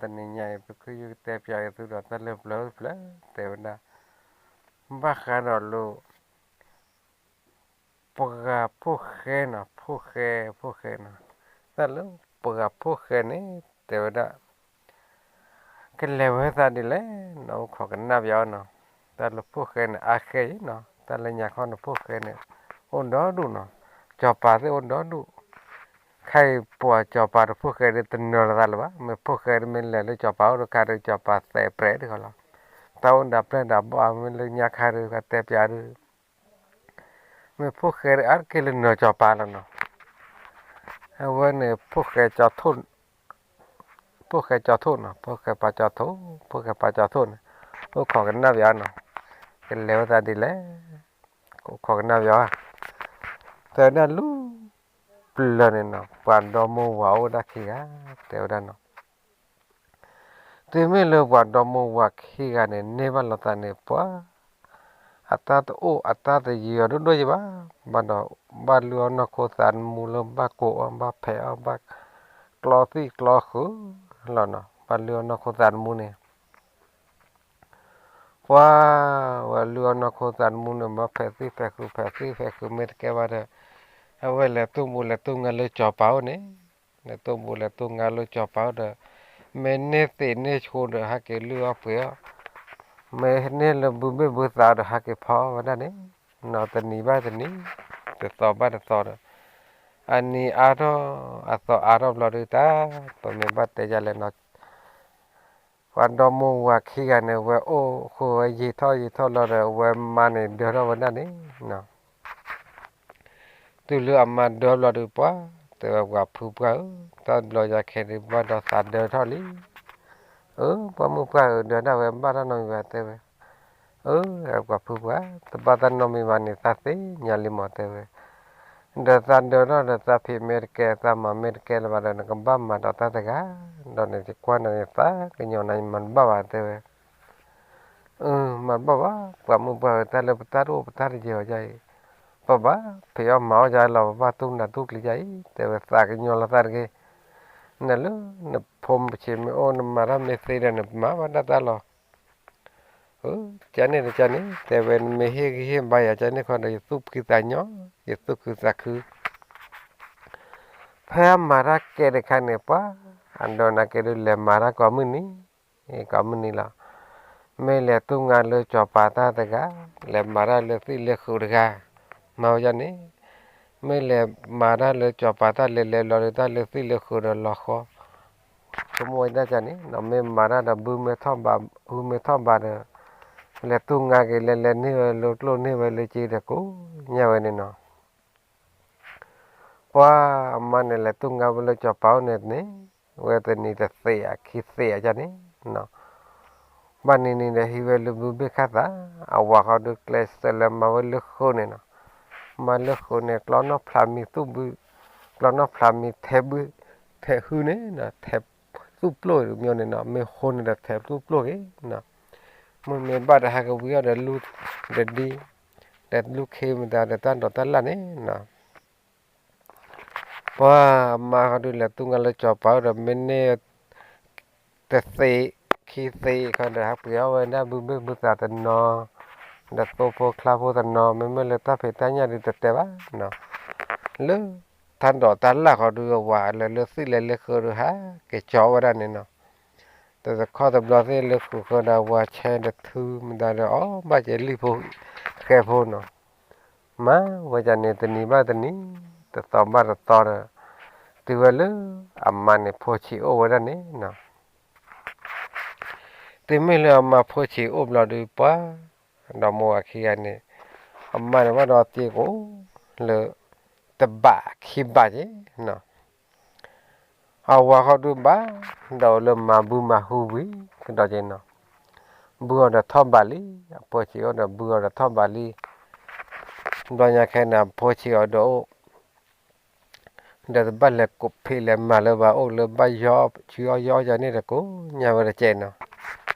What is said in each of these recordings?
တနံၤညါအံၤ ပခုယုၢ်ကတဲပၠးအီၤသုဒီးတၢ်လၢပျၢၤတဖျၢၣ် တဲဝဲဒၣ် ဘၣ်ဃးဒီးလၢ ပှၤဖိၣ်ဃဲနီၤ, ဖိၣ်ဃဲ, ဖိၣ်ဃဲနီၤ, တၢ်လၢပှၤဖိၣ်ဃဲန့ၣ် တဲဝဲဒၣ် ကလဲၤဝဲသးဒ်လဲၣ်နီၤ, အိၣ်ခိးကနၣ်ပၠးအီၤနီၤ, တၢ်လၢဖိၣ်ဃဲန့ၣ် အါဃဲအံၤနီၤ, တၢ်လၢညါခီန့ၣ် ဖိၣ်ဃဲန့ၣ် အိၣ်ဒီဒူၣ်နီၤ, စီၤပၤသ့ၣ်အိၣ်ဒီဒူၣ်, ခဲအံၤပှၤစီၤပၤတဖိၣ်ဃဲဒ်တနၢၤလီၤသးလၢၤဘၣ်, မ့ၢ်ဖိၣ်ဃဲဒ်မ့ၢ်လဲၤလၢစီၤပၤအိၣ်တခါဒီး စီၤပၤသဲးပြဲးဒ်ဃီလီၤ, တၢ်အိၣ်ဒၣ်ပျဲၢ်ဒၣ်ဘီမ့ၢ်လၢညါခါဒီး ကတဲပၠးဒီး မ့ၢ်ဖိၣ်ဃဲအါတက့ၢ်လၢနၢၤစီၤပၤလီၤနီၤ, အဝဲန့ၣ် ဖိၣ်ဃဲကၠီထိၣ်နီၤ, ဖိၣ်ဃဲပၠးကၠီထိၣ်, ဖိၣ်ဃဲပၠးကၠီထိၣ်န့ၣ် အိၣ်ခိးကနၣ်ပၠးနီၤ, ကလဲၤဝဲသးဒ်လဲၣ်, အိၣ်ခိးကနၣ်ပၠး, တဲဝဲဒၣ်လၢ ပျၢၤန့ၣ်နီၤ ပှၤဒီမါဝၤအိၣ်ဝဲဒၣ်ခံဂၤ, တဲဝဲဒၣ်နီၤ တုၤမ့ၢ်လၢပှၤဒီမါဝၤခံဂၤန့ၣ် န့ၢ်ဘၣ်လိာ်သးန့ၣ် ပှၤ အတၢ်တအိၣ်အတၢ်တယံၤအီၤဒိၣ်ဒိၣ်ယံၤဘၣ်, ဘၣ်ဒီး ဘၣ်လုၢ်အီၣ်နီၢ်ခိသးသမူလၢဘၣ်ကိးအီၤ ဘၣ်ဖံးအီၣ် ဘၣ်ကျီသံၣ်ကျီဃုာ်လီၤနီၤ, ဘၣ်လုၢ်အီၣ်နီၢ်ခိသးသမူန့ၣ် ပှၤ ဝဲလုၢ်အီၣ်နီၢ်ခိသးသမူန့ၣ် ဘၣ်ဖံးသံၣ်ဖံးဃုာ် ဖံးသံၣ်ဖံးဃုာ်မ့ၢ်တကဲဘၣ်ဒီး အဝဲလဲၤသူၣ်ဘူးလဲၤသူၣ်ငါလၢစီၤပၤအိၣ်န့ၣ်, လဲၤသူၣ်ဘူးလဲၤသူၣ်ငါလၢစီၤပၤအိၣ်ဒီး မ့ၢ်န့ၢ်သံးန့ၢ်ဆှိဒီး ဟဲက့ၤလုၢ်အီၣ်ပှ့ၤအီၣ်, မ့ၢ်န့ၢ်လၢဘုဘ့ၣ်ဘုသးဒီး ဟဲက့ၤဖီအီၣ်ဝဲဒၣ်န့ၣ်နီၤ, တနံၤဘၣ်တနံၤ တသီဘၣ်တသီဒီး အနံၤအါထီၣ် အသီအါထီၣ်ဘျီဒုးတၢ် ပမ့ၢ်ဘၣ်တဲယၤလဲၣ်နီၤ ပှၤဒီမါဝၤခံဂၤန့ၣ် ဝဲအိၣ်ဃိဝဲယံာ်ထီၣ်ယံာ်ထီၣ်လီၤဒီး ဝဲမါန့ၣ်ဒၢထီၣ်ဝဲဒၣ်န့ၣ်နီၤ, တုၤလၢအမါဒၢဘျီဒုးပှၤ တဲဝဲပှၤဖုပှၢ်ဧၢ, တၢ်ဘျီယၤခဲဒုးဘၣ်ဒီးသးဒၢထီၣ်လံ, အၢ ပှၤမုၣ်ပှၢ်ဧၢ ဒၢဒၣ်ဝဲဘၣ်တၢ်နီတမံၤဘၣ်တဲဝဲ, အၢ ပှၤဖုပှၢ် တဘၣ်တၢ်နီတမံၤဘၣ်န့ၣ် သးသ့ၣ်ညါလံမးတဲဝဲ ဒီးသးဒၢထီၣ်ဒီးသးဖံးမ့ၢ်တကဲ သးမၤမ့ၢ်တကဲလၢၤဘၣ်ဒီး နကဘၣ်မၤဒီးတၢ်တဂၤ, ဒီးန့ၣ်ယကွၢ်နၤန့ၣ် သးကညီၤနၤ ယမၤတဘၣ်ဘၣ်တဲဝဲ, အၢ မၤတဘၣ်ဘၣ် ပှၤမုၣ်ပှၢ်ဧၢ တၢ်လၢပတၢ်တအိၣ်ပတၢ်တယံၤအီၤဒ်အံၤ, ပဘၣ်ဖံးအီၣ်မၤအီၣ်ဒ်အံၤလီၤ ပဘၣ်တူၢ်နးတူၢ်ကျံၤဒ်အံၤ တဲဝဲ သးကညီၤလီၤသးတဂ့ၤ, နလၢနဖိမုၣ်ဆံးမ့ၢ်အိၣ် နမၤတၢ်မ့ၢ်သ့ဒီး နမၤဘၣ်ဒၣ်တၢ်လီၤ အၢ ကန့ၣ်တကန့ၣ် တဲဝဲ နမ့ၢ်ဟ့ၣ်ဂံၢ်ဟ့ၣ်ဘါယၤကန့ၣ်ခီဒီး ယသူၣ်ဖှံသးညီ ယသူၣ်ခုသးခု, ဖဲအမၤတၢ်ကဲတခါန့ၣ် ပှၤ အဒိးနၤကဲဒုး လဲၤမၤတၢ်ကိးမုၢ်နံၤ, ကိးမုၢ်နံၤလီၤ. မ့ၢ်လဲၤသူၣ်ငါလၢစီၤပၤတၢ်တဂၤ, လဲၤမၤတၢ်လၢသံၣ်လၢဃုာ်တဂၤ, မၤဝဲဒ်န့ၣ်, မ့ၢ်လဲၤမၤတၢ်လၢစီၤပၤတၢ်လဲၤလဲၤဘျီဒီး တၢ်လၢသံၣ်လၢဃုာ်ဒီးလီၤဃီ ဆိကမိၣ်ဝဲဒၣ်န့ၣ်နီၤ, မ့ၢ်မၤတၢ်ဒီးဘုမ့ၢ်ထီၣ်ဘး, ဟုမ့ၢ်ထီၣ်ဘးဒီး, လဲၤသူၣ်ငါက့ၤ လဲၤလဲၤန့ၢ်ဝဲလၢကျိၣ်န့ၢ်ဝဲလၢစ့ဒီးကိးညါဝဲန့ၣ်နီၤ. ပှၤအမါန့ၣ် လဲၤသူၣ်ငါဝဲလၢစီၤပၤအိၣ်န့ၣ်န့ၣ်, ဝဲတနံၤတသ့အခံသ့အန့ၣ်နီၤ. ဘၣ်နံၤနံၤဒီးဟံးဝဲလၢဘုဘ့ၣ်ခၣ်သး, အဝၤဃီဒုးကျဲးစၢးလၢမၤဝဲလၢဃုာ်န့ၣ်နီၤ. မၤလၢဃုာ်န့ၣ် ကျီနီၣ်ဖျးမံၤသူၣ်ဘု, ကျီနီၣ်ဖျးမံၤထဲဘု, ထဲဟုန့ၣ်နီၤ, ထဲသူၣ်ပျိၢ်တမံၤန့ၣ်နီၤ, မ့ၢ်ဃိန့ၣ်ဒီးထဲသူၣ်ပျိၢ်က့ၤနီၤ. မ့မ့ၢ်ဘၣ်ဒီးဟဲကဝံအီၤဒီးလူၤဒီးဒံ, ဒီးလူၤခ့မတၤဒီးတၢ်ဒိးတၢ်လၣ်န့ၣ်နီၤ. ပှၤအမါဃီဒုးလဲၤသူၣ်ငါလၢစီၤပၤအိၣ်ဒီး မ့ၢ်န့ၢ်တသ့ခံသ့ခီဒီး ဟးပှ့ၤအီၣ်ဝဲဒၣ်ဘုဘ့ၣ်ဘုသးတနီၤ, ဒီးသိဖိချါဖိတနီၤ, မ့မ့ၢ်လၢတၢ်ဖံးတၢ်ညၣ်ဒုးတတဲဘၣ်နီၤ. လၢတၢ်ဒိးတၢ်လၣ်ဃီဒုး အဝၤလဲၤလၢသံၣ်လဲၤလၢဃုာ်ဒုး ဟးက့ၤကၠီဝဲဒၣ်န့ၣ်နီၤ. တတခီတဘျီသ့ၣ်လၢဃုာ်ဃုာ်ဒီး အဝၤဆဲးတထုမတၤဒီး အီၣ်ဘၣ်က့ၤလံၣ်ဖိဃဲဖိနီၤ. မၤဝဲဒ်န့ၣ် တနံၤဘၣ်တနံၤ, တသီဘၣ်တသီဒီး, တုၤဝဲလၢအမါန့ၣ်ဖိဆံးအိၣ်ဝဲဒၣ်န့ၣ်နီၤ. တုၤမ့ၢ်လၢအမါဖိဆံးအိၣ်ဘျီဒုး ပှၤ ဒီမါဝၤခံဂၤန့ၣ်, အမါန့ၣ်ဘၣ်ဒီးစ့ကိးလၢ တဘးခံဘးက့ၤနီၤ. အဝၤဃီဒုးဘၣ်ဒီးလၢမၤဘုမၤဟုဝံၤကဒီးက့ၤနီၤ. ဘုအီၤဒီးထီၣ်ဘးလံ, အဖိဆံးအိၣ်ဒီးဘုအီၤဒီးထီၣ်ဘးလံ. ဘျီညါခဲန့ၣ် အဖိဆံးအီၤဒီးအိၣ် ဒီးတဘၣ်လဲၤကိးဖံးလဲၤမၤလၢၤဘၣ် အိၣ်လၢဘၣ်ယီဆူအီၣ်ယီအီၣ်ယၤန့ၣ်တကိးညါဝဲတကဲးနီၤ.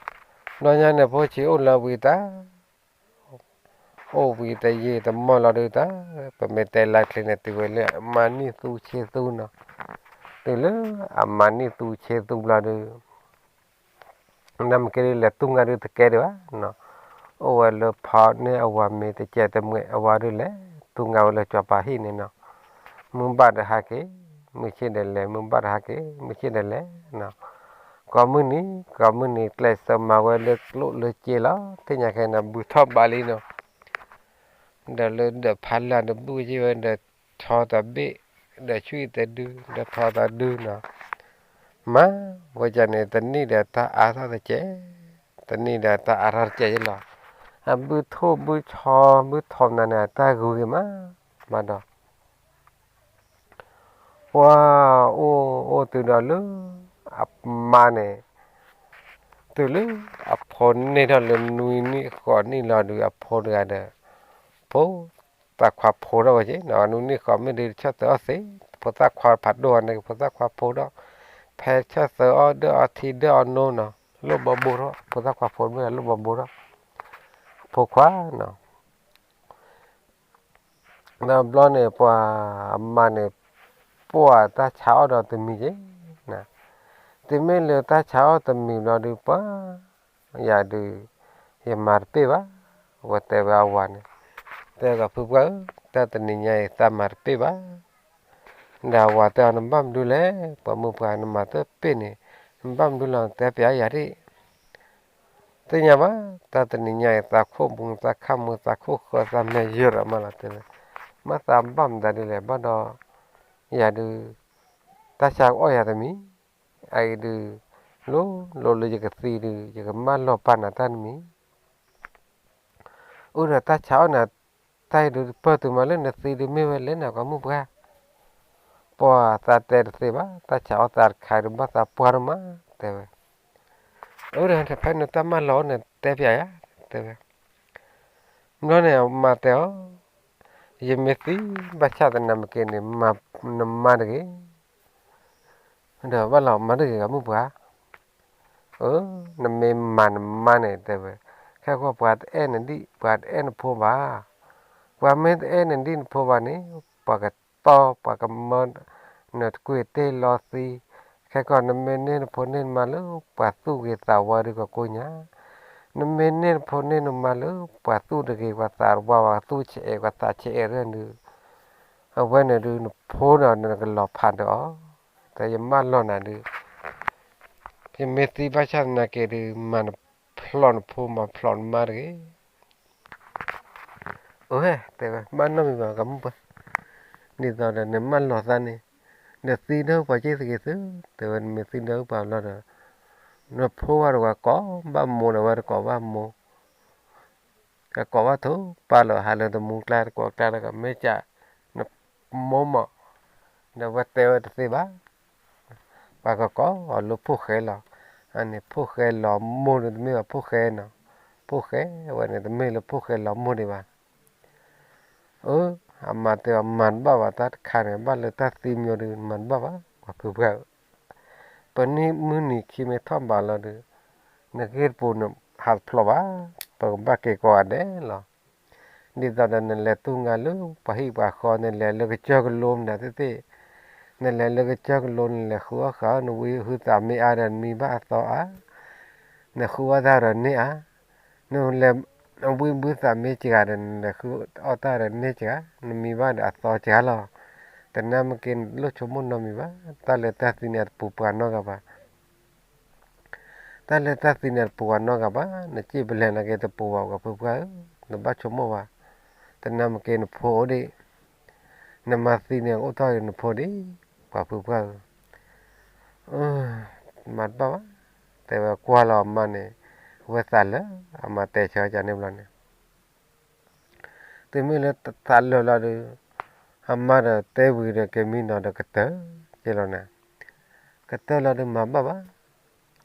ဘျီညါန့ၣ် ဖိဆံးအိၣ်လၢဝံၤတၢ်, အိၣ်ဝံၤတယံာ်တမီၢ်လီၤဒုးတၢ်, ပမ့ၢ်တဲလၢချ့န့ၣ် တုၤဝဲလၢအမၤနံၣ်သူဆ့သူနီၤ. တုၤလၢအမၤနံၣ်သူဆ့သူဘျီဒုး နမ့ၢ်က့ၤဒုးလဲၤသူငါဒုးတကဲဒံးဘၣ်နီၤ, အိၣ်ဝဲလၢဖီန့ၢ်အဝၤမ့ၤတကဲးတမှဲး အဝၤဒုးလဲၤသူငါဝဲလၢစီၤပၤဟံၣ်န့ၣ်နီၤ, မုၢ်ဘၣ်တဟါက့ၤ, မုၢ်ဆ့ၣ်ဒီးလဲၤ မုၢ်ဘၣ်တဟါက့ၤ မုၢ်ဆ့ၣ်ဒီးလဲၤနီၤ, ကိးမုၢ်နံၤ ကိးမုၢ်နံၤ ကျဲးစၢးမၤဝဲလၢကျိၣ်လၢစ့လီၤ, သ့ၣ်ညါခဲအံၤန့ၣ် ဘုထီၣ်ဘးလံနီၤ, ဒီးလၢဒီးဖးလၢ်ဒီးဘုၣ်က့ၤဝဲဒီး ဆီတဘ့ၣ်, ဒီးဆွံၣ်တဒု, ဒီးထီတဒုနီၤ, မၤဝဲဒ်န့ၣ် တနံၣ်ဒီးတၢ်အါထီၣ်တကဲး, တနံၣ်ဒီးတၢ်အါထီၣ်တကဲးယလီၤ, အဘုထိၣ်ဘုဆီဘုထိၣ်နၤန့ၣ် အတၢ်ဂုၤဂ့ၤမး, မၤဒီး ပှၤအိၣ်အိၣ်တုၤဒီးလၢ အမါန့ၣ် တုၤလၢအဖိန့ၢ်ထီၣ်လၢနွံနံၣ်ဃိးနံၣ်လီၤဒုး အဖိတဂၤဒီး ဖိသၣ်ခွါဖိထီၣ်ဝဲက့နီၤ, နွံနံၣ်ဃိးမ့ၢ်ဒုး ဆၢၣ်သၢအီၣ်သ့, ဖိသၣ်ခွါဖးဒိၣ်န့ၣ် ဖိသၣ်ခွါဖိထီၣ်, ဖဲဆၢၣ်သၢအီၣ်ဒၢအီထံဒၢအီနိနီၤ, လိၣ်ဘီဘိထီၣ်, ဖိသၣ်ခွါဖိတမ့ၢ်လိၣ်ဘီဘိထီၣ်, ဖိခွါနီၤ ဒီးဘျီန့ၣ် ပှၤအမါန့ၣ် ပှၤတၢ်ဆါအီၣ်ဒီးတမံၤက့, တမ့ၢ်လၢတၢ်ဆါအီၣ်တမံၤဘျီဒုး ပှၤယၤဒုး ယမၤတပ့ၢ်ဘၣ်, အဝဲတဲဝဲအဝၤန့ၣ်, တဲကီးဖုပှၢ်ဧၢ, တၢ်တနံၤညါအံၤသးမၤတပ့ၢ်ဘၣ်, ဒီးအဝၤတဲအီၤ နဘၣ်မနုၤလဲၣ်, ပှၤမုၢ်ပှၢ်နမၤတပ့ၢ်န့ၣ်, နဘၣ်မနုၤလဲၣ် နတဲပျးယၤဒၣ် သ့ၣ်ညါဘၣ်, တၢ်တနံၤညါအံၤ သးခိၣ်မူ သးခၣ်မူ သးခိၣ်ဃၢ သးမဲာ်ယၢၤဒီးမးလီၤတဲဝဲ, မ့ၢ်သးဘၣ်မတၤဒ်လဲၣ် ဘၣ်ဒီး ယၤဒုး တၢ်ဆါကအီၣ်ယၤတမံၤ, အအံၤဒုး လိၤလိၤလၢယကသံဒုး ယကမၢလီၤပာ်နၤတၢ်တမံၤ, အိၣ်ဒီးတၢ်ဆါအီၣ်နၤ တၢ်အံၤဒုး ပၢၢ်တုၤမးလၢနသံဒုးမ့ၢ်ဝဲလဲၣ်နၤ ပှၤမုၢ်ပှၢ်, ပှၤသးတဲတသ့ဘၣ် တၢ်ဆါအီၣ်သးတခါဒုး ဘၣ်သးပှၢ်ဒိၣ်မး တဲဝဲ အၢ ဒီးဖဲနတၢ်မၢလီၤန့ၣ် တဲပျးယၤ တဲဝဲ, ဘျီန့ၣ် အမါတဲအီၤ, ယမ့ၢ်သံဘၣ်ဆၣ်သနာ်က့န့ၣ် မၤနမါတဂ့ၤ, ဒီးဘၣ်လီၤမၤတဂ့ၤ ပှၤမုၢ်ပှၢ်, အၢ နမ့ၢ်မၤနမါန့ၣ် တဲဝဲ, ခဲကီၢ်ပှၤတအဲၣ်နဒံၣ် ပှၤတအဲၣ်နဖိဘၣ်, ပှၤမ့ၢ်တအဲၣ်နဒံၣ်နဖိဘၣ်န့ၣ် ပှၤကတီ ပှၤကမၢ နတကွံာ်တ့ၢ်လီၤသံ, ခဲကီၢ်နမ့ၢ်န့ၢ်နဖိန့ၢ်နမါလၢ ပှၤသူၣ်ဂ့ၤသးဝါဒုးကကိးညါ, နမ့ၢ်န့ၢ်နဖိန့ၢ်နမါလၢ ပှၤသူၣ်တဂ့ၤ ပှၤသးတဝါ ပှၤသူၣ်ဆဲးအဲး ပှၤသးဆဲးအဲးရၢၢ်ဒုး, အဝဲန့ၣ်ဒုး နဖိဒီးနကလီၤဖးဒီးအီၤ, တၢ်ယမၢလီၤနၤဒုး ယမ့ၢ်သံဘၣ်ဆၣ်သနာ်က့ဒုး မၤနဖျိးနဖိ မၤဖျိးနမါတဂ့ၤ. အၢ တဲဝဲ ဘၣ်နီတမံၤဘၣ် ပှၤမုၢ်ပှၢ်, ဒ်သိးဒီးနမၢလီၤသးန့ၣ်, နသံဒီးပှၤက့သဂ့ၤသု, တဲဝဲ နမ့ၢ်သံဒီးပှၤဘျီဒီး နဖိဝဲတဝဲကိးဘၣ်မိၢ်ဒီး ဝဲတကိးဘၣ်မိၢ် ကကိးဘၣ်ထိၣ်ပၢ်လီၤ ဟးလၢတမူကျါတကိးကျါဒီး ကမ့ၢ်ကး နမိၢ်မး, ဒီးဝဲတဲဝဲတသ့ဘၣ်, ပှၤကကိးအီၤလၢဖိၣ်ဃဲလီၤ, အန့ၣ်ဖိၣ်ဃဲလီၤမိၢ်န့ၣ် တမ့ၢ်ဘၣ်ဖိၣ်ဃဲနီၤ, ဖိၣ်ဃဲဝဲန့ၣ် တမ့ၢ်လၢဖိၣ်ဃဲလီၤမိၢ်ဒံးဘၣ်. အၢ အမါတဲအီၤ မၤတဘၣ်ဘၣ် တၢ်တခါန့ၣ် ဘၣ်လၢတၢ်သံမၠိဒုး မၤတဘၣ်ဘၣ် ပှၤဖုပှၢ်ဧၢ, ပနံၣ်မုၢ်နံၤခံမ့ၢ်ထီၣ်ဘးလီၤဒီး နဂ့ၢ်တပူၤန့ၣ် ဟးတဖျိးဘၣ်, ပကဘၣ်က့ၤကိးဂၤဒဲးလီၤ. ဒ်သိးဒီးနလဲၤသူငါလၢပှၤဟံၣ်ပှၤဃီ နလဲၤလၢကစၢၢ်ကလိမနုၤသ့ၣ်သ့ၣ်, နလဲၤလၢကစၢၢ်ကလိ နလဲၤဃုအီၣ်ဃုအီ နဝံဟုသးမ့ၢ်အါဒီး နမံဘၣ်အသီအါ, နဃုအီၣ်တၢ်ဒီးန့ၢ်အါ, နလဲၤ နဝံဘုသးမ့ၢ်စှၤဒီး နလဲၤဃုအီၣ်တၢ်ဒီးန့ၢ်စှၤ, နမံဘၣ်ဒီးအသီစှၤလီၤ. တနၢ်မ့ၢ်က့ နတလိၣ်ဆိကမိၣ်နီတမံၤဘၣ်, တၢ်လၢတၢ်သံန့ၣ် အတပူၤပှၤနီတဂၤဘၣ်. တၢ်လၢတၢ်သံန့ၣ် တပူၤပှၤနီတဂၤဘၣ်, နစံၣ်ပလဲၤနာ်က့ တပူၤဘၣ် ပှၤဖုပှၢ်ဧၢ, နဘၣ်ဆိကမိၣ်ဘၣ်. တနၢ်မ့ၢ်က့ နဖိအိၣ်ဒံး, နမၤသံန့ၣ် အိၣ်ထီၣ်က့ၤနဖိဒံး, ပှၤဖုပှၢ်ဧၢ, မၤတဘၣ်ဘၣ်, တဲဝဲကွၢ်လီၤအမါန့ၣ်, ဝဲသးလၢာ်, အမါတဲဆၢကန့ၣ်ဘျီန့ၣ် တုၤမ့ၢ်လၢသးလၢာ်လီၤဒီး, အမါဒီးတဲဝံၤဒီး က့ၤမံနီၤဒီးကတၢၢ်က့ၤလီၤန့ၣ်, ကတၢၢ်လီၤဒီးမၤဘၣ်ဘၣ်,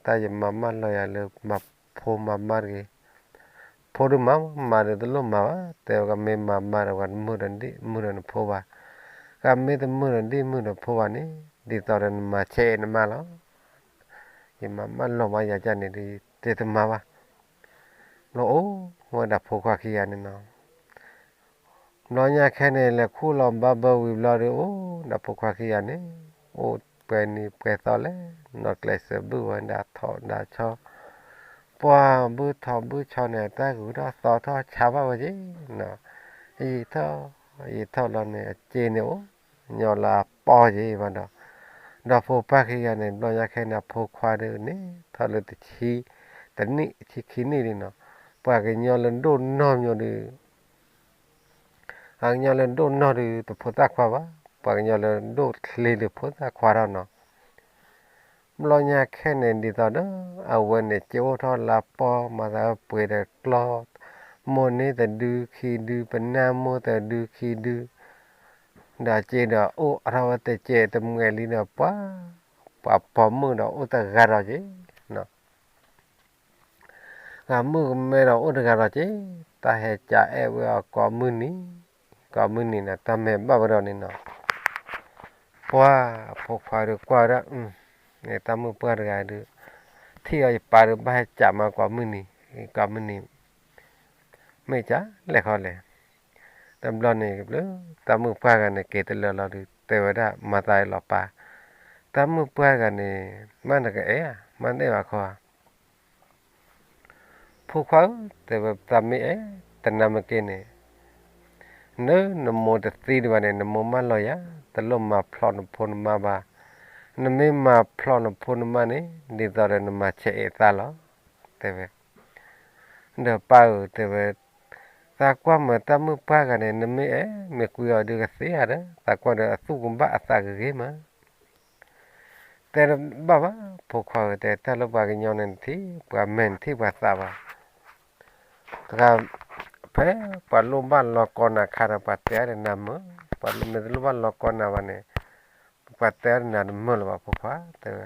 တၢ်ယမၤမၢလီၤယၤလၢမၤဖိမၤမါတဂ့ၤ, ဖိဒုးမၤ, မါဒီးတလိၣ်မၤဘၣ်, တဲဝဲကမ့ၢ်မၤမါဒီး ပှၤတမုာ်ဒီးဒံၣ်မုာ်ဒီးနဖိဘၣ်, ကမ့ၢ်တမုာ်ဒီးဒံၣ်မုာ်ဒီးဖိဘၣ်န့ၣ်, ဒ်သိးဒီးနမၤဆဲးနမါလီၤ. ယမၤမၢလီၤမးယၤကန့ၣ်ဒီး တဲတမၤဘၣ် လီၤအိၣ်ဝဲဒၣ်ဖိခွါခံဂၤန့ၣ်နီၤ. ဘျီညါခဲန့ၣ် လဲၤခူၣ်လီၤဘၣ်ဘၢဝံၤဘျီဒီး အိၣ်ဒၣ်ဖိခွါခံဂၤန့ၣ်, အိၣ်ပှဲၤနံၤပှဲၤသီလဲၣ်, နီၢ်ကျဲးစၢးဘုၣ်ဝဲဒၣ်ထိၣ်ဒၣ်ဆီ, ပှၤဘုထီၣ်ဘုဆီၣ်န့ၣ် တၢ်ဂုာ်ထီၣ်သီထီၣ်ဆါဘၣ်ဝဲက့ၤနီၤ, ယံာ်ထီၣ်ယံာ်ထီၣ်လီၤန့ၣ် အစ့န့ၣ်အိၣ်ညီလၢအပီၢ်က့ၤဘၣ်ဒီး, ဒီးဖိပၢ်ခံဂၤန့ၣ် ဘျီညါခဲန့ၣ် အဖိခွါဒုးန့ၣ် ထီၣ်လၢတဆံ, တနံၣ်ဆံခံနံၣ်ဒုးနီၤ, ပှၤကညီလၢဒိၣ်နီၢ်မၠိဒုး ပှၤကညီလၢဒိၣ်နီၢ်ဒုး တဖိသၣ်ခွါဘၣ်, ပှၤကညီလၢဒိၣ်ချ့ဒုးဖိသၣ်ခွါထီၣ်နီၤ. ဘျီညါခဲန့ၣ် ဒ်သိးဒီး အဝဲန့ၣ် စ့အိၣ်ထီၣ်လၢပီၢ် မၤသးပှ့ၤဒီးကျီၢ်, မိၢ်န့ၢ်တဒုခံဒု ပနၢ်မိၢ်တဒုခံဒု, ဒီးစ့ဒီးအိၣ်အါထီၣ်ဝဲတစဲး တမှဲာ်လံဒီး ပှၤ, ပှၤပိာ်မုၣ်ဒီးအိၣ်တဂၤဒီးက့ၤ ဂၤမုၣ်ကမဲဒီးအိၣ်တဂၤဒီးက့ၤ, တၢ်ဟဲကးအဲၣ်ဝဲအီၤကိးမုၢ်နံၤ, ကိးမုၢ်နံၤန့ၣ် တၢ်မဲာ်ဘၣ်ဝဲဒီးန့ၣ်နီၤ. ပှၤဖိခွါဒုးကွၢ်ဝဲဒၣ်, န့ၣ်တၢ်မုၣ်ပှၢ်တဂၤဒုး, ထံၣ်အီၤယပၢ်ဒုးဘၣ်ဟဲကးမးကိးမုၢ်နံၤ, ကိးမုၢ်နံၤ, မ့ၢ်ကလဲၣ်ခီလဲၣ်. တဘျီန့ၣ် တၢ်မုၣ်ပှၢ်ဂၤန့ၣ် က့ၤတလၢာ်လီၤဒုး တဲဝဲဒၣ် မၤသးလီၤပၢ်, တၢ်မုၣ်ပှၢ်ဂၤန့ၣ် မ့ၢ်နကအဲၣ်ဧါ, မ့ၢ်နအဲၣ်ဘၣ်ခီဧါ. ဖိခွါဧၢ, တဲဝဲ သးမ့ၢ်အဲၣ် တနၤမ့ၢ်က့ၤန့ၣ်, န, နမိၢ်တသံဒံးဘၣ်န့ၣ် နမိၢ်မၢလီၤယၤ, တလိၣ်မၤဖျိးနဖိနမါဘၣ်. နမ့ၢ်မၤဖျိးနဖိနမါန့ၣ် ဒ်သိးဒီးနမၤဆဲးအဲၣ်သးလီၤ, တဲဝဲ. ဒီးပၢ်ဧၢ, တဲဝဲ, သးကွၢ်မးတၢ်မုၣ်ပှၢ်ဂၤန့ၣ် နမ့ၢ်အဲၣ်မ့ၢ်ကွံအီၤဒုးကသ့ဧါဒီး သးကွၢ်ဒီးအသူၣ်ကဘၣ်အသးကဂ့ၤမး. တဲဘၣ်ဘၣ် ဖိခွါဧၢ, တဲတၢ်လၢပှၤကညီန့ၣ် နထံၣ်ပှၤမဲာ်နထံၣ်ပှၤသးဘၣ်. တဂၤ ဖဲပှၤလိၣ်ဘၣ်လီၤကီနၤခါဒီး ပှၤတဲအီၤဒီးနၤမုာ်, ပှၤမ့ၢ်တလိၣ်ဘၣ်လီၤကီနၤဘၣ်န့ၣ် ပှၤတဲအီၤဒီးနၤတမုာ်လၢၤဘၣ် ဖိခွါ, တဲဝဲ.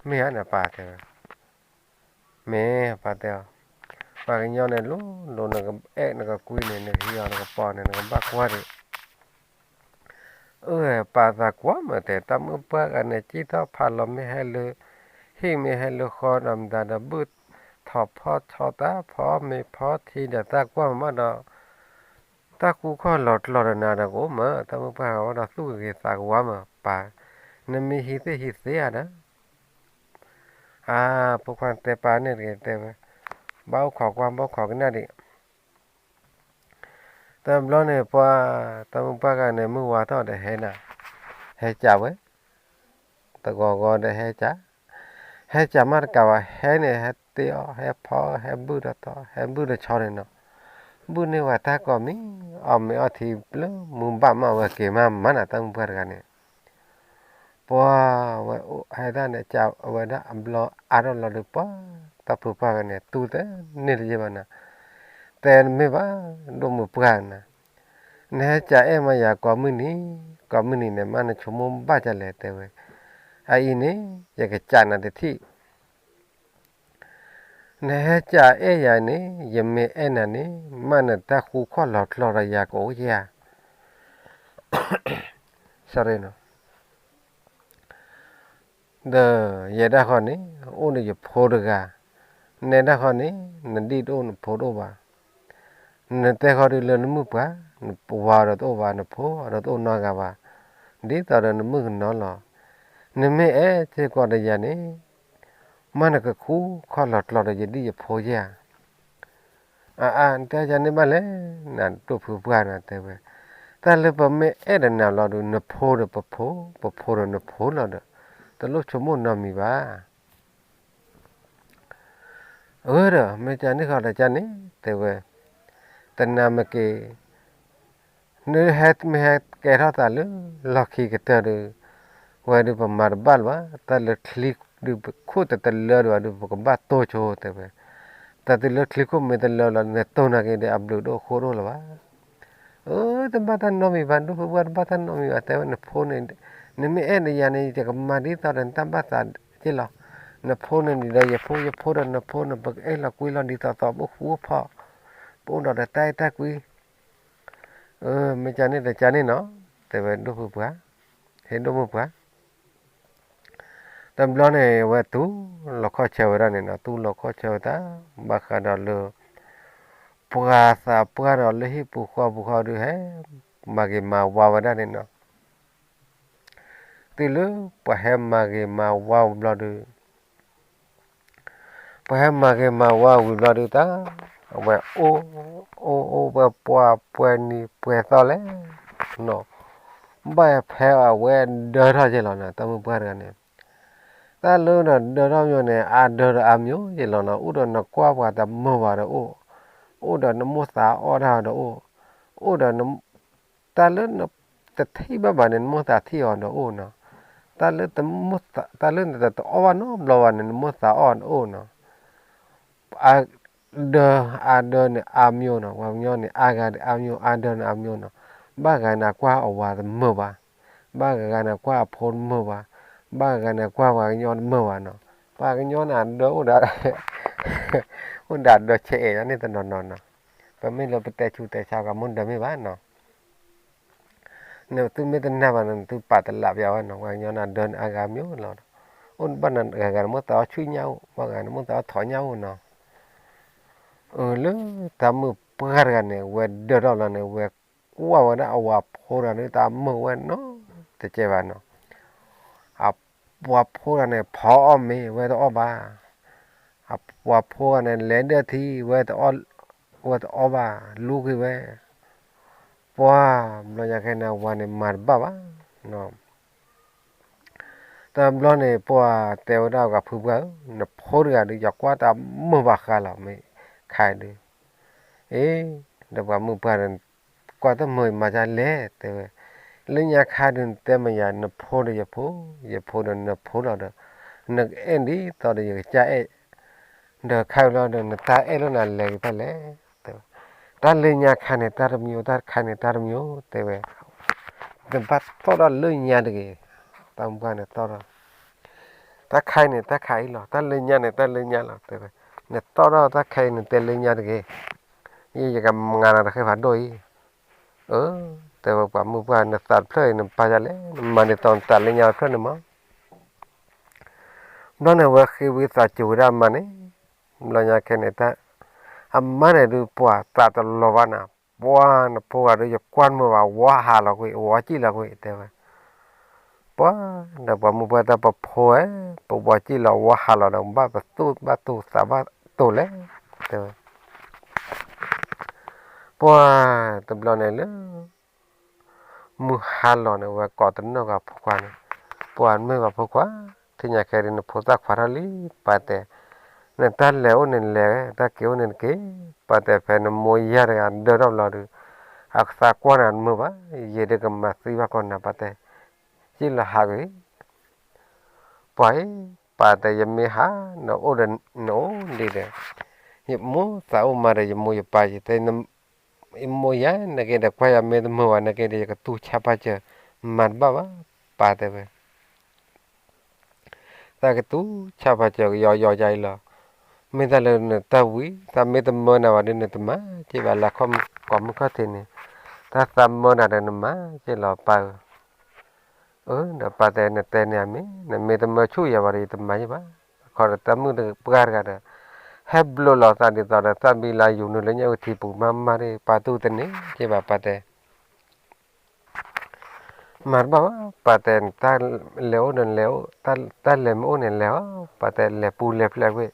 မ့ၢ်ဧါန့ၣ်ပၢ်, တဲဝဲ. မ့ၢ်ပၢ်တဲအီၤ, ပှၤကညီန့ၣ် လိၤလိၤနကအဲၣ်နကကွံန့ၣ် နကဟံးအီၤနကပီၤန့ၣ် နကဘၣ်ကွၢ်ဒံး. အၢ ပၢ်သးကွၢ်မး တဲ တၢ်မုၣ်ပှၢ်ဂၤန့ၣ် ကံၣ်ထီၣ်ဖးလီၤမ့ၢ်ဟဲလၢ ဟံၣ်မ့ၢ်ဟဲလၢဃီဒီးမတၤဒီး ဘုၣ်ထီၣ်ဖီၣ်ဆီတၢ်ဖီမ့ၤဖီထံဒီး သးကွၢ်မးဒီး တၢ်ဃူခီၣ်လီၤကျီၤဒီးနၤဒီးကအိၣ်မး, တၢ်မုၣ်ပှၢ်ဂၤဝဲဒီးသူၣ်ကဂ့ၤသးကဝါမး ပၢ်, နမ့ၢ်ဟံးသ့ၣ်ဟံးသ့ဧါဒီး အါ, ဖိခွါတဲပၢ်န့ၣ်တဂ့ၤ တဲဝဲ, ဘၣ်အိၣ်ခိးကွၢ် ဘၣ်အိၣ်ခိးကနၣ်ဒံး. တဘျီန့ၣ် ပှၤ, တၢ်မုၣ်ပှၢ်ဂၤန့ၣ် မုၢ်ဝါထီၣ်ဒီးဟဲနၤ, ဟဲကးဝဲ, တဂီၤဂီၤဒီးဟဲကး, ဟဲကးမးတကးဘၣ် ဟဲန့ၣ် ဟဲတ့အီၣ် ဟဲဖီ ဟဲဘုၣ်ဒီးတီ ဟဲဘုၣ်ဒီးဆီန့ၣ်နီၤ, ဘုၣ်န့ၢ်ဝဲတၢ်ကိးမံၤ, အီၣ်မ့ၤအီထံလၢမူဘၣ်မး ဝဲက့ၤမးမးနၤ တၢ်မုၣ်ပှၢ်တဂၤန့ၣ် ပှၤဝဲအိၣ်ဟဲဒၣ်န့ၣ် ကးဝဲဒၣ်အဘျီအါထီၣ်လီၤဒီးပှၤ, တၢ်ဖုပှၢ်ဂၤန့ၣ် တူၢ်တန့ၢ်တယဲၢ်ဘၣ်နၤ, တဲနမ့ၢ်ဘၣ်ဒိၣ်မုၣ်ပှၢ်နၤ, နဟဲကးအဲၣ်မးယၤကိးမုၢ်နံၤ, ကိးမုၢ်နံၤန့ၣ် မ့ၢ်နဆိကမိၣ်ဘၣ်ဒ်လဲၣ် တဲဝဲ, အအံၤန့ၣ် ယကစံးနၤတထံၣ် နဟဲကးအဲၣ်ယၤန့ၣ် ယမ့ၢ်အဲၣ်နၤန့ၣ် မ့ၢ်နတၢ်ဃူခီၣ်လီၤကျီၤဒီးယၤကအိၣ်ဧါ, ဒီးယဲဒၣ်ဃီန့ၣ် အိၣ်ဒီးယဖိတဂၤ, နဲဒၣ်ဃီန့ၣ် နဒံၣ်တအိၣ်နဖိတအိၣ်ဘၣ်, နတဲဃီဒုးလၢနမုၣ်ပှၢ်, နဝၤဒီးတအိၣ်ဘၣ် နဖိဒီးတအိၣ်နီတဂၤဘၣ်, ဒ်သိးဒီးနမုၣ်ကနီၤလီၤ, နမ့ၢ်အဲၣ်စ့ၢ်ကီးဒီးယၤန့ၣ် မ့ၢ်နကဃူခီၣ်လီၤကျီၤဒီးယဒံၣ်ယဖိဧါ အါအါ နတဲယၤန့ၣ်ဘၣ်လဲၣ်, နဒိၣ်ဖုပှၢ်နၤတဲဝဲ, တၢ်လၢပမ့ၢ်အဲၣ်ဒီးနၤလီၤဒုး နဖိဒီးပဖိ, ပဖိဒီးနဖိလီၤဒီး, တလိၣ်ဆိကမိၣ်နီတမံၤဘၣ်. အၢဒီး မ့ၢ်ကန့ၣ်ဃီဒီးကန့ၣ် တဲဝဲ, တနၤမ့ၢ်က့ၤ နဟဲမ့ၢ်ဟဲကဲထီၣ်သးလၢလီၢ်ခံကတၢၢ်ဒုး, ဝဲဒုးပမၤတဘၣ်လၢၤဘၣ်, တၢ်လၢချံဒုးခိၣ်တတလၢဒံးဘၣ်ဒုး ပကဘၣ်တိၢ်ဆိတဲဝဲ, တၢ်တုၤလၢချံခိၣ်မ့ၢ်တလၢလီၤ နတိၢ်နာ်က့ၤဒီး အဘျုးတအိၣ်ဃိတအိၣ်လၢၤဘၣ်. အၢ တဘၣ်တၢ်နီတမံၤဘၣ် ဒိၣ်ဖုပှၢ် တဘၣ်တၢ်နီတမံၤဘၣ် တဲဝဲ နဖိန့ၣ်, နမ့ၢ်အဲၣ်ဒီးယၤန့ၣ် ယကမၤဒ်သိးဒီးနတၢ်ဘၣ်သးက့လီၤ. နဖိန့ၣ်ဒ်ဒီးယဖိ, ယဖိဒီးနဖိန့ၣ် ပကအဲၣ်လီၤကွံလီၤဒ်သိးသိး ပအိၣ်ဃူအိၣ်ဖိး, ပအိၣ်ဒီးတၢ်အဲၣ်တၢ်ကွံ အၢ မ့ၢ်ကန့ၣ်ဒီးကန့ၣ်နီၤ, တဲဝဲဒိၣ်ဖုပှၢ်, ဟ့ၣ်ဒိၣ်မုၣ်ပှၢ်. တဘျီန့ၣ် အဝဲတူၢ်လိာ်ခီၣ်ဆၢဝဲဒၣ်န့ၣ်နီၤ, တူၢ်လိာ်ခီၣ်ဆၢဝဲတၢ် ဘၣ်ဃးဒီးလၢ ပှၤသးပှၢ်ဒီးလၢဟံၣ်ပူၤဃီပူၤဃီဒုး ဟဲမၤဂ့ၤမၤဝါဝဲဒၣ်န့ၣ်နီၤ. တုၤလၢပှၤဟဲမၤဂ့ၤမၤဝါဘျီဒုး ပှၤဟဲမၤဂ့ၤမၤဝါဝံၤဘျီဒုးတၢ်, အဝဲအိၣ်, အိၣ်အိၣ်ဝဲပှဲၤပှဲၤနံၤပှဲၤသီလဲၣ်နီၤ, ဘၣ်ဖဲအဝဲဒၢထီၣ်က့ၤလီၤနီၤ တၢ်မုၣ်ပှၢ်တဂၤန့ၣ်, တၢ်လၢနဒၢထီၣ်မ့ၢ်န့ၣ် အါဒၢဒီးအါမ့ၢ်က့ၤလီၤနီၤ, အိၣ်ဒီးနကွၢ်ပှၤတမုာ်ဘၣ်ဒီးအိၣ်, အိၣ်ဒီးနမိၢ်သးအီၣ်တၢ်ဒီးအိၣ်, အိၣ်ဒီး တၢ်လၢနတထံၣ်ဘၣ်ဘၣ်န့ၣ် နမိၢ်သးထံၣ်အီၤဒီးအိၣ်နီၤ, တၢ်လၢ တၢ်လၢနတအီၣ်ဘၣ်နီတဘျီဘၣ်န့ၣ် နမိၢ်သးအီၣ်ဒီးအိၣ်နီၤ, အါဒၢ, အါဒၢန့ၣ်အါမ့ၢ်နီၤ, ပှၤကညီန့ၣ် အါဂၤဒီးအါမ့ၢ် အါဒၢန့ၣ်အါမ့ၢ်နီၤ, ဘၣ်ဂၤန့ၣ်အကွၢ်အဝၤတမုာ်ဘၣ်, ဘၣ်ဂၤန့ၣ်ကွၢ်အဖိတမုာ်ဘၣ်, ဘၣ်ဂၤန့ၣ်ကွၢ်ပှၤကညီတမုာ်ဘၣ်နီၤ, ပှၤကညီန့ၣ်အဒၢအိၣ်ဒၣ် အိၣ်ဒၣ်ဒၢဆဲးအဲၣ်န့ၣ်တနီၤနီၤနီၤ, ပမ့ၢ်လၢပတဲဆူးတဲဆါကမူၣ်ဒၢမ့ၢ်ဘၣ်နီၤ နသုမ့ၢ်တနာ်ဘၣ်န့ၣ် နသုပာ်တလးပျးဝဲနီၤ, ပှၤကညီန့ၣ်ဒၢန့ၣ်အါဂၤမ့ၢ်လီၤ, အိၣ်ဘၣ်နဂၤဂၤန့ၣ် မိၢ်သးအီၣ်ဆူညါအိၣ်, ဘၣ်ဂၤန့ၣ်မိၢ်သးအီၣ်ထိးညါအိၣ်နီၤ, အၢ လၢတၢ်မုၣ်ပှၢ်တဂၤန့ၣ် ဝဲဒၢထီၣ်လီၤန့ၣ် ဝဲကွၢ်ဝဲဒၣ်အဝၤဖိတဂၤန့ၣ် တၢ်မုာ်ဝဲနီတကဲဘၣ်နီၤ, အဝၤဖိတဂၤန့ၣ် ဖီအီၣ်မ့ၤ ဝဲတအီၣ်ဘၣ်, အဝၤဖိတဂၤန့ၣ် လဲၤဒၢထံ ဝဲတအီၣ်ဘၣ် လူက့ၤဝဲ ပှၤဘျီညါခဲန့ၣ် အဝၤန့ၣ်မၤတဘၣ်ဘၣ်နီၤ, တဘျီန့ၣ် ပှၤတဲဝဲဒၣ်အဂၤဖုပှၢ်ဧၢ, နဖိတဂၤဒီး ယကွၢ်တၢ်မုာ်ဘၣ်ဃးလီၤ မ့ၢ်ခါဒုး, အ့ ဒီးပှၤမုၣ်ပှၢ်ဒီး ကွၢ်တၢ်မုာ်မၤဒ်လဲၣ် တဲဝဲ, လၢညါခါဒုးနတဲမ့ၢ်ယၤ နဖိဒီးယဖိ, ယဖိဒီးနဖိလီၤဒီး, နကအဲၣ်ဒ်သိးဒီးယကစၢ်အဲၣ်, ဒီးခါလီၤဒီး နတၢ်အဲၣ်လၢနၤလဲၤဂ့ၤဖဲလဲၣ် တဲဝဲ, တၢ်လၢညါခါန့ၣ် တၢ်တမံၤ, တၢ်ခါန့ၣ် တၢ်တမံၤ တဲဝဲ, နဘၣ်သီၣ်ထီၣ်လၢညါတဂ့ၤ, တၢ်မုၣ်ပှၢ်န့ၣ်သီၣ်ထီၣ် တၢ်ခါအံၤန့ၣ် တၢ်ခါအံၤလီၤ, တၢ်လၢညါန့ၣ် တၢ်လၢညါလီၤ တဲဝဲ, နသီၣ်ထီၣ်တၢ်ခါအံၤ နတဲလၢညါတဂ့ၤ, ယကမၤနၤတဃဲဖးဒိၣ်အံၤ, အၢ တဲဝဲပှၤမုၣ်ပှၢ် နသးတဖျၢၣ်အံၤ နပာ်ယၤလဲၣ်, နမၤဒ်သိးနသးလၢညါတဖျၢၣ်န့ၣ်မး ဘျီန့ၣ် ဝဲဃ့ဝံသးစူၤဝဲဒၣ်အမါန့ၣ်, ဘျီညါခဲန့ၣ် အမါန့ၣ်ဒုး ပှၤသးတလီၤဘၣ်နၤ, ပှၤနဖိဂၤဒီး ယကွၢ်မုာ်ဘၣ် ဝီဟးလီၤကွံာ် ဝီကံၣ်လီၤကွံာ် တဲဝဲ, ပှၤဒီးပှၤမုၣ်ပှၢ်တၢ်ပဖိဝဲ, ပဝီကံၣ်လီၤ ဝီဟးလီၤဒီး ဘၣ်ပသူၣ်ဘၣ်သူသးဘၣ်တိာ်လဲၣ်, တဲဝဲ, ပှၤတဘျီန့ၣ်လၢ မုၢ်ဟါလီၤန့ၣ် ဝဲကိးတနီၢ်ဂၤဖိခွါန့ၣ်, ပှၤမ့ၢ်ဘၣ်ဖိခွါ, ထံၣ်ညါခဲဒုး နဖိသၣ်ခွါထီၣ်လံ, ပၢ်တဲ, နတၢ်လဲၤအိၣ်န့ၣ်လဲၤ, တၢ်က့ၤအိၣ်န့ၣ်တက့ၤ, ပၢ်တဲ ဖဲနမိၢ်ယၤတဂၤဒၢထီၣ်ဘျီဒီး, အသးကွၢ်နၤတမုာ်ဘၣ်, ယဲဒၣ်ကမၤသံဘၣ်ကီးနၤ ပၢ်တဲ, ယ့ၣ်လီၤဟးကွံာ် ပှၤအံၤ, ပၢ်တဲ ယမ့ၢ်ဟး, နအိၣ်ဒီးနအိၣ်ဒံးဒီး, ယမိၢ်သးအိၣ်မးဒီး ယမိၢ်ယပၢ်ယတဲ, ယမိၢ်ယၤ နက့ၤဒီးကွၢ်ယၤမ့ၢ်တမုာ်ဘၣ် နက့ၤဒီး ယကတူၢ်ဆါပာ်စၢၤ, မၤတဘၣ်ဘၣ်, ပၢ်တဲဝဲ သးကတူၢ်ဆါပာ်စၢၤ ကယီယီယါအံၤလီၤ. မ့ၢ်တၢ်လၢနတၢ်ဝံၤ သးမ့ၢ်တမၢနၤဘၣ်ဒီး နတမၤက့ၤဘၣ် လၢခီၣ်မုၣ်ခီၣ်ထံးန့ၣ်, တၢ်သးမၢနၤဒီး နမၤက့ၤလီၤ ပၢ်ဧၢ. အၢ ဒီးပၢ်တဲ နတဲန့ၣ်အမ့ၢ် နမ့ၢ်တမၢဆူၣ်ယၤဘၣ်ဒီး ယတမၤယၤဘၣ်. ခီဒီးတၢ်မုၣ်ပှၢ်တဂၤဒီး ဟဲဘျုးလီၤသးဒ်သိးဒီး သၣ်ဘံလါယူၤနုာ်လၢညၣ်အုၣ်ထံပူၤ မၤမၤဒီး ပၢ်တူၢ်တန့ၢ်က့ၤဘၣ် ပၢ်တဲ မၤတဘၣ်ဘၣ် ပၢ်တဲ တၢ်လဲၤအိၣ်န့ၣ်လဲၤအိၣ်, တၢ်လဲၤမ့ၢ်အိၣ်န့ၣ်လဲၤအီၤ, ပၢ်တဲလဲၤပူၤလဲၤဖျဲးကွံာ်,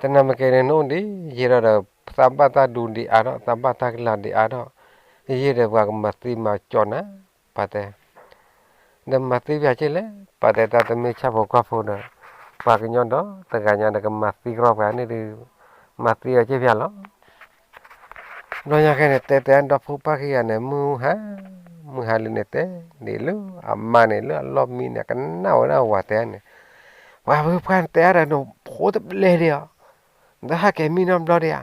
တနၤမ့ၢ်ကဲန့ၣ် နအိၣ်ဒံးယဲဒီး သးဘၣ်တၢ်ဒူဒံးအါထီၣ် သးဘၣ်တၢ်ကလၤဒံးအါထီၣ်, ယဲဒီးပှၤကမၤသံမၤကၠီနၤ, ပၢ်တဲ ဒီးမၤသံပျးက့ၤလဲၣ်, ပၢ်တဲ တၢ်တမ့ၢ်ဆၣ်ဖိကီၢ်ဖိဒီး ပှၤကညီဒီးတဂၤညါဒီး ကမၤသံကရီပှၤန့ၣ်ဒီး မၤသံအီၤက့ၤပျးလီၤ. ဘျီညါခဲန့ၣ် တဲတဲဒီဖိပၢ်ခံဂၤန့ၣ် မုၢ်ဟါ, မုၢ်ဟါလံန့ၣ်တဲ, န့ၣ်လၢအမါန့ၣ် လၢအလီၢ်မံန့ၣ် ကနၣ်ဝဲဒၣ်ဝၤတဲန့ၣ်, ပှၤဖုပှၢ်တဲဒီး နဖိတဘျဲၣ်ဒံးဧါ, နတဟးကဲၤမံနီတဘျီဒံးဧါ.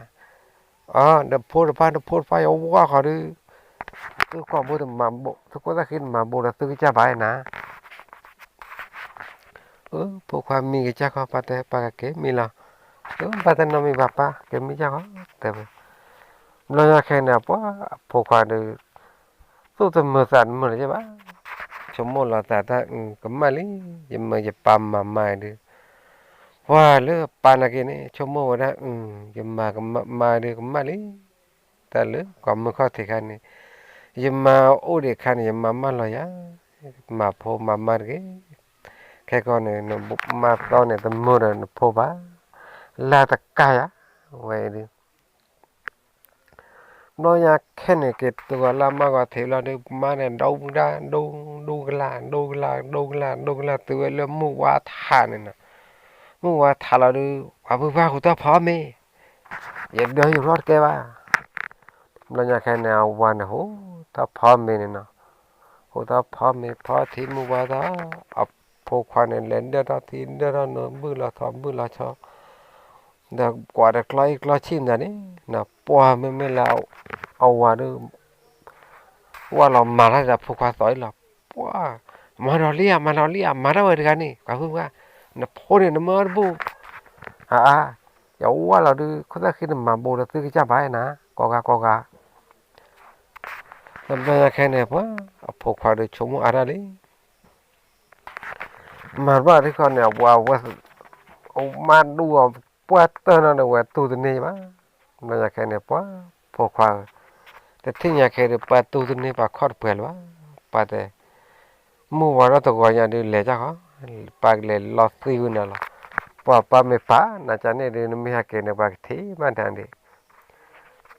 အၢ ဒီးဖိတဖၣ် နဖိတဖၣ်ယဝါဃီဒီး သုကွၢ်ဘိတမၤဘိ, သုကွၢ်သၣ်ဃံတမၤဘိဒီး သုကစၢ်ဘၣ်နၤ. အၢ ဖိခွါမံကစၢ်ခီ ပၢ်တဲ ပၢ်ကက့ၤမံလီၤ. အၢ ဘၣ်တနီတမံၤဘၣ် ပၢ်က့ၤမံစၢ်ခီ တဲဝဲ. ဘျီညါခဲန့ၣ် ပှၤဖိခွါဒီး သူၣ်တမုာ်သးတမုာ်လၢၤဘၣ်, ဆိကမိၣ်လီၤသးတၢ် ကမၣ်လံ, ယမၢယပၢ်မၤမါအံၤဒီး ပှၤလၢပၢ်နာ်က့န့ၣ် ဆိကမိၣ်ဝဲဒၣ် ယမၤကမၣ်မါဒီးကမၣ်လံ, တၢ်လၢကီၢ်မုၢ်ခီၣ်ထံးခါန့ၣ် ယမၤအိၣ်ဒံးခါန့ၣ် ယမၤမၢလီၤယၤ, မၤဖိမၤမါတဂ့ၤ, ခဲကီန့ၣ် နမါသီန့ၣ် တမုာ်ဒီးနဖိဘၣ်, လၢတကါယၤ, ဝဲဒုး ဘျီညါခဲန့ၣ် က့ၤတုၤဂီၤလၢမါဂီၤထံးလီၤဒုး မါန့ၣ် ဒိကဒါ ဒိ ဒိကလၢ် ဒိကလၢ် ဒိကလၢ် ဒိကလၢ် တုၤဝဲလၢမုၢ်ဝါထးန့ၣ်နီၤ, မုၢ်ဝါထးလီၤဒုး ပှၤဖုဖါဟူးထီၣ်ဖီမ့ၤ, ယဒၢယရီတကဲဘၣ်. ဘျီညါခဲန့ၣ် အဝၤန့ၣ်ဟူးထီၣ်ဖီမ့ၤန့ၣ်နီၤ, ဟူးထီၣ်ဖီမ့ၤဖီထံမုၢ်ဝါထီၣ်, အဖိခွါန့ၣ် လဲၤဒၢထီၣ်ထံဒၢထီၣ်နိ ဘုၣ်လီၤထီၣ်ဘုၣ်လီၤဆီ ဒီးကွၢ်တကျီအံၤကျီဆံၣ်မတၤန့ၣ်, ပှၢ်မ့မ့ၢ်လၢ အဝၤဒုး ဝၢ်လီၤမၤထီၣ်ဒီးဖိခွါသီအံၤလီၤ, ပှၢ်, မၤဒီးလံဧါ မၤဒီးလံဧါ မၤထီၣ်ဝဲတဂၤန့ၣ် ပှၤဖုဖါ, နဖိန့ၣ်နမၢတဘူၣ်, အါအါ, ယဝၢ်လီၤဒုး ခိၣ်သၣ်ဃံတမၤဘိဒီးသုကစၢ်ဘၣ်နၤ, ကိးဂၤကိးဂၤ တဘျီညါခဲန့ၣ် ပှၤအဖိခွါဒုးဆိကမိၣ်အါထီၣ်လံ, မၤတဘၣ်တခီန့ၣ် အဝဲ အမါဒူအီၤပှၢ်တၢၢ်နီၤဒီး ဝဲတူၢ်တန့ၢ်ဘၣ်. ဘျီညါခဲန့ၣ် ပှၤဖိခွါဧၢ, တထံၣ်ညါခဲဒီး ပှၤတူၢ်တန့ၢ်ပှၤခီၣ်တပှဲၤလၢၤဘၣ်, ပှၤတဲ မုၢ်ဝါထီၣ်တဂီၤညါဒုး လဲၤကၢ်ဃီ, ပှၤကလဲၤလီၤသံဝဲနၤလီၤ, ပှၤပှၤမ့ၢ်ပာ်နၤကန့ၣ်ဒုး နမ့ၢ်ဟဲက့ၤန့ၣ် ပှၤကထံၣ်ဘၣ်နၤဒံး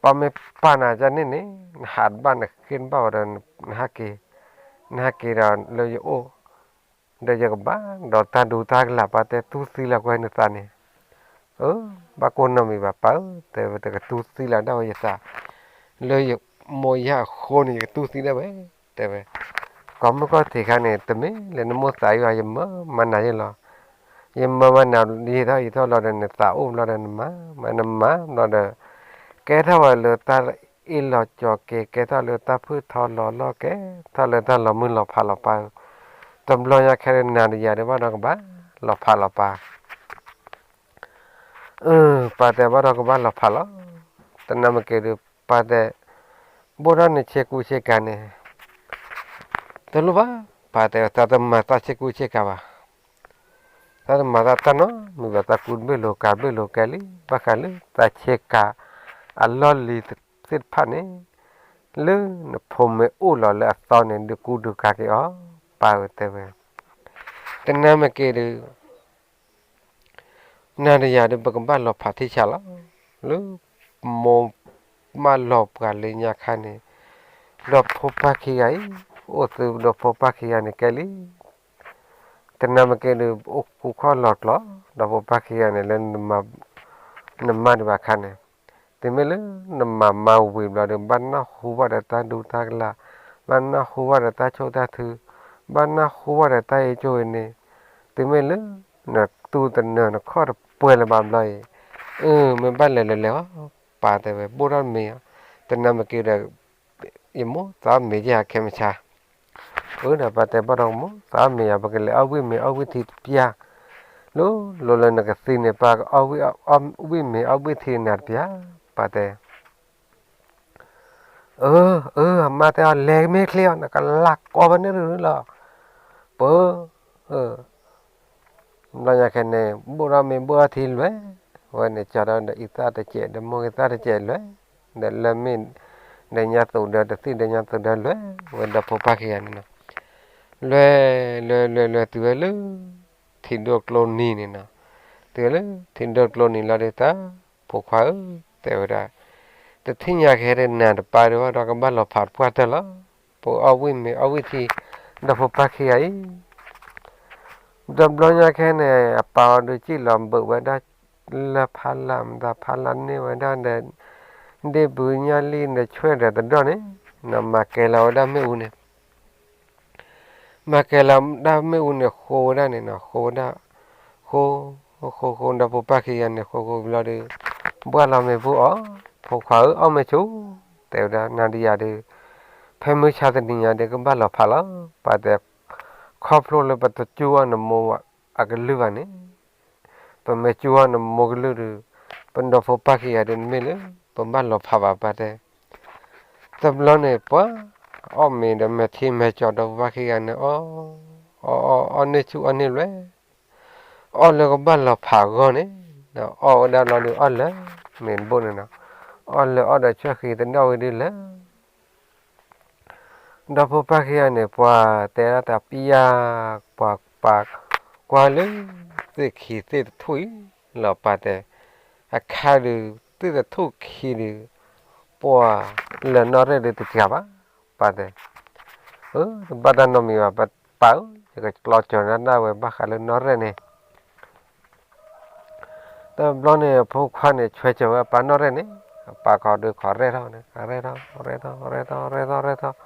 ပှၤမ့ၢ်ပာ်နၤကန့ၣ်န့ၣ် နဟးတဘၣ်နဃ့တဘၣ်ဝဲဒီး နဟးက့ၤ, နဟးက့ၤဒီးလၢယအိၣ်, ဒီးယကဘၣ်ဒီးတၢ်ဒူတၢ်ကလၢ် ပှၤတဲတူၢ်သံလၢကွဲနသးန့ၣ်, အၢ, ဘၣ်ကိၢ်နီၢ်မံၤဘၣ်ပၢ်ဧၢ, တဲဝဲတကတူၢ်သံလၢဒၣ်ဝဲယသး, လၢယမိၢ်ယၢ်အဃိန့ၣ် ယကတူၢ်သံဒၣ်ဝဲ, တဲဝဲ ကိးမုၢ်ခီၣ်ထံးခါန့ၣ် တမ့ၢ်လၢနမိၢ်သးအံၤဘၣ် ယမၢမၤနၤယ့ၣ်လီၤ, ယမၢမၤနၤယ့ၣ်ထီၣ်ယ့ၣ်ထီၣ်လီၤဒီး နသးအိၣ်ဘျီဒီးနမၤ, မၤနမၤဘျီဒီး ကဲထီၣ်ဝဲလၢတၢ်အ့ၣ်လီၤကၠီၤက့ၤ ကဲထီၣ်လၢတၢ်ဖုၣ်ထီလီၤလီၢ်ကဲ, ထီၣ်လၢတၢ်လီၤမုၢ်လီၤဖးလီၤပၢ်ဧၢ, တဘျီညါခဲဒီးနၤဒီးယၤဒုးဘၣ်ဒီးကဘၣ်လီၤဖးလီၤပၢ် အၢ ပၢ်တဲဘၣ်ဒီးကဘၣ်လီၤဖးလီၤ, တနၤမ့ၢ်က့ၤဒုး ပၢ်တဲ ဘိၣ်ထီၣ်န့ၣ်ဆ့ကူဆ့ကၤန့ၣ် တလိၣ်ဘၣ်, ပၢ်တဲ တၢ်တမၤသးဆ့ကူဆ့ကၤဘၣ်, တၢ်တမၤသးတၢ်နီတမံၤဘၣ်, သးကူတဘ့ၣ်လိာ်ကၤတဘ့ၣ်လိာ်ကဲလံ, ဘၣ်ဃးလၢတၢ်ဆ့ကၤအလီၢ်လံၤသ့ၣ်တဖၣ်န့ၣ် လၢနဖိမ့ၢ်အိၣ်လီၤလၢအသီန့ၣ် ဒုးကူဒုးကၤက့ၤအီၤ, ပၢ်ဧၢတဲဝဲ, တနၤမ့ၢ်က့ၤဒုး နၤဒီးယၤဒုး ပကဘၣ်လီၤဖးထံဆးလီၤ, လၢမိၢ်မၢလီၤပှၤလၢညါခါန့ၣ် ဒီဖိပၢ်ခံဂၤအံၤ အိၣ်သုဒီဖိပၢ်ခံဂၤန့ၣ်ကဲလံ, တနၤမ့ၢ်က့ၤဒုး အိၣ်ဃူခီၣ်လီၤကျီၤ ဒီဖိပၢ်ခံဂၤန့ၣ် လၢနမၤဒံးဘၣ်ခါန့ၣ်, တုၤမ့ၢ်လၢနမၤမၤဝံၤဘျီဒီး ဘၣ်နၢ်ဟူဘၣ်ဒီးတၢ်ဒူတၢ်ကလၢ်, ဘၣ်နၢ်ဟူဘၣ်ဒီးတၢ်ဆိၣ်တၢ်ထု, ဘၣ်နၢ်ဟူဘၣ်ဒီးတၢ်အ့ၣ်ကၠိဝဲန့ၣ်, တုၤမ့ၢ်လၢ နတူၢ်တနၢၤနခီၣ်တပှဲၤလၢၤဘၣ်ဘျီအံၤ, အၢ မ့ၢ်ဘၣ်လဲၤလၢလဲၤအီၤ, ပၢ်တဲဝဲ ဘိၣ်ထီၣ်မ့ၤအီၤ, တနၤမ့ၢ်က့ၤဒီး ယမိၢ်သးမ့ၤယဲၢ်ခဲမုၢ်ဆါ, အၢ ဒီးပၢ်တဲဘၣ်ဒီး မိၢ်သးမ့ၤယၤ ပကလဲၤအီၣ်ဝံၣ်မ့ၤအီၣ်ဝံၣ်ထံတပျၢ်, လိၤလိၤလၢနကသံန့ၣ် ပၢ်ကအီၣ်ဝံၣ်မ့ၤအီၣ်ဝံၣ်ထံနၤတပျၢ်, ပၢ်တဲ အၢ အၢ အမါတဲအီၤ လဲၤမ့ၢ်ချ့အီၤ နကလၢ်ကီဘၣ်န့ၣ်ရူလီၤ, ပၢ် ဘျီညါခဲန့ၣ် ဘိၣ်ထီၣ်မ့ၤဘိၣ်ထီၣ်ထံလွဲၤ, ဝဲန့ၣ်ကၠီဒီးအံသၣ်တစဲး ဒီးမိၢ်အံသၣ်တစဲးလွဲၤ, ဒီးလၢမ့ၢ် ဒီးညါသူၣ်ဒီးတသံၣ်ဒီးညါသူၣ်ဒီးလွဲၤ, ဝဲဒီဖိပၢ်ခံဂၤန့ၣ်နီၤ, လွဲၤ လွဲၤ လွဲၤ လွဲၤ တုၤဝဲလၢ ထံဒိၣ်ကျိနံၤန့ၣ်နီၤ, တုၤဝဲလၢထံဒိၣ်ကျိနံၤလီၤဒီး တၢ်ဖိခွါဧၢ တဲဝဲဒၣ်, တထံၣ်ညါခဲဒီးနၤတပၢ်ဒုးဘၣ်ဒီးကဘၣ်လီၤဖးတပှၢ်တၢၢ်လီၤ, ပအီၣ်ဝံၣ်မ့ၤအီၣ်ဝံၣ်ထံ ဒီဖိပၢ်ခံဂၤအံၤ ဒီးဘျီညါခဲန့ၣ် အပၢ်အီၤဒုးစံၣ်လီၤဘုးဝဲဒၣ် လၢဖးလၢ်မတၤဖးလၢ်န့ၢ်ဝဲဒၣ်ဒီး ဒ့ၣ်ဘုညၣ်လံၣ်ဒီးဆွဲၣ်ဒီးတဒီၣ်န့ၣ် နီၤ မၤကဲလီၤဝဲဒၣ်မ့ၣ်အူန့ၣ် မၤကဲလီၤဒၣ်မ့ၣ်အူန့ၣ် ဃိဝဲဒၣ်န့ၣ်နီၤ ဃိဝဲဒၣ် ဃိ ဃိ ဃိ ဒီဖိပၢ်ခံဂၤန့ၣ် ဃိဃိဘျီဒီး ဘှၣ်လီၤမ့ၤဘူၣ်အီၤ ဖိခွါဧၢ အီၣ်မ့ၤဆူၣ် တဲဝဲဒၣ် နၤဒီးယၤဒီး ဖဲမုၢ်ဆါတနံၤညါဒီး ကဘၣ်လီၤဖးလီၤ ပှၤတဲ ခီဖျိလၢပတစူၢ်အီၤနမိၢ်အကလုၢ်ဘၣ်န့ၣ် ပမ့ၢ်စူၢ်အီၤနမိၢ်ကလုၢ်ဒီး ပဒီဖိပၢ်ခံဂၤဒီး တမ့ၢ်လၢ ပဘၣ်လီၤဖးဘၣ်ပှၤတဲ တဘျီန့ၣ် ပှၤအီၣ်မ့ၤဒီးမဲာ်ထံမဲာ်ကၠီဒီဖိပၢ်ခံဂၤန့ၣ် အီၣ် အီၣ် အီၣ် အီၣ်န့ၢ်ဆူၣ်အီၣ်န့ၢ်လွဲ အီၣ်လၢကဘၣ်လီၤဖးအဂီၢ်န့ၣ် အီၣ်ဝဲဒၣ်ဘျီဒီး အီၣ်လၢ မ့ၤတဘိန့ၣ်နီၤ အီၣ်လၢအီၣ်ဒီးဆွဲၣ်ဃံတဒီၣ်ဝံၤဒ်လဲၣ် ဒီဖိပၢ်ခံဂၤန့ၣ် ပှၤတဲဒၣ်တၢ်ပျၢ် ပှၤပာ်ကွၢ်လၢ သ့ၣ်ခံသ့ၣ်တထူၣ်အံၤလီၤ ပှၤတဲ အခါဒုး သ့ၣ်တထူၣ်ခံဒုး ပှၤလၢနီၣ်ရဲၣ်ဒုးတစှၤဘၣ်, ပၢ်တဲ, အၢ တဘၣ်တၢ်နီတမံၤဘၣ် ပၢ်ဧၢ, ယကကျီစၢၤနၤဒၣ်ဝဲဘၣ်ဃးလၢနီၣ်ရဲၣ်န့ၣ် တဘျီန့ၣ် အဖိခွါန့ၣ် ဆွဲစၢၤဝဲအပၢ်နီၣ်ရဲၣ်န့ၣ်, အပၢ်ခီဒုးခီရဲၣ်ထီၣ်န့ၣ် ရဲၣ်ထီၣ် ရဲၣ်ထီၣ် ရဲၣ်ထီၣ် ရဲၣ်ထီၣ်,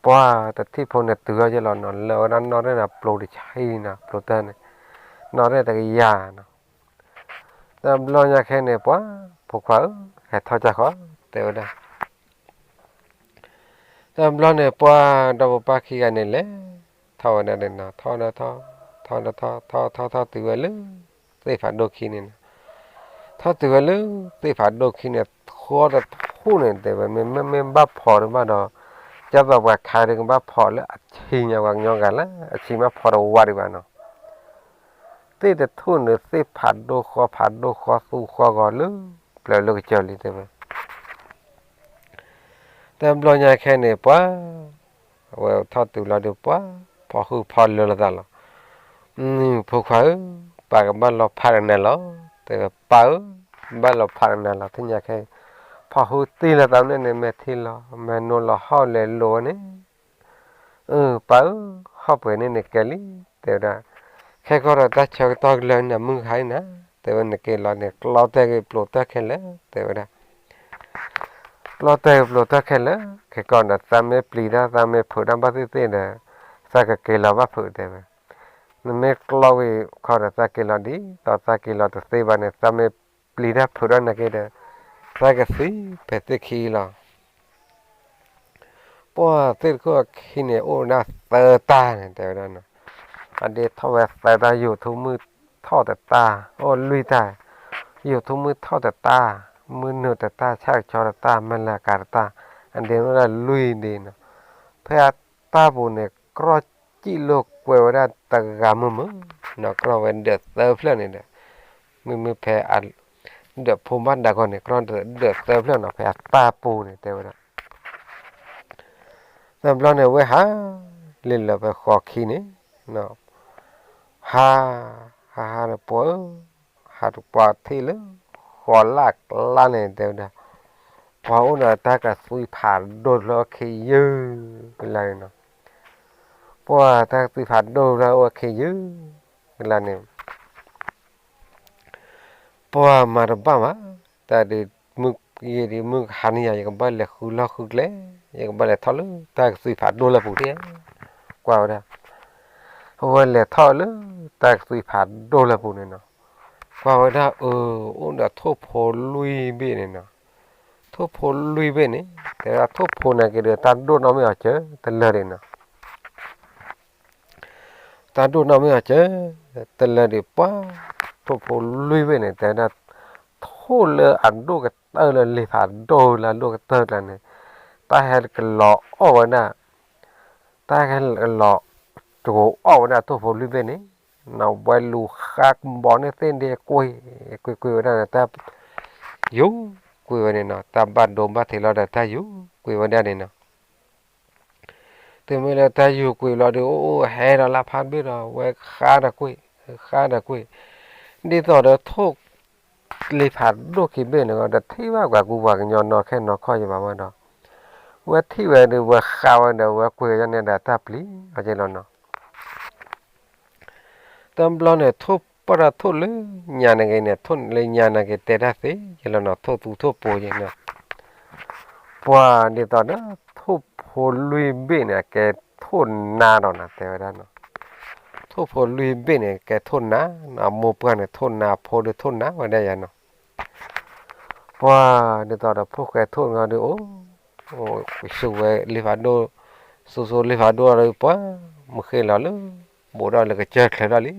ပှၤတထံၣ်ဖိန့ၣ်တုၤထီၣ်ယဲလီၤနီၤ, လၢဝဲဒၣ်နီၣ်ရဲၣ်န့ၣ် ပျိတဆံနီၤ, ပျိတၢ်န့ၣ်, နီၣ်ရဲၣ်တကယၤနီၤ, တဘျီညါခဲန့ၣ် ပှၤ ဖိခွါဧၢ, ဟဲထီၣ်ကၢ်ဃီ တဲဝဲဒၣ် တဘျီန့ၣ် ပှၤဒီးပပၢ်ခံဂၤန့ၣ်လဲၤထီၣ်ဝဲဒၣ်န့ၣ်နီၤ, ထီၣ်ဒီးထီၣ်, ထီၣ်ဒီးထီၣ်, ထီၣ်ထီၣ်ထီၣ်တုၤဝဲလၢ သ့ၣ်ဖးဒိၣ်ခံန့ၣ်နီၤ, ထီၣ်တုၤဝဲလၢ သ့ၣ်ဖးဒိၣ်ခံန့ၣ် ဃီတထူၣ်န့ၣ် တဲဝဲ မ့မ့ၢ်ဘၣ်ဖီးဒံးဘၣ်ဒီး ကၢ်သိးပှၤခးဒုးကဘၣ်ဖီးလၢအဆံညါပှၤကညီဂၤလၢ အဆံမ့ၢ်ဖီးတဝါဒံးဘၣ်နီၤ သ့ၣ်တထူၣ်န့ၣ် သ့ၣ်ဖးဒိၣ်ဃီဖးဒိၣ်ဃီသူဃီဂီၤလၢ ပျၢၤလၢကစၢၢ်လံတဲဝဲ, တဘျီညါခဲန့ၣ် ပှၤ အဝဲထီၣ်တုၤလီၤဒီး ပှၤ ဖီၣ်ဟုဖီၣ်လၢလီၤသးလီၤ, ဖိခွါဧၢ, ပၢ်ကဘၣ်လီၤဖးကနၤလီၤ, တဲဝဲ ပၢ်ဧၢ, ဘၣ်လီၤဖးကနၤလီၤ, ထံၣ်ညါခဲ ဖီၣ်ဟုတံၢ်လီၤသးန့ၣ်န့ၣ် မဲာ်ထံလီၤ မဲာ်နိလီၤဟီၣ်လဲၤလိၤဝဲန့ၣ် အၢ ပၢ်ဧၢ, ဟီၣ်ပှဲၤန့ၣ်န့ၣ်ကဲလံ, တဲဝဲဒၣ်, ခဲကီၢ်ဒီးတၢ်ဆၢကတီၢ်ကလၢနၤမုၢ်ဟါနၤ, တဲဝဲနက့ၤလီၤန့ၣ် ကျီတဲာ်က့ၤပျိးတၢ်ခဲလၢာ်, တဲဝဲဒၣ်, ကျီတဲာ်က့ၤပျိးတၢ်ခဲလၢာ်, ခဲကီၢ်ဒီးသးမ့ၢ်ပျံၤတၢ် သးမ့ၢ်ဖုးတၢ်ဘၣ်သ့ၣ်သ့ၣ်ဒီး သးကက့ၤလီၤဘၣ်ဖုးတဲဝဲ, နမ့ၢ်ကျီဝံၤခီဒီးသးက့ၤလီၤဒ်သိး သးက့ၤလီၤတသ့ဘၣ်န့ၣ် သးမ့ၢ်ပျံၤတၢ်ဖုးတၢ်နာ်က့ဒီး သးကသံဖဲသ့ၣ်ခံလီၤ ပှၤသ့ၣ်တခိၣ်အခံန့ၣ် အိၣ်ဝဲဒၣ်သၢတၢ်န့ၣ် တဲဝဲဒၣ်နီၤ, အဒ့ထီၣ်ဝဲသၢတၢ် ယိာ်ထူမုၢ်ထီၣ်တတၢ်, အိၣ်လွံၢ်တၢ်, ယိာ်ထူမုၢ်ထီၣ်တတၢ်, မုၢ်နုာ်တတၢ်, ဆၣ်ကဆီတတၢ်, မဲၢ်လၢကၤတတၢ်, အဒ့အိၣ်ဒၣ်လွံၢ်ဒ့နီၤ, ဖဲအတၢ်ပူၤန့ၣ် ကြီၣ်စံၣ်လိာ်ကွဲဝဲဒၣ်တဂၤမုၢ်မုၢ်နီၤ, ကြီၣ်ဝဲဒၢးသၢဖျၢၣ်န့ၣ်ဒီး မ့မ့ၢ်ဖဲ ဒၢးဖိမါဒၢးဂီၤန့ၣ် ကြီၣ်ဒၢးသၢဖျၢၣ်နီၤ ဖဲအတၢ်ပူၤန့ၣ် တဲဝဲဒၣ် တဘျီန့ၣ်ဝဲဟး လံလၢပဃီခံန့ၣ် ဟး ဟးဟးဒီးပှၤဧၢ, ဟးတပှၤထံၣ်လၢ ဃီလၢ်ကျါန့ၣ် တဲဝဲဒၣ် ပှၤအိၣ်ဒီးတၢ်ကသွံဖးဒိၣ်တဖျၢၣ်အိၣ်ခံယုၢ်ကလါန့ၣ်နီၤ, ပှၤတၢ်ကသွံဖးဒိၣ်တဖျၢၣ်အိၣ်ခံယုၢ်ကလါန့ၣ် ပှၤမၤတဘၣ်ဘၣ်, တၢ်ဒုး မုၢ်ယံၤဒုး မုၢ်ကဟါန့ၣ်ယၤ ယကဘၣ်လဲၤဃုလီၢ်ဃုကျဲ, ယကဘၣ်လဲၤထီၣ်လၢတၢ်ကသွံဖးဒိၣ်လၢပူၤဒၣ်, ကွၢ်ဝဲဒၣ်, အဝဲလဲၤထီၣ်လၢတၢ်ကသွံဖးဒိၣ်လၢပူၤန့ၣ်နီၤ, ကွၢ်ဝဲဒၣ်အၢ, အိၣ်ဒီးထိၣ်ဖိလွံၢ်ဘ့ၣ်န့ၣ်နီၤ, ထိၣ်ဖိလွံၢ်ဘ့ၣ်န့ၣ် တဲဝဲဒၣ်ထိၣ်ဖိနာ်က့ဒီး တၢ်ဒိၣ်နီၣ်မ့ၢ်အီၤစၢၤတလၢာ်ဒၣ်နီၤ တၢ်ဒိၣ်နီၣ်မ့ၢ်အီၤစၢၤတလၢာ်ဒၣ်ပှၤ, ထိၣ်ဖိလွံၢ်ဘ့ၣ်န့ၣ် တဲဝဲဒၣ်, ထိၣ်လၢအဒိၣ်ကတၢၢ်လၢလံာ်ဖးဒိၣ်လၢအဒိၣ်ကတၢၢ်ကျါန့ၣ်, တၢ်ဟဲကလီၤအီၣ်ဝဲဒၣ်, တၢ်ဟဲကလီၤ တကိးအီၣ်ဝဲဒၣ်ထိၣ်ဖိလွံၢ်ဘ့ၣ်န့ၣ်, နဝဲလူၤဃါကဘီန့ၢ်သ့ၣ်ဒ့ကွံာ်, ကွံာ်ကွံာ်ဝဲဒၣ်န့ၣ် တၢ်ယူၤကွံာ်ဝဲန့ၣ်နီၤ, တၢ်ဘၣ်ဒိဘၣ်ထံးလီၤဒီးတၢ်ယူၤကွံာ်ဝဲဒၣ်န့ၣ်နီၤ တုၤမ့ၢ်လၢတၢ်ယူၤကွံာ်လီၤဒီး အိၣ်အိၣ်ဟဲဒီးလၢဖးဘ့ၣ်ဒီး ဝဲဃါဒီးကွံာ်, ဃါဒီးကွံာ်, ဒ်သိးဒီးထိၣ်လံာ်ဖးဒိၣ်ခံဘ့ၣ်န့ၣ်ဒီး တထံၣ်ဘၣ်ပှၤကူပှၤကညီနီၢ်ခဲနီၢ်ခီၣ်ယဘၣ်ဝဲဒီး, ဝဲထံၣ်ဝဲဒီး ဝဲဃါဝဲဒီး ဝဲကွံာ်ဝဲန့ၣ်ဒီးတၢ်ပျံၤအီၤက့လီၤနီၤ တဘျီန့ၣ် ထိၣ်ပၢၢ်ထီၣ်ထိၣ်လၢညါနာ်က့န့ၣ် ထိၣ်လၢညါနာ်က့တဲတၢ်သ့ယဲလီၤနီၤ ထိၣ်သူထိၣ်ပိၤယဲနီၤ ပှၤဒ်သိးဒီး ထိၣ်ဖိလွံၢ်ဘ့ၣ်န့ၣ် အကဲထိၣ်နါဒီးနၤ တဲဝဲဒၣ်နီၤ, ထိၣ်ဖိလွံၢ်ဘ့ၣ်န့ၣ် ကဲထိၣ်နါ, အမိၢ်ပှၢ်န့ၣ်ထိၣ်နါ အဖိဒုးထိၣ်နါဝဲဒၣ်ယၤနီၤ ပှၤဒ်သိးဒီးဖိၣ်ဃဲထိၣ်န့ၣ်ဒီး အိၣ် ဆူၣ်ဝဲလံာ်ဖးဒိၣ်, ဆူၣ်ဆူၣ်လံာ်ဖးဒိၣ်ဒီး ပှၤမုၢ်ဃ့လီၤလၢ ဘူးဒီးလၢကစၢၢ်ချၢထီၣ်လံ ဘျီ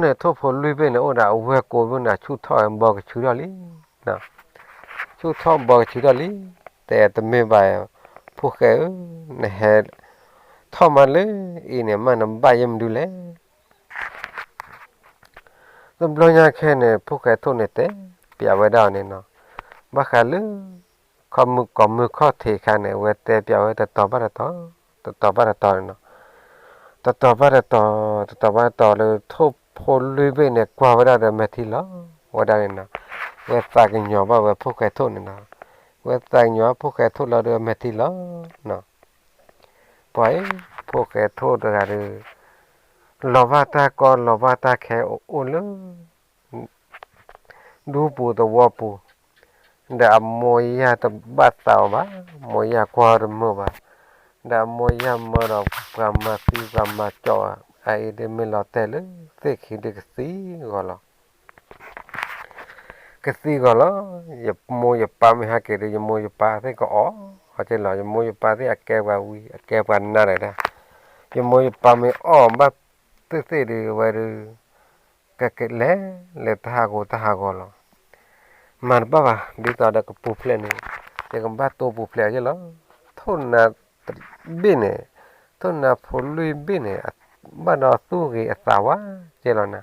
န့ၣ် ထိၣ်ဖိလွံၢ်ဘ့ၣ်န့ၣ် အိၣ်ဒီးအဝဲၢ်ကိာ်ဘိန့ၣ် ဆူၣ်ထီၣ်ဘီကဆူထီၣ်လံ, ဆူၣ်ထီၣ်ဘီကဆူထီၣ်လံ, တဲတမ့ၢ်ဘၣ်, ဖိၣ်ဃဲဧၢ, နဟဲထီၣ်မးလၢအံၤန့ၣ် မ့ၢ်နဘၣ်ယဲၢ်မနုၤလဲၣ် တဘျီညါခဲန့ၣ် ဖိၣ်ဃဲထိၣ်န့ၣ်တဲပျးဝဲဒၣ်အီၤန့ၣ်နီၤ, ဘၣ်ဃးလၢ ခီမုၢ်ကီၢ်မုၢ်ခီၣ်ထံးအခါန့ၣ် အဝဲတဲပျးဝဲတတီၤဘၣ်တတီၤ, တတီၤဘၣ်တတီၤန့ၣ်နီၤ, တတီၤဘၣ်တတီၤ, တတီၤဘၣ်တတီၤလၢထိၣ် ဖိလွံၢ်ဘ့ၣ်န့ၣ် ကွၢ်ဝဲဒၣ်ဒီးမဲာ်ထံလီၤ ဝဲဒၣ်န့ၣ်နီၤ, ဝဲသးကညီၤဘၣ်ဝဲဖိၣ်ဃဲထိၣ်န့ၣ်နီၤ, ဝဲသးကညီၤဖိၣ်ဃဲထိၣ်လီၤဒီးမဲာ်ထံလီၤနီၤ, ပှၤအံၤ ဖိၣ်ဃဲထိၣ်တဂၤဒီး လီၤဘၣ်တၢ်ကီလီၤဘၣ်တၢ်ခဲအိၣ်လၢ ဒူပူၤသဝီပူၤ, ဒီးအမိၢ်ယၢ်တဘၣ်သးအီၤဘၣ်, မိၢ်ယၢ်ကွၢ်တမုာ်ဘၣ်, ဒီးအမိၢ်ယၢ်မၢဒီးပှၤမၤသံပှၤမၤကၠီအီၤ, အအံၤဒ်မ့ၢ်လီၤတဲာ်လၢသ့ၣ်ခံဒ်ကသံဂီၤလီၤ ကသံဂီၤလီၤ, ယမိၢ်ယပၢ်မ့ၢ်ဟဲက့ၤဒီး ယမိၢ်ယပၢ်သ့ၣ်ကအီၣ်, အက့လီၤ ယမိၢ်ယပၢ်သ့ၣ်အကဲပှၤဝံအကဲပှၤနါဒၣ်ဒၣ်, ယမိၢ်ယပၢ်မ့ၢ်အီၣ်ဘၣ်သ့ၣ်သ့ၣ်ဒီးဝဲဒီး ကကလဲၤလၢတၢ်ဟးဂီၤတၢ်ဟးဂီၤလီၤ, မၤတဘၣ်ဘၣ် ဒ်သိးဒီးကပူၤဖျဲးန့ၣ်, ယကဘၣ်တိပူၤဖျဲးအက့လီၤ, ထိၣ်နါတဘ့ၣ်န့ၣ်, ထိၣ်နါဖိလွံၢ်ဘ့ၣ်န့ၣ်, ဘၣ်ဒီးသူၣ်ဂ့ၤအသးဝါက့လီၤနၤ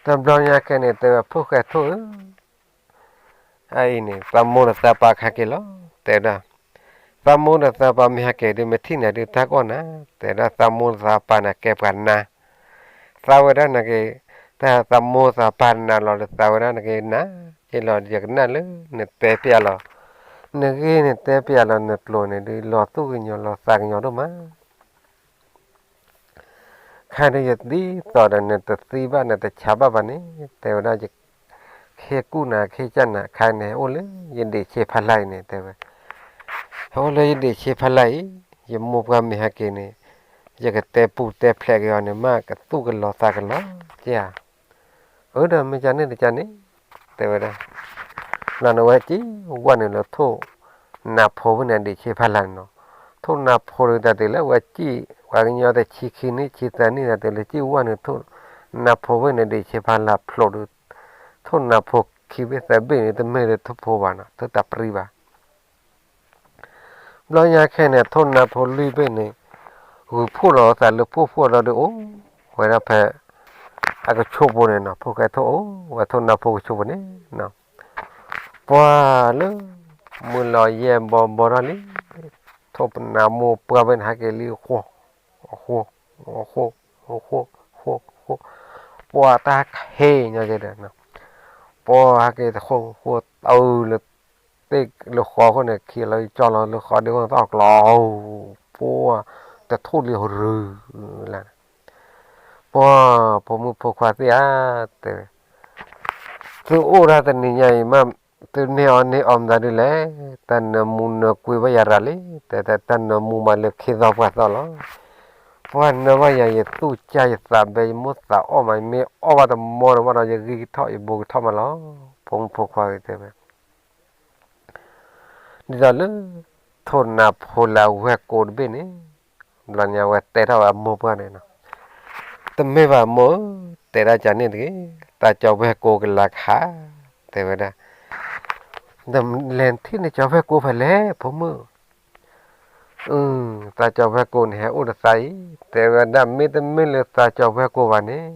တဘျီညါခဲန့ၣ် တဲဝဲဖိၣ်ဃဲထိၣ်ဧၢ, အအံၤန့ၣ် သးမိၢ်ဒီးသးပၢ်ခါက့ၤလီၤ, တဲဝဲဒၣ်, သးမိၢ်ဒီးသးပၢ်မ့ၢ်ဟဲက့ၤဒီး မ့ၢ်ထံၣ်နၤဒုးတၢ်ကီၢ်နၤ, တဲဝဲဒၣ် သးမိၢ်သးပၢ်န့ၣ်ကဲပှၤနါ, သးဝဲဒၣ်န့ၣ်က့ၤ, တၢ်သးမိၢ်သးပၢ်နၤလီၤဒီး သးဝဲဒၣ်န့ၣ်က့ၤနၤ, က့လီၤ ယကနၣ်လၢနတဲပျးလီၤ, နဂ့ၢ်နတဲပျးလီၤ နကျိာ်န့ၣ်ဒုး လီၤသူၣ်ကညီၤလီၤသးကညီၤဒိၣ်မး ခါဒ်ယသံသိးဒီး နတသံဘၣ်နတဆါဘၣ်ဘၣ်န့ၣ်, တဲဝဲဒၣ်, ယခ့ကူၣ်နၤခ့ကၢ်နၤ ခါန့ၣ် ဟဲအိၣ်လၢယဒံးဆ့ဖးလၢ်အံၤန့ၣ် တဲဝဲ, ဟဲအိၣ်လၢယဒံးဆ့ဖးလၢ်အံၤ, ယမိၢ်ပှၢ်မ့ၢ်ဟဲက့ၤန့ၣ်, ယကတဲပူၤတဲဖျဲးက့ၤအီၤန့ၣ် မ့ၢ်ကသူၣ်ကလီၤသးကလီၤက့ဧါ, အၢ ဒီးမ့ၢ်ကန့ၣ်တကန့ၣ်, တဲဝဲဒၣ် လီၤန့ၣ်ဝဲစံၣ်ဝဲနုာ်လၢထိၣ်နါဖိဖဲန့ၣ်ဒံးဆ့ဖးလၢ်န့ၣ်နီၤ, ထိၣ်နါဖိဒုးတၢ်တုၤလၢဝဲစံၣ် ပှၤကညီတဆံခံနံၣ်ဆံသၢနံၣ်တၢ်တုၤလၢစံၣ်ဝဲနုာ်ထိၣ်နါဖိဖဲန့ၣ်ဒံးဆ့ဖးလၢ်ဖျိးဒီး, ထိၣ်နါဖိခံဘ့ၣ်သၢဘ့ၣ်န့ၣ် တမ့ၢ်လၢထိၣ်ဖိဘၣ်နီၤ ထိၣ်တၢ်ပြံဘၣ် ဘျီညါခဲန့ၣ် ထိၣ်နါဖိလွံၢ်ဘ့ၣ်န့ၣ်, ဂုာ်ဖှိၣ်လီၤသးလၢဖှိၣ်ဖှိၣ်လီၤဒီးအိၣ်ဝဲဒၣ်ဖဲ အကဆိးပူၤန့ၣ်နီၤ, ဖိၣ်ဃဲထိၣ်အိၣ်ဝဲထိၣ်နါဖိကဆိးပူၤန့ၣ်, ပှၤလၢ မုၢ်လီၤယဲၢ်ဘီဘီထီၣ်လံ, ထိၣ်နါမိၢ်ပှၢ်ဘ့ၣ်န့ၣ် ဟဲက့ၤလံဃိ, ဃိ, ဃိ, ဃိ, ဃိ, ဃိ, ပှၤတၢ်ဟဲက့ၤညီက့ၤဒီး, ပှၤဟဲက့ၤတဃိဃိတုၤလၢ သ့ၣ်လၢဃီအဃိန့ၣ် ခံးလီၤကၠီလီၤလၢဃီဒ့ဝဲသီၣ်ကျီ, ပှၤ တထိၣ်လံဟရူၤလၢ်န့ၣ်, ပှၤ ဖိမုၣ်ဖိခွါသ့ၣ်ဧါ, တဲဝဲ, သုအိၣ်ဒၣ်တနံၤညါအံၤမး, သုန့ၢ်အီၣ်န့ၢ်အီမတၤဒုလဲၣ်, တၢ်နၢမူနၢကွံဘၣ်ယၤရၤလံ, တဲ တၢ်နၢမူမးလၢခ့သီပှၤသီလီၤ, ပှၤနၢဘၣ်ယၤယသူၣ်ကၢ်ယသးဘဲ ယမိၢ်သးအီၣ်မး ယမ့ၢ်အီၣ်ဘၣ်တမီတမီဒီး ယဂံၢ်ကထီၣ်ယဘိကထီၣ်မးလီၤ, ဖိမုၣ်ဖိခွါဂ့ၤတဲဝဲ ဒ်သိးလၢ ထိၣ်နါဖိလၢအဝဲၢ်ကိတဘ့ၣ်န့ၣ်, ဘျီညါဝဲတဲထီၣ်ဝဲအမိၢ်ပှၢ်န့ၣ်နီၤ, တမ့ၢ်ဘၣ်မိၢ်ဧၢ, တဲဒၣ်ကန့ၣ်တဂ့ၤ, သးကၠီဝဲၢ်ကိကလၤကဟး, တဲဝဲဒၣ်, လဲၤထံၣ်နကၠီဝဲၢ်ကိဖဲလဲၣ် ဖိမုၣ် သးကၠီဝဲၢ်ကိန့ၣ် ဟဲအိၣ်ဒီးသးအံၤ, တဲဝဲဒၣ် မ့တမ့ၢ်လၢသးကၠီဝဲၢ်ကိဘၣ်န့ၣ်,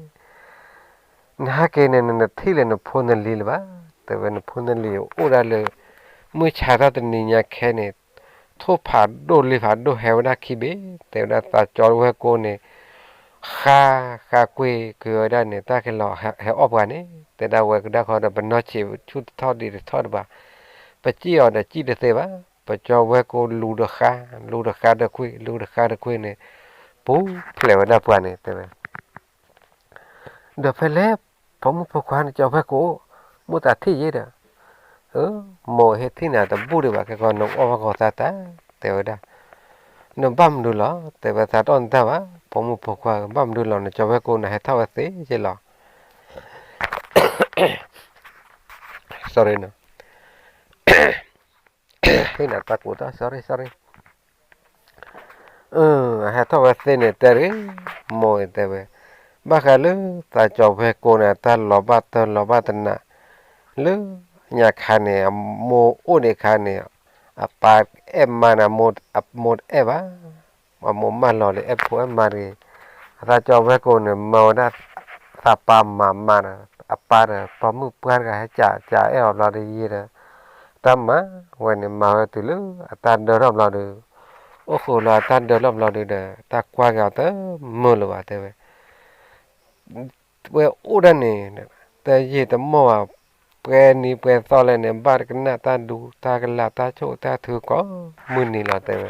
နဟဲက့ၤန့ၣ် နတထံၣ်လၢနဖိနလံၤလၢၤဘၣ်, တဲဝဲ နဖိနလံၤအိၣ်ဒၣ်လၢ မုၢ်ဆါထီၣ်တနံၤညါခဲန့ၣ်, ထိၣ်ဖးဒိၣ်လံဖးဒိၣ်ဟဲဝဲဒၣ်ခံဘ့ၣ်, တဲဝဲဒၣ်သးကၠီဝဲၢ်ကိန့ၣ် ဃါဃါကွ့ၢ်ကွ့ၢ်ဝဲဒၣ်န့ၣ် တၢ်ကလီၤဟဲအီၣ်ပှၤန့ၣ်, တဲဒၣ်ဝဲကဒါဃီဒီး ပနီၢ်ဆံးဆူၣ်တထီၣ်ဒံးတထီၣ်တဘၣ်, ပစံၣ်အီၤဒီးစံၣ်တသ့ဘၣ်, ပကၠီဝဲၢ်ကိလူၤဒီးဃါ, လူၤဒီးဃါဒီးကွ့ၢ်, လူၤဒီးဃါဒီးကွ့ၢ်န့ၣ်, ပူၤဖျဲးဝဲဒၣ်ပှၤန့ၣ် တဲဝဲ ဒီးဖဲလဲၣ် ဖိမုၣ်ဖိခွါနကၠီဝဲၢ်ကိအိၣ်, မိၢ်သးထံၣ်ယဲဒီး, မိၢ်ဟဲထံၣ်နၤတဘူၣ်ဒံးဘၣ် ကဲကီနအီၣ်ဘၣ်ကီသးတၢ်, တဲဝဲဒၣ်, နဘၣ်မနုၤလီၤ, တဲဝဲသးတအီၣ်နတၢ်ဘၣ်, ဖိမုၣ်ဖိခွါ ဘၣ်မနုၤလီၤ နကၠီဝဲၢ်ကိန့ၣ် ဟဲထီၣ်ဝဲသ့ယဲလီၤ sorry နီၤ, ဟ့ၣ်နၤတၢ်ကူတၢ် sorry sorry, ဟဲထီၣ်ဝဲသ့န့ၣ် တဲရ့ၣ်, မိၢ်အံၤတဲဝဲ, ဘၣ်ဃးလၢသးကၠီဝဲၢ်ကိန့ၣ် တၢ်လီၤဘၣ်တၢ်လီၤဘၣ်တနး, လၢညါခါန့ၣ် အမိၢ်အိၣ်ဒံးခါန့ၣ်, အပၢ်အဲၣ်မါန့ၣ် အမိၢ်တအဲၣ်ဘၣ်, အမိၢ်မၢလီၤလၢအဲၣ်ဖိအဲၣ်မါတဂ့ၤ, အသးကၠီဝဲၢ်ကိန့ၣ် မၢဝဲဒၣ် သးပၢ်မၤမါဒီး အပၢ်ဒီး ပိာ်မုၣ်ပှၢ်တဂၤ ဟဲကးကးအဲၣ်အီၤဘျီဒီးယံာ်ဒီး, တၢ်မၤဝဲန့ၣ် မၤဝဲတုၤလၢအတၢ်ဒၢထီၣ်ဘျီဒီး, အိၣ်ဃုာ်လီၤအတၢ်ဒၢထီၣ်ဘျီဒီး တၢ်ကွၢ်က့ၤအီၤတမုာ်လၢၤဘၣ် တဲဝဲ, ဝဲအိၣ်ဒၣ်န့ၣ်, တယံာ်တမီၢ်ဘၣ်, ပှဲၤနံၤပှဲၤသီလဲၣ်န့ၣ် ဘၣ်တကနၣ်တၢ်ဒူတၢ်ကလၤတၢ်ဆိၣ်တၢ်ထုကိးမုၢ်နံၤလီၤတဲဝဲ.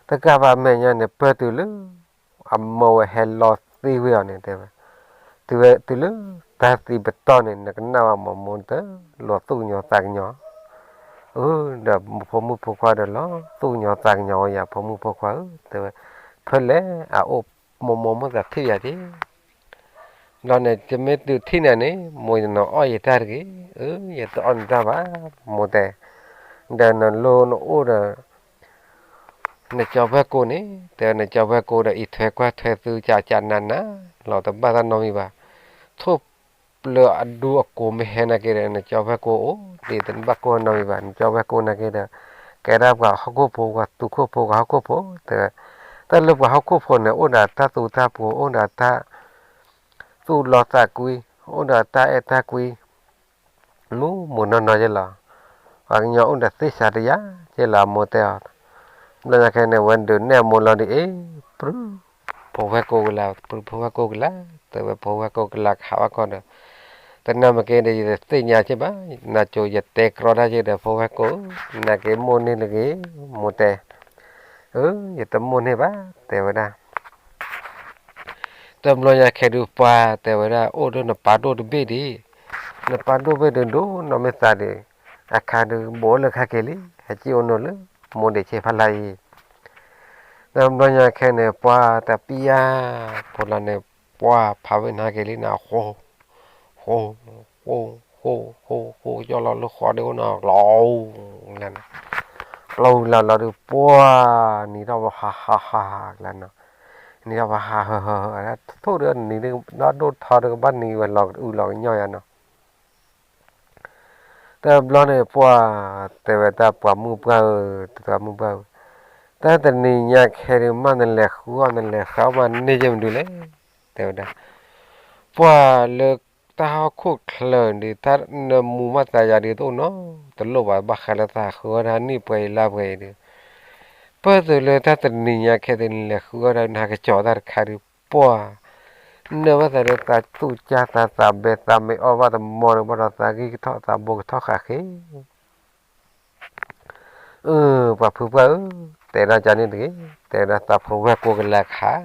တကးဘၣ်မဲာ်ညါန့ၣ် ပၢၢ်တုၤလၢ အမိၢ်ဝဲဟဲလီၤသံဝံၤအီၤန့ၣ်တဲဝဲ, တုၤဝဲတုၤလၢတၢ်သံပတီၢ်န့ၣ် နကနၣ်ဝဲမိၢ်မိၢ်တလီၤသူၣ်ကညီၤသးကညီၤ, အၢ ဒီးဖိမုၣ်ဖိခွါဒီးလီၤသူၣ်ကညီၤသးကညီၤဝဲယၤ ဖိမုၣ်ဖိခွါဧၢ တဲဝဲ, ဖဲလဲၣ်အအိၣ်မိၢ်မိၢ်မ့ၢ်သးထံၣ်ယၤက့ၤ ဘျီန့ၣ် ယမ့ၢ်တုၤထံၣ်နၤန့ၣ် မိၢ်ယနီၤအီၣ်ယတၢ်တဂ့ၤ, အၢ ယတအီၣ်နတၢ်ဘၣ်, မိၢ်တဲ, ဒီးနလိနအိၣ်ဒီး နကၠီဖဲကိန့ၣ် တဲနကၠီဖဲကိဒီး အံးထွဲကွၢ်ထွဲသုကၠးကၠးနးနး လီၤတဘၣ်တၢ်နီတမံၤဘၣ်, ထိၣ်ပျၢၤအဒူအကိးမ့ၢ်ဟဲနာ်က့ဒီး နကၠီဖဲကိအိၣ်ဒံး တဘၣ်ကိၢ်နီတမံၤဘၣ်, နကၠီဖဲကိနာ်က့ဒီး ကဲဒၣ်ပှၤဟီၣ်ခိၣ်ဖိ ပှၤသူခိၣ်ဖိ ပှၤဟီၣ်ခိၣ်ဖိတဲဝဲ, တၢ်လၢပှၤဟီၣ်ခိၣ်ဖိန့ၣ် အိၣ်ဒီးတၢ်သူတၢ်ပှိၤ အိၣ်ဒီးတၢ် သူၣ်လီသးကွံ, အိၣ်ဒီးတၢ်အဲၣ်တၢ်ကွံ မူးမူးနီၢ်နီၢ်ယဲလီၤ. ပှၤကညီအိၣ်ဒီးသ့ၣ်စးတယါယဲလီၤ အမိၢ်တဲအီၤ. ဘျီညါခဲန့ၣ် ဝဲဒုးနဲၣ်အမိၢ်လီၤဒုးအ့ၣ် ပြု ဖိဝဲၢ်ကိကလး ပြု ဖိဝဲၢ်ကိကလး တဲဝဲ ဖိဝဲၢ်ကိကလးကဟးဘၣ်ကီၢ်ဒီး တနၢ်မ့ၢ်က့ဒီး ယတသ့ၣ်ညါက့ဘၣ်, နကၠိယတဲကြီတၢ်က့ဒီး ဖိဝဲၢ်ကိ နက့မိၢ်န့ၢ်လၢက့ မိၢ်တဲ, အၢ ယတမိၢ်န့ၢ်ဘၣ် တဲဝဲဒၣ် တဘျီညါခဲဒုးပှၤတဲဝဲဒၣ် အိၣ်ဒီးနပၢ်ဒိၣ်တဘ့ၣ်ဒံး, နပၢ်ဒိၣ်ဘ့ၣ်ဒုးဒိၣ်နီၢ်မ့ၢ်သးဒံး, အခါဒုးဘိးလၢခါက့ၤလံ, ဟဲက့ၢ်အိၣ်နိလၢ မိၢ်ဒံးဆ့ဖးလၢ်အံၤ, တဘျီညါခဲန့ၣ် ပှၤတပျၢ်ယၤ, ဖိလၢန့ၣ် ပှၤဖးဝဲနဟဲက့ၤလံနၤ, ဃိ, ဃိ, ဃိ, ဃိ, ဃိ, ဃိ, ကၠီလီၤလၢဃီဒုးအိၣ်နီၤ, ကျီ, ကျီလီၤလီၤဒုး ပှၤနံၤထီၣ်ဝဲဟးဟးဟးဟးလၢနီၤ, နံၤထီၣ်ဝဲဟးဟၢဟၢဟၢ, ထိၣ်ဒီးနံၤဒုး ဒီဒိၣ်ထီဒုးကဘၣ်နံၤဝဲလီၤကအုလီၤကညီယါနီၤ တဘျီန့ၣ် ပှၤတဲဝဲတၢ်ပှၤမုၣ်ပှၢ်ဧၢ, တၢ်ပှၤမုၣ်ပှၢ်ဧၢ, တၢ်တနံၤညါခဲဒုးမးနလဲၤဃုအီၣ်နလဲၤဃုအီၣ်မးန့ၢ်ယဲမနုၤလဲၣ်, တဲဝဲဒၣ်, ပှၤလၢတၢ်ဟီၣ်ခိၣ်ချၢဒုး တၢ်နမူမးသးယၤဒုးတအိၣ်နီတလိၣ်ဘၣ် ဘၣ်ဃးလၢသးဃုအီၣ်တၢ်နံၣ်ပှဲၤအံၤလါပှဲၤအံၤဒုး, ပၢၢ်သုးလၢတၢ်တနံၤညါခဲဒုးနလဲၤဃုအီၣ်တၢ်နဟးကစီၤတၢ်တခါဒုး ပှၤ နၢ်ဘၣ်သးဒီးသးသူၣ်ကၢ်သးသးဘဲသးမ့ၢ်အီၣ်ဘၣ်တမီၢ်ဒီး ဘၣ်ဒီးသးဂံၢ်ကထီၣ်သးဘိကထီၣ်ဃာ်ဃ့, အၢ ပှၤဖုပှၢ်ဧၢ, တဲဒၣ်ကန့ၣ်တဂ့ၤ, တဲဒၣ်သးဖိဝဲၢ်ကိကလးခး,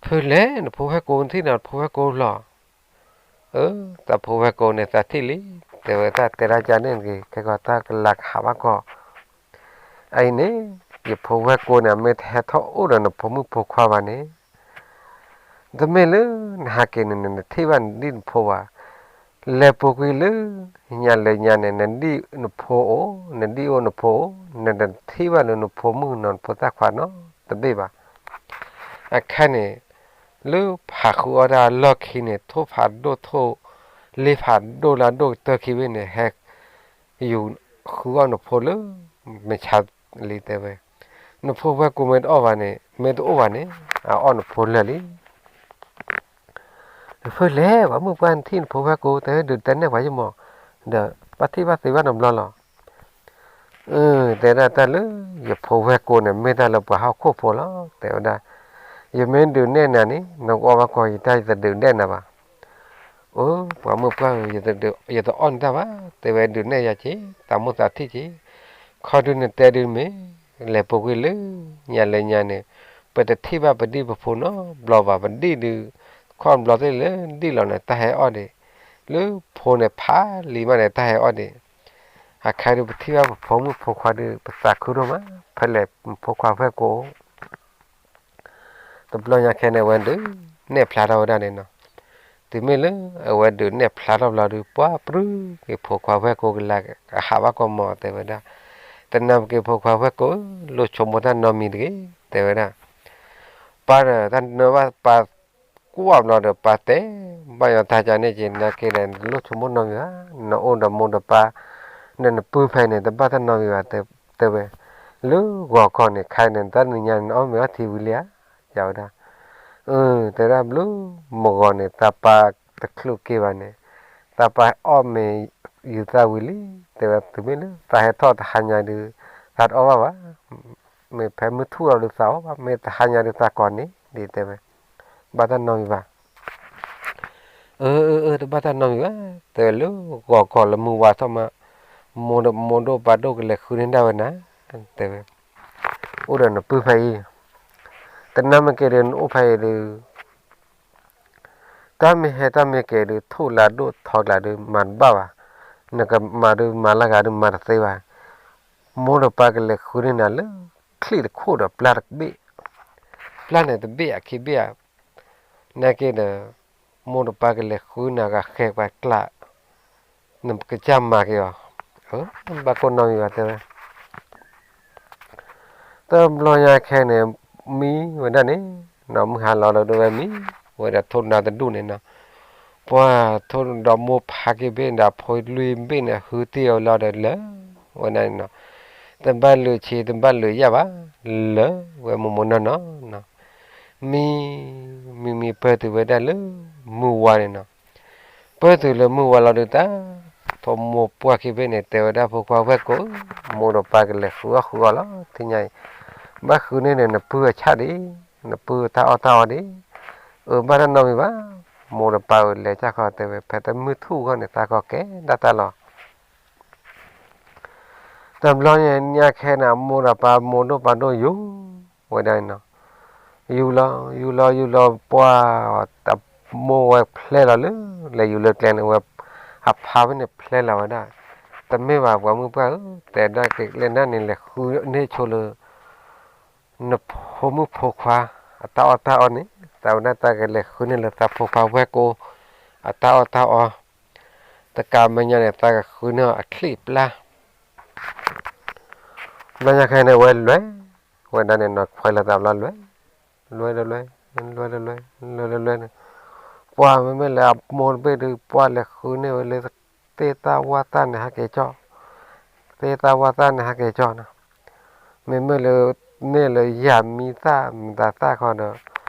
ဖုလဲၣ် နဖိဝဲၢ်ကိထံၣ်နၤ ဖိဝဲၢ်ကိလီၤ, အၢ သးဖိဝဲၢ်ကိန့ၣ်သးထံၣ်လံ, တဲဝဲတၢ်တဲဒၣ်ကန့ၣ်တဂ့ၤ, ခဲကီးတၢ်ကလးကဟးဘၣ်ကီး အအံၤန့ၣ် ယဖိဝဲၢ်ကိန့ၣ် အမ့ၢ်တဟဲထီၣ်အိၣ်ဒီးနဖိမုၣ်ဖိခွါဘၣ်န့ၣ်, တမ့ၢ်လၢနဟးက့ၤန့ၣ် နတထံၣ်ဘၣ်နဒံၣ်နဖိဘၣ်. လဲၤပူၤကွံာ်လၢညါလၢညါန့ၣ် နဒံၣ်နဖိအိၣ်, နဒံၣ်အိၣ်နဖိအိၣ်, နတထံၣ်ဘၣ်လၢနဖိမုၣ်နီၤ နဖိသၣ်ခွါနီတဘ့ၣ်ဘၣ်. အခါန့ၣ် လၢဖးဃုအီၣ်တၢ်အလီၢ်ခံန့ၣ် ထိၣ်ဖးဒိၣ်ထိၣ် လ့ဖးဒိၣ်လၢအဒိၣ်ကတၢၢ်ခံဘ့ၣ်န့ၣ် ဟဲယူၤဃုအီၣ်နဖိလၢ မဆါလံတဲဝဲ, နဖိဝဲၢ်ကိမ့ၢ်တအီၣ်ဘၣ်န့ၣ် မ့ၢ်တအိၣ်ဘၣ်န့ၣ် အအီၣ်နဖိလၢာ်လံ. ဖုလဲၣ် ပှၤမုၣ်ပှၢ်နထံၣ်နဖိဝဲၢ်ကိ တဟဲဒုးတဲနဲၣ်ပှၤယမီၢ်, ဒီးဘၣ်ထံၣ်ဘၣ်သ့ဘၣ်နီတဘျီလီၤ. အၢ တဲဒၣ်တၢ်လၢ ယဖိဝဲၢ်ကိန့ၣ် မ့ၢ်တၢ်လၢပှၤဟီၣ်ခိၣ်ဖိလီၤ တဲဝဲဒၣ်. ယမ့ၢ်ဒုးနဲၣ်နၤန့ၣ် နကအီၣ်ဘၣ်ကီးယတၢ် ယတဒုးနဲၣ်နၤဘၣ်. အိ ပှၤမုၣ်ပှၢ်ဧၢ, ယတအီၣ်နတၢ်ဘၣ်, တဲဝဲဒုးနဲၣ်ယၤက့ၤ သးမိၢ်သးထံၣ်က့ၤ. ခီဒုးနတဲဒုးမ့ၢ် လဲၤပူၤကွံာ်လၢညါလၢညါန့ၣ် ပတထံၣ်ဘၣ်ပဒံၣ်ပဖိနီတဘျီဘၣ်, ပဒံၣ်ဒုး ခီၣ်ဘျီသ့ၣ်လၢဒံၣ်လီၤန့ၣ် တၢ်ဟဲအီၣ်ဒံး, လၢဖိန့ၣ်ဖးလံမးန့ၣ် တၢ်ဟဲအီၣ်ဒံး. အခါဒုးပထံၣ်ဘၣ်ပဖိမုၣ်ဖိခွါဒုး ပသးခုဒိၣ်မး ဖဲလဲၣ်ဖိခွါဝဲၢ်ကိ တဘျီညါခဲန့ၣ် အဝဲဒုးနဲၣ်ဖျါထီၣ်ဝဲဒၣ်န့ၣ်နီၤ. တုၤမ့ၢ်လၢအဝဲဒုးနဲၣ်ဖျါထီၣ်ဘျီဒုး ပှၤပြုၢ်က့ၤဖိခွါဝဲၢ်ကိကလး ကဟးဘၣ်ကီးမီၤ တဲဝဲဒၣ်. တနၢ်ပက့ၤဖိခွါဝဲၢ်ကိ လိၣ်ဆိကမိၣ်တၢ်နီတမံၤတဂ့ၤ တဲဝဲဒၣ်. ပၢ်ဒီး တၢ်နၢ်ဘၣ်ပၢ်ကွၢ်ဘျီဒီး ပၢ်တဲဘၣ်ယီၤတၢ်ကန့ၣ်က့ၤ နာ်က့ဒီး နတလိၣ်ဆိကမိၣ်နီတမံၤဘၣ်, နအိၣ်ဒီးမိၢ်ဒီးပၢ် ဒီးနပုၢ်ဖဲန့ၣ် တဘၣ်တၢ်နီတမံၤဘၣ် တဲဝဲ. လၢဂီၤခီန့ၣ် ခဲအံၤန့ၣ် တၢ်နံၤညါန့ၣ် နအီၣ်မ့ၤအီထံဝံၤလံဧါ ယဝဲဒၣ်. အၢ တဲဒၣ်ဘျုး မုၢ်ဂီၤန့ၣ် သးပၢ်တချုးက့ၤဘၣ်န့ၣ် သးပၢ်အီၣ်မ့ၤယူၤသးဝံၤလံ တဲဝဲ. တုၤမ့ၢ်လၢသးဟဲထီၣ်တဟါညါဒုး သးတအီၣ်ဘၣ်ဘၣ်, မ့ၢ်ဖဲမုၢ်ထူၣ်လီၤဒုးသးအီၣ်ဘၣ်, မ့ၢ်တဟါညါဒုးသးကိးန့ၣ် ဒ်တဲဝဲ. ဘၣ်တၢ်နီတမံၤဘၣ်. အၢ အၢ အၢ တဘၣ်တၢ်နီတမံၤဘၣ် တဲဝဲလၢဂီၤကီၤလၢမုၢ်ဝါထီၣ်မး, မိၢ်ဒီး မိၢ်ဒိၣ်ပၢ်ဒိၣ်ကလဲၤဃုန့ၢ်ဒၣ်ဝဲနၤ, တဲဝဲ, အိၣ်ဒီးနပုၢ်ဖဲအံၤ, တနၢ်မ့ၢ်က့ၤဒီးနအိၣ်ဖဲအံၤဒီး တၢ်မ့ၢ်ဟဲတၢ်မ့ၢ်က့ၤဒီး ထိၣ်လၢဒိၣ်ထီကျါဒီး မၤတဘၣ်ဘၣ်, နကမၤဒီးမၤလၢဂၤဒီးမၤတသ့ဘၣ်, မိၢ်ဒီးပၢ်ကလဲၤဃုန့ၢ်နၤလၢ ချံၣ်တခိၣ်ဒီးပျၢ်တဘ့ၣ်, ပျၢ်န့ၣ်တဘ့ၣ်အခံဘ့ၣ်ဧါ, နာ်က့ဒီး မိၢ်ဒီးပၢ်ကလဲၤဃုနၤဂၤဃဲၤပှၤကျါ, နကစၢ်မၤက့ၤအီၤ, ဘၣ်ကိၢ်နီတမံၤဘၣ် တဲဝဲ တဘျီညါခဲန့ၣ် မံဝဲဒၣ်န့ၣ်, နီၢ်မုၢ်ဟါလီၤဒီးဒိၣ်ဝဲမံဝဲဒၣ်ထိၣ်နါတဒူၣ်န့ၣ်နီၤ, ပှၢ်ထိၣ်ဒီးမိၢ်ဖးက့ၤဘ့ၣ်ဒီးဖိလွံၢ်ဘ့ၣ်န့ၣ် ဟုတ့ၢ်အီၤလီၤဒီးလၢာ်ဝဲဒၣ်န့ၣ်နီၤ, တဘၣ်လုာ်ဆံးတဘၣ်လုာ်ယၢ်ဘၣ်, လၢာ်ဝဲမိၢ်မိၢ်နီၢ်နီၢ်နီၤ, မံ မံမံပၢၢ်တုၤဝဲဒၣ်လၢမုၢ်ဝါန့ၣ်နီၤ, ပၢၢ်တုၤလၢမုၢ်ဝါလီၤဒုးတၢ်, ဖိမိၢ်ပှၢ်က့ၤဘ့ၣ်န့ၣ် တဲဝဲဒၣ်ဖိခွါဝဲၢ်ကိာ်, မိၢ်ဒီးပၢ်ကလဲၤဃုအီၣ်ဃုအီလီၤ ထံၣ်ညါအံၤ, ဘၣ်ဃုန့ၢ်န့ၣ် နပုၢ်အဆၣ်ဒံး, နပုၢ်တၢ်အီၣ်တၢ်အီဒံး, အၢ ဘၣ်တၢ်နီတမံၤဘၣ်, မိၢ်ဒီးပၢ်အလဲၤကၢ်ခီတဲဝဲ ဖဲတၢ်မုၢ်ထူၣ်အဂီၢ်န့ၣ် သးကီကဲဒၣ်တၢ်လီၤ တဘျီညါခဲန့ၣ် အမိၢ်ဒီးပၢ်မိၢ်ဒိၣ်ပၢ်ဒိၣ်ယူၤဝဲဒၣ်န့ၣ်နီၤ, ယူၤလီၤ ယူၤလီၤ ယူၤလီၤ ပှၢ်တမိၢ်ဝဲဖျဲလီၤလၢ လဲၤယူၤလၢကျဲန့ၣ်ဝဲ, အဖါဖဲန့ၣ်ဖျဲလီၤဝဲဒၣ်, တမ့ၢ်ဘၣ်ပှၤမုၢ်ပှၢ်ဧၢ, တဲဒၣ်က့ၤကျဲဒၣ်န့ၣ် လဲၤဃုန့ၢ်ဆိလၢ နဖိမုၣ်ဖိခွါ အတၢ်အီၣ်တၢ်အီန့ၣ်, သးဝဲဒၣ်တၢ်ကလဲၤဃုန့ၢ်လၢသးဖိခွါဝဲၢ်ကိာ် အတၢ်အီၣ်တၢ်အီ, တကးမဲာ်ညါန့ၣ် သးကဃုန့ၢ်အီၤအချံၣ်ပျၢ် ဘျီညါခဲန့ၣ် ဝဲလဲၤဝဲဒၣ်န့ၣ်နီၤ ခွဲးလီၤသးဘျီလဲၤ, လဲၤဒီးလဲၤ, လဲၤဒီးလဲၤ, လဲၤဒီးလဲၤန့ၣ်, ပှၢ်မ့မ့ၢ်လၢအမိၢ်တဘ့ၣ်ဒီး ပှၢ်လဲၤဃုန့ၢ်ဝဲလၢ သ့ၣ်သၣ်ဝၣ်သၣ်န့ၣ်ဟဲက့ၤကၠီၣ်, သ့ၣ်သၣ်ဝၣ်သၣ်န့ၣ်ဟဲက့ၤကၠီၣ်နီၤ, မ့မ့ၢ်လၢ န့ၢ်လၢယၤမံသၣ်မံသးသၣ်ခီဒီး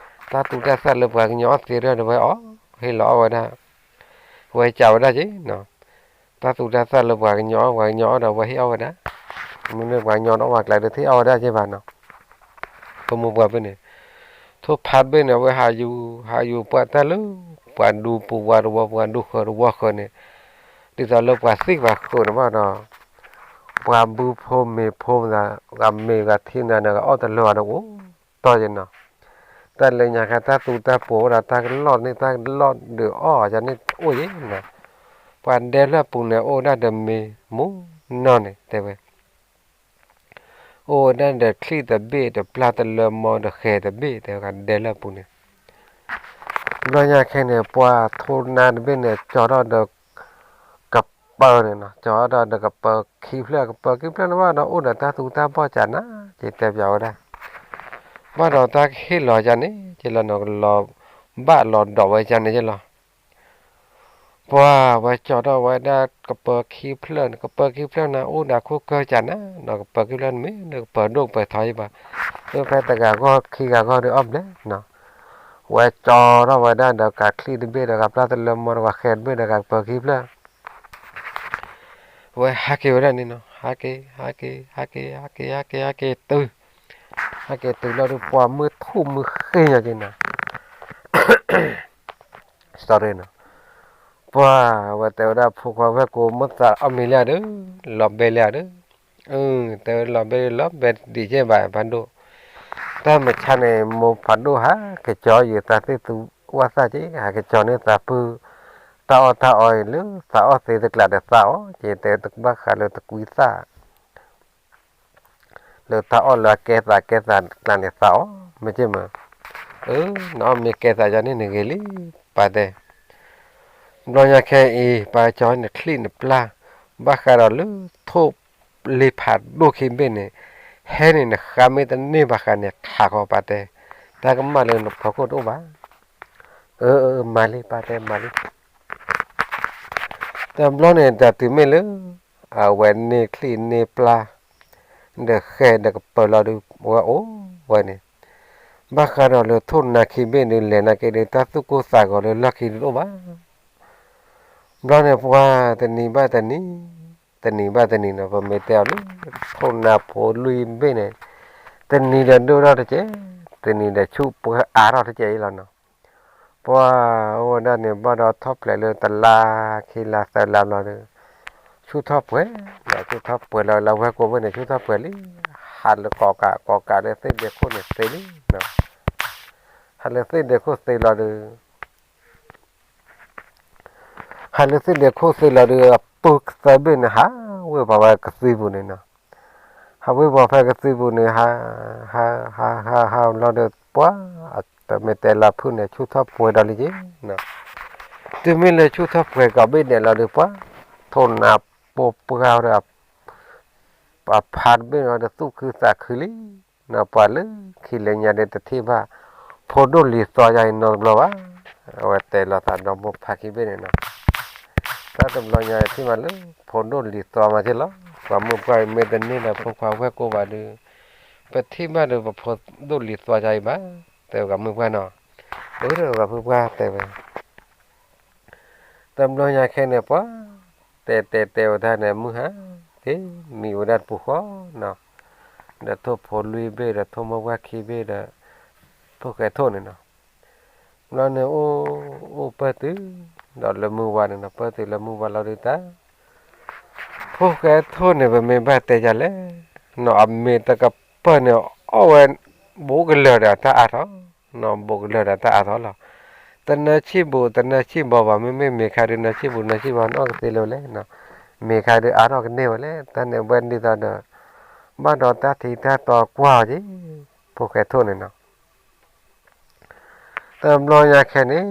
တၢ်သူတၢ်သၣ်လၢပှၤကညီအီၣ်သ့ဒီးဝဲအီၣ်, ဟ့ၣ်လီၤအီၣ်ဝဲဒၣ်, ဝဲကးဝဲဒၣ်က့ၤနီၤ, တၢ်သူတၢ်သၣ်လၢပှၤကညီအီၣ် ပှၤကညီအီၣ်ဒီးဝဲဟ့ၣ်အီၣ်ဝဲဒၣ်, မ့မ့ၢ်ပှၤကညီဒီးအီၣ်ဝဲကျါဒီး တဟ့ၣ်အီၣ်ဝဲဒၣ်က့ၤဘၣ်နီၤ, ဖိမုၣ်ပှၢ်ဘ့ၣ်န့ၣ်, ထိၣ်ဖးဘ့ၣ်န့ၣ် အဝဲဟးယူၤ ဟးယူၤပှၢ်တၢ်လၢ ပှၤဒူပူၤဝါတဝီ ပှၤဒူဃၢၤတဝီဃၢၤန့ၣ်, ဒ်သိးလၢပှၤသံၣ်ပှၤဃၢၤန့ၣ်ဘၣ်ဒီး ပှၤဘုဖိမ့ၤဖိမသး ဂၤမ့ၤဂၤထံနၤဒီး ဂၤအီၣ်တလၢာ်ဒီးအိၣ်တီၢ်ယဲနီၤ, တၢ်လၢညါခါတၢ်သူတၢ်ပှီၤဝဲဒီး တၢ်ကလီၢ်န့ၣ် တၢ်ကလီၢ်ဒုးအီၣ်ယၤန့ၣ်အိၣ်ယဲနီၤ, ပှၤဒဲလၢအပူၤန့ၣ် အိၣ်ဝဲဒၣ်ဒီးမ့ၤမူနီၢ်န့ၣ် တဲဝဲ အိၣ်ဝဲဒၣ်ဒီးချံၣ်တဘ့ၣ် ဒီးပျၢ်တလၢမီ ဒီးဃဲၤတဘ့ၣ် တဲဝဲဒဲလၢအပူၤန့ၣ်, ဘျီညါခဲန့ၣ် ပှၢ်ထိၣ်နါတဘ့ၣ်န့ၣ် ကၠီထီၣ်ဒီး ကပၢၤန့ၣ်နီၤ, ကၠီထီၣ်ဒီးကပၢၤခံဖျၢၣ် ကပၢၤခံဖျၢၣ်န့ၣ်ဘၣ်ဒီး အိၣ်ဒီးတၢ်သူတၢ်ပှီၤကၢ်နၤ က့တဲပျးဝဲဒၣ်, ဘၣ်ဒီးတၢ်ကဟ့ၣ်လီၤကၢ်န့ၣ် က့လီၤနီၤ ကလီၤဘၣ်လီၤဒီးဝဲကၢ်န့ၣ်က့လီၤ ပှၢ်ဝဲကၠီထီၣ်ဝဲဒၣ်ကပၢၤခံဖျၢၣ်န့ၣ် ကပၢၤခံဖျၢၣ်န့ၣ် အိၣ်ဒီးခိၣ်ကၢၢ်ကၢ်နၤနီၤ, ကပၢၤခံဖျၢၣ်န့ၣ်မ့ၢ်လၢကပၢၤဒိၣ်ကပၢၤထီယံၤဘၣ်, လၢဖဲတဂၤဂီၢ်ခံဂၤဂီၢ်ဒီးအီၣ်ဘျဲၣ်နီၤ, ဝဲကၠီထီၣ်ဝဲဒၣ်ဒီးကးချံၣ်တဘ့ၣ်ဒီးကးပျၢ်တလၢမီဒီးကးဃဲၤတဘ့ၣ်ဒီးကးကပၢၤခံဖျၢၣ် ဝဲဟးက့ၤဝဲဒၣ်န့ၣ်နီၤ, ဟးက့ၤ ဟးက့ၤ ဟးက့ၤ ဟးက့ၤ ဟးက့ၤ ဟးက့ၤတုၤ, ဟးက့ၤတုၤလီၤဒီးပှၢ်မုၢ်ထူၣ်မုၢ်ဃ့ညါက့ၤနၤ sorry နီၤ, ပှၢ်ဝဲတဲဝဲဒၣ်ဖိခွါဝဲၢ်ကိာ် မ့ၢ်သးအီၣ်မ့ၤလံဧါဒီး လီၤဘဲလံဧါဒီး, တဲဝဲလီၤဘဲလီၤဘဲဒံးကဲဘၣ်ဖးဒိၣ်, တၢ်မုၢ်ဆါန့ၣ် မိၢ်ဖးဒိၣ်ဟးက့ၤကၠီယုာ်သးသ့ၣ်သူဝၣ်သၣ်က့ၤ ဟးက့ၤကၠီန့ၢ်သးပုၢ် တၢ်အီၣ်တၢ်အီအံၤလၢသးအီၣ်သ့တကျးဒီးသးအီၣ်က့ၤ တဲတဘၣ်ဃးလၢတကွံသၣ် လၢတၢ်အီၣ်လၢအကဲသးကဲသးတကျးန့ၣ်သးအီၣ် မ့ၢ်က့မ့ၢ်, အၢ နအီၣ်မ့ၢ်ကဲသးယၤန့ၣ်နဂ့ၤလံ ပၢ်တဲ, ဘျီညါခဲအံၤ ပၢ်ကၠီန့ၣ်ချံၣ်နပျၢ်, ဘၣ်ဃးဒီးလၢထိၣ်လ့ဖးဒိၣ်ခံဘ့ၣ်န့ၣ်, ဟဲန့ၣ်နဃါမ့ၢ်တန့ၢ်ဘၣ်ဃးန့ၣ် ခးဃီပၢ်တဲ, တၢ်ကမၣ်လၢနဖီခိၣ်တအိၣ်ဘၣ်, အၢ မၤလံ ပၢ်တဲမၤလံ တဘျီန့ၣ် တၢ်တုၤမ့ၢ်လၢ အဝဲန့ၢ်ချံၣ်န့ၢ်ပျၢ် ဒီးဃဲၤဒီးကပၢၤလီၤဒီး ဝဲအိၣ်ဝဲန့ၣ်, ဘၣ်ဃးဒီးလၢထိၣ်နါခံဘ့ၣ်ဒုး လဲၤနၤက့ၤဒီး တၢ်သူၣ်ကိၢ်သးဂီၤလၢလီၢ်ခံဒုးတအိၣ်ဘၣ်. ဘျီန့ၣ်ပှၢ်တနံၤဘၣ်တနံၤ, တနံၤဘၣ်တနံၤန့ၣ် ပမ့ၢ်တဲအီၤလၢ ထိၣ်နါဖိလွံၢ်ဘ့ၣ်န့ၣ်, တနံၤဒီးဒိၣ်ထီၣ်တကဲး, တနံၤဒီးဆူၣ်ပှၢ်အါထီၣ်တကဲးအံၤလီၤနီၤ. ပှၤအိၣ်ဝဲဒၣ်န့ၣ် ဘၣ်ဒီးထီၣ်ဖျဲးလၢတလါခံလါသၢလါဘျီဒီး ဆူၣ်ထီၣ်ပှဲၤ, ဆူၣ်ထီၣ်ပှဲၤလီၤ လၢဝဲၢ်ကိာ်ဘ့ၣ်န့ၣ် ဆူၣ်ထီၣ်ပှဲၤလံ, ဟးလၢကိးကးကိးကးလၢသ့ၣ်ဒ့ခိၣ်န့ၣ်သ့လံ, ဟးလၢသ့ၣ်ဒ့ခိၣ်သ့လီၤဒီး ဟးလၢသ့ၣ်ဒ့ခိၣ်သ့လီၤဒီး အပုၢ်သၢဘ့ၣ်န့ၣ် ဟးဝ့ၢ်ပှၤဝဲကသံပူၤန့ၣ်နီၤ, ဟးဝ့ၢ်ပှၤဖဲကသံပူၤန့ၣ် ဟး ဟး ဟး ဟး ဟး ဟးဘျီဒီး ပှၤ တမ့ၢ်တဲလၢဖုၣ်န့ၣ် ဆူၣ်ထီၣ်ပှဲၤဒီးလံက့ၤ, တုၤမ့ၢ်လၢဆူၣ်ထီၣ်ပှဲၤကိးဘ့ၣ်ဒဲးလီၤဒီး ပှၤ ထိၣ်နါပိာ်ပှၢ်ဒီး အဖါတဘ့ၣ်န့ၣ်ဒီး သူၣ်ခုသးခုလံ, ပှၤလၢခံလၢညါဒီးတထံၣ်ဘၣ် ဖိဒိၣ်လံၤသွါယါအံၤနီတဘျီဘၣ်, အဝဲတဲလီၤသးဒီမိၢ်ဖါခံဘ့ၣ်န့ၣ်နီၤ, တၢ်တဘျီညါထံၣ်မးလၢ ဖိဒိၣ်လံၤသွါမးက့ၤလီၤ, ပှၤမုၢ်ပှၢ်အံၤမ့ၢ်တန့ၢ်ဒီးဖိခွါဝဲၢ်ကိာ်ဘၣ်ဒီး ပထံၣ်ဘၣ်ဒီးပဖိဒိၣ်လံၤသွါယါအံၤဘၣ်, တဲပှၤမုၢ်ပှၢ်နီၤ, အၢဒီးပှၤမုၢ်ပှၢ်တဲဝဲ တဘျီညါခဲန့ၣ် ပှၤ တဲတဲတဲဝဲဒၣ်န့ၣ် မုၢ်ဟါက့ၤ မံဝဲဒၣ်တပူၤဃီနီၤ, ဒီးထိၣ်ဖိလွံၢ်ဘ့ၣ် ဒီးထိၣ်မိၢ်ပှၢ်ခံဘ့ၣ်ဒီး ဖိၣ်ဃဲထိၣ်န့ၣ်နီၤ, ဘျီန့ၣ်အိၣ်အိၣ်ပၢၢ်တုၤ ဒီးလၢမုၢ်ဝါန့ၣ်နီၤ, ပၢၢ်တုၤလၢမုၢ်ဝါလီၤဒုးတၢ် ဖိၣ်ဃဲထိၣ်န့ၣ် ပမ့ၢ်ဘၣ်တဲယၤလဲၣ်, နီၤအမ့ၢ်တကပၢၢ်န့ၣ် အီၣ်ဝဲ ဘူးကလၢာ်ဒီးတၢ်အါထီၣ်, နီၤဘူးကလၢာ်ဒီးတၢ်အါထီၣ်လီၤ, တနၢဆံၣ်ဘူး တနၢဆံၣ်ဘီဘၣ်, မ့မ့ၢ်မ့ၢ်ခါဒုးနၢဆံၣ်ဘူး နၢဆံၣ်ဘီန့ၣ်အီၣ်ကသ့လၢၤဝဲလဲၣ်, မ့ၢ်ခါဒုးအါထီၣ်ကန့ၢ်ဝဲလဲၣ်, တၢ်န့ၣ်ဝဲဒ်သိးဒီး ဘၣ်ဒီးတၢ်ထံးတၢ်တီကွၢ်အီၤက့ၤ, ဖိၣ်ဃဲထိၣ်န့ၣ်နီၤ တဘျီညါခဲန့ၣ်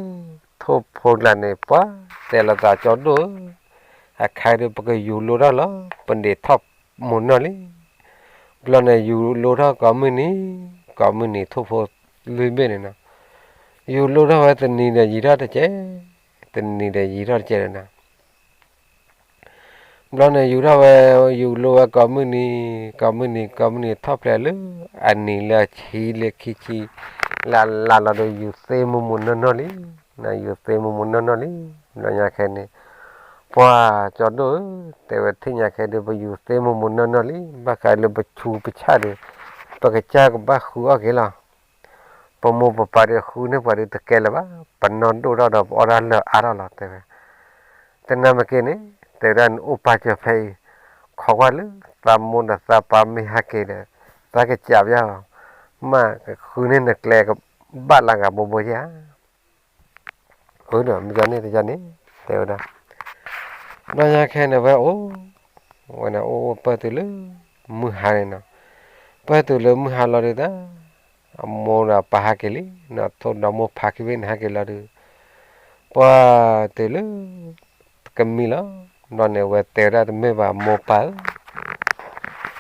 ထိၣ်ဖိကျါန့ၣ် ပှၤတဲလီၤသးကၠီဒိၣ်ဧၢ, အခါဒုးပကယူၤလိထီၣ်လီၤ, ပဒ့းထီၣ်မိၢ်နီၢ်လံ, ဘျီန့ၣ်ယူၤလိထီၣ်ကိးမုၢ်နံၤ, ကိးမုၢ်နံၤထိၣ်ဖိလွံၢ်ဘ့ၣ်န့ၣ်နီၤ, ယူၤလိထီၣ်ဝဲတနံၤဒီးယံာ်ထီၣ်တကဲး, တနံၤဒီးယံာ်ထီၣ်တကဲးလၢၤနီၤ ဘျီန့ၣ်ယူၤထီၣ်ဝဲ ယူၤလိဝဲကိးမုၢ်နံၤ, ကိးမုၢ်နံၤ ကိးမုၢ်နံၤထီၣ်ဖျဲးလၢ အနံၤလၢဆံလၢခံဆံ လၢလါလီၤဒီး ယူၤသ့မိၢ်မိၢ်နီၢ်နီၢ်လံ, ယူၤသ့မိၢ်မိၢ်နီၢ်နီၢ်လံ, ဘျီညါခဲန့ၣ် ပှၤကၠီဒိၣ်ဧၢ, တဲဝဲထံၣ်ညါခဲဒုး ပယူၤသ့မိၢ်မိၢ်နီၢ်နီၢ်လံ, ဘၣ်ဃးလၢပဆူးပဆၣ်ဒီး ပကစၢ်ကဘၣ်ဃုအီၣ်က့ၤလီၤ ပမိၢ်ပပၢ်ဒီးဃုန့ၢ်ပှၤဒီးတကဲလၢၤဘၣ်, ပနီၢ်ဒိၣ်ထီၣ်ဒီးပအီၣ်တၢ်လၢာ်အါထီၣ်လီၤ တဲဝဲ, တနာ်မ့ၢ်က့န့ၣ် တဲဝဲဒၣ်နအိၣ်ပာ်စၢၤဖဲအံၤ, ခိးကွၢ်လၢသးမိၢ်ဒီးသးပၢ်မ့ၢ်ဟဲက့ၤဒီး သးကစံးပျၢ်အီၤ, မ့ၢ်ကဃုန့ၢ်နကျဲကဘၣ်လၢဂၤဘိဘိယဲၢ်ဧါ အၢဒီးမ့ၢ်ကန့ၣ်တယန့ၣ် တဲဝဲဒၣ်, ဘျီညါခဲန့ၣ်ဝဲအိၣ်, ဝဲန့ၣ်အိၣ်အိၣ်ပၢၢ်တုၤလၢ မုၢ်ဟါန့ၣ်နီၤ, ပၢၢ်တုၤလၢမုၢ်ဟါလီၤဒုးတၢ်, အမိၢ်ဒီးပၢ်ဟဲက့ၤလံ, ထိၣ်ဒီမိၢ်ဖါခံဘ့ၣ်န့ၣ်ဟဲက့ၤလီၤဒုး, ပှၤတုၤလၢ ကမံလီၤ, ဘျီန့ၣ်ဝဲတဲဝဲဒၣ်တမ့ၢ်ဘၣ်မိၢ်ပၢ်ဧၢ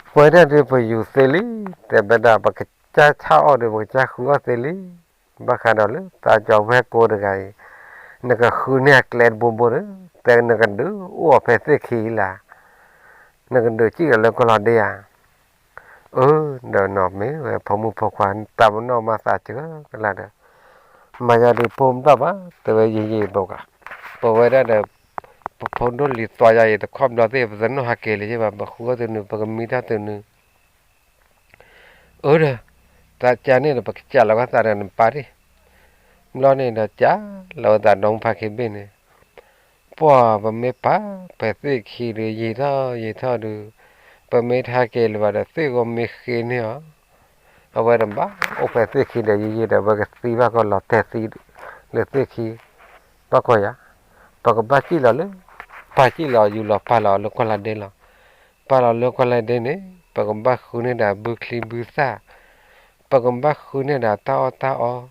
ပဝဲဒၣ်ဒုးပယူၤသ့လံ, တဲဝဲဒၣ်ပကစၢ်ဆၣ်အီၣ်ဒီး ပကစၢ်ဃုအီၣ်သ့လံ, ဘၣ်ဃးဒီးလၢသးကၠီဝဲၢ်ကိတဂၤအံၤ, နကဃုန့ၢ်အကျဲတဘိဘိဒီး, တဲနကဒုးအိၣ်အီၤဖဲသ့ၣ်ခံလၢ်, နကဒုးစံၣ်လီၤလၢကီၢ်လီၤဒ့ဧါ အၢ, ဒီးနီၢ်မ့ၢ်ဝဲဖိမုၣ်ဖိခွါ တၢ်ပနီၣ်မၤသးစှၤကလၢာ်ဒီး, မၤယၤဒုးပိၢ်မတၢ်ဘၣ်, တဲဝဲယံာ်ယံာ်ဘၣ်ကး, ပဝဲဒၣ်ဒီး ပဖိဒိၣ်လံၤသွါယၤအံၤတခီဘျီသ့ၣ် ပတနီၣ်ဟးက့ၤလၢၤဘၣ်, ပဃုအီၣ်သုနုၤ ပကမံတၢ်သုနုၤ, အၢဒီး, သးကန့ၣ်ဒီး ပကစးလီၤဝဲသးဒီးနပၢ်ဒၣ်, ဘျီန့ၣ်ဒီးကးလီၤဝဲသးဒီမိၢ်ဖါခံဘ့ၣ်န့ၣ် ပှၤပမ့ၢ်ပာ်ဖဲသ့ၣ်ခံဒီး ယံာ်ထီၣ်ယံာ်ထီၣ်ဒီး, ပမ့ၢ်တဟဲက့ၤလၢၤဘၣ်ဒီး သ့ၣ်ဂီၤမ့ၢ်ဃ့န့ၢ်အီၤ, အဝဲတဘၣ်အိၣ်ဖဲသ့ၣ်ခံဒီးယံာ်ယံာ်ဒီး အဝဲကသံဘၣ်ကီးလီၤတဲာ်သံလၢသ့ၣ်ခံ, ဘၣ်ကွၢ်ယၤ, ပကဘၣ်စံၣ်လီၤလၢ, ပာ်စံၣ်လီၤယူၤလီၤပာ်လီၤလၢကီၢ်လီၤဒ့လီၤ, ပာ်လီၤလၢကီၢ်လီၤဒ့န့ၣ် ပကဘၣ်ဃုန့ၢ်ဒၣ်ဘုချံဘုသၣ်, ပကဘၣ်ဃုန့ၢ်ဒၣ်တၢ်အီၣ်တၢ်အီ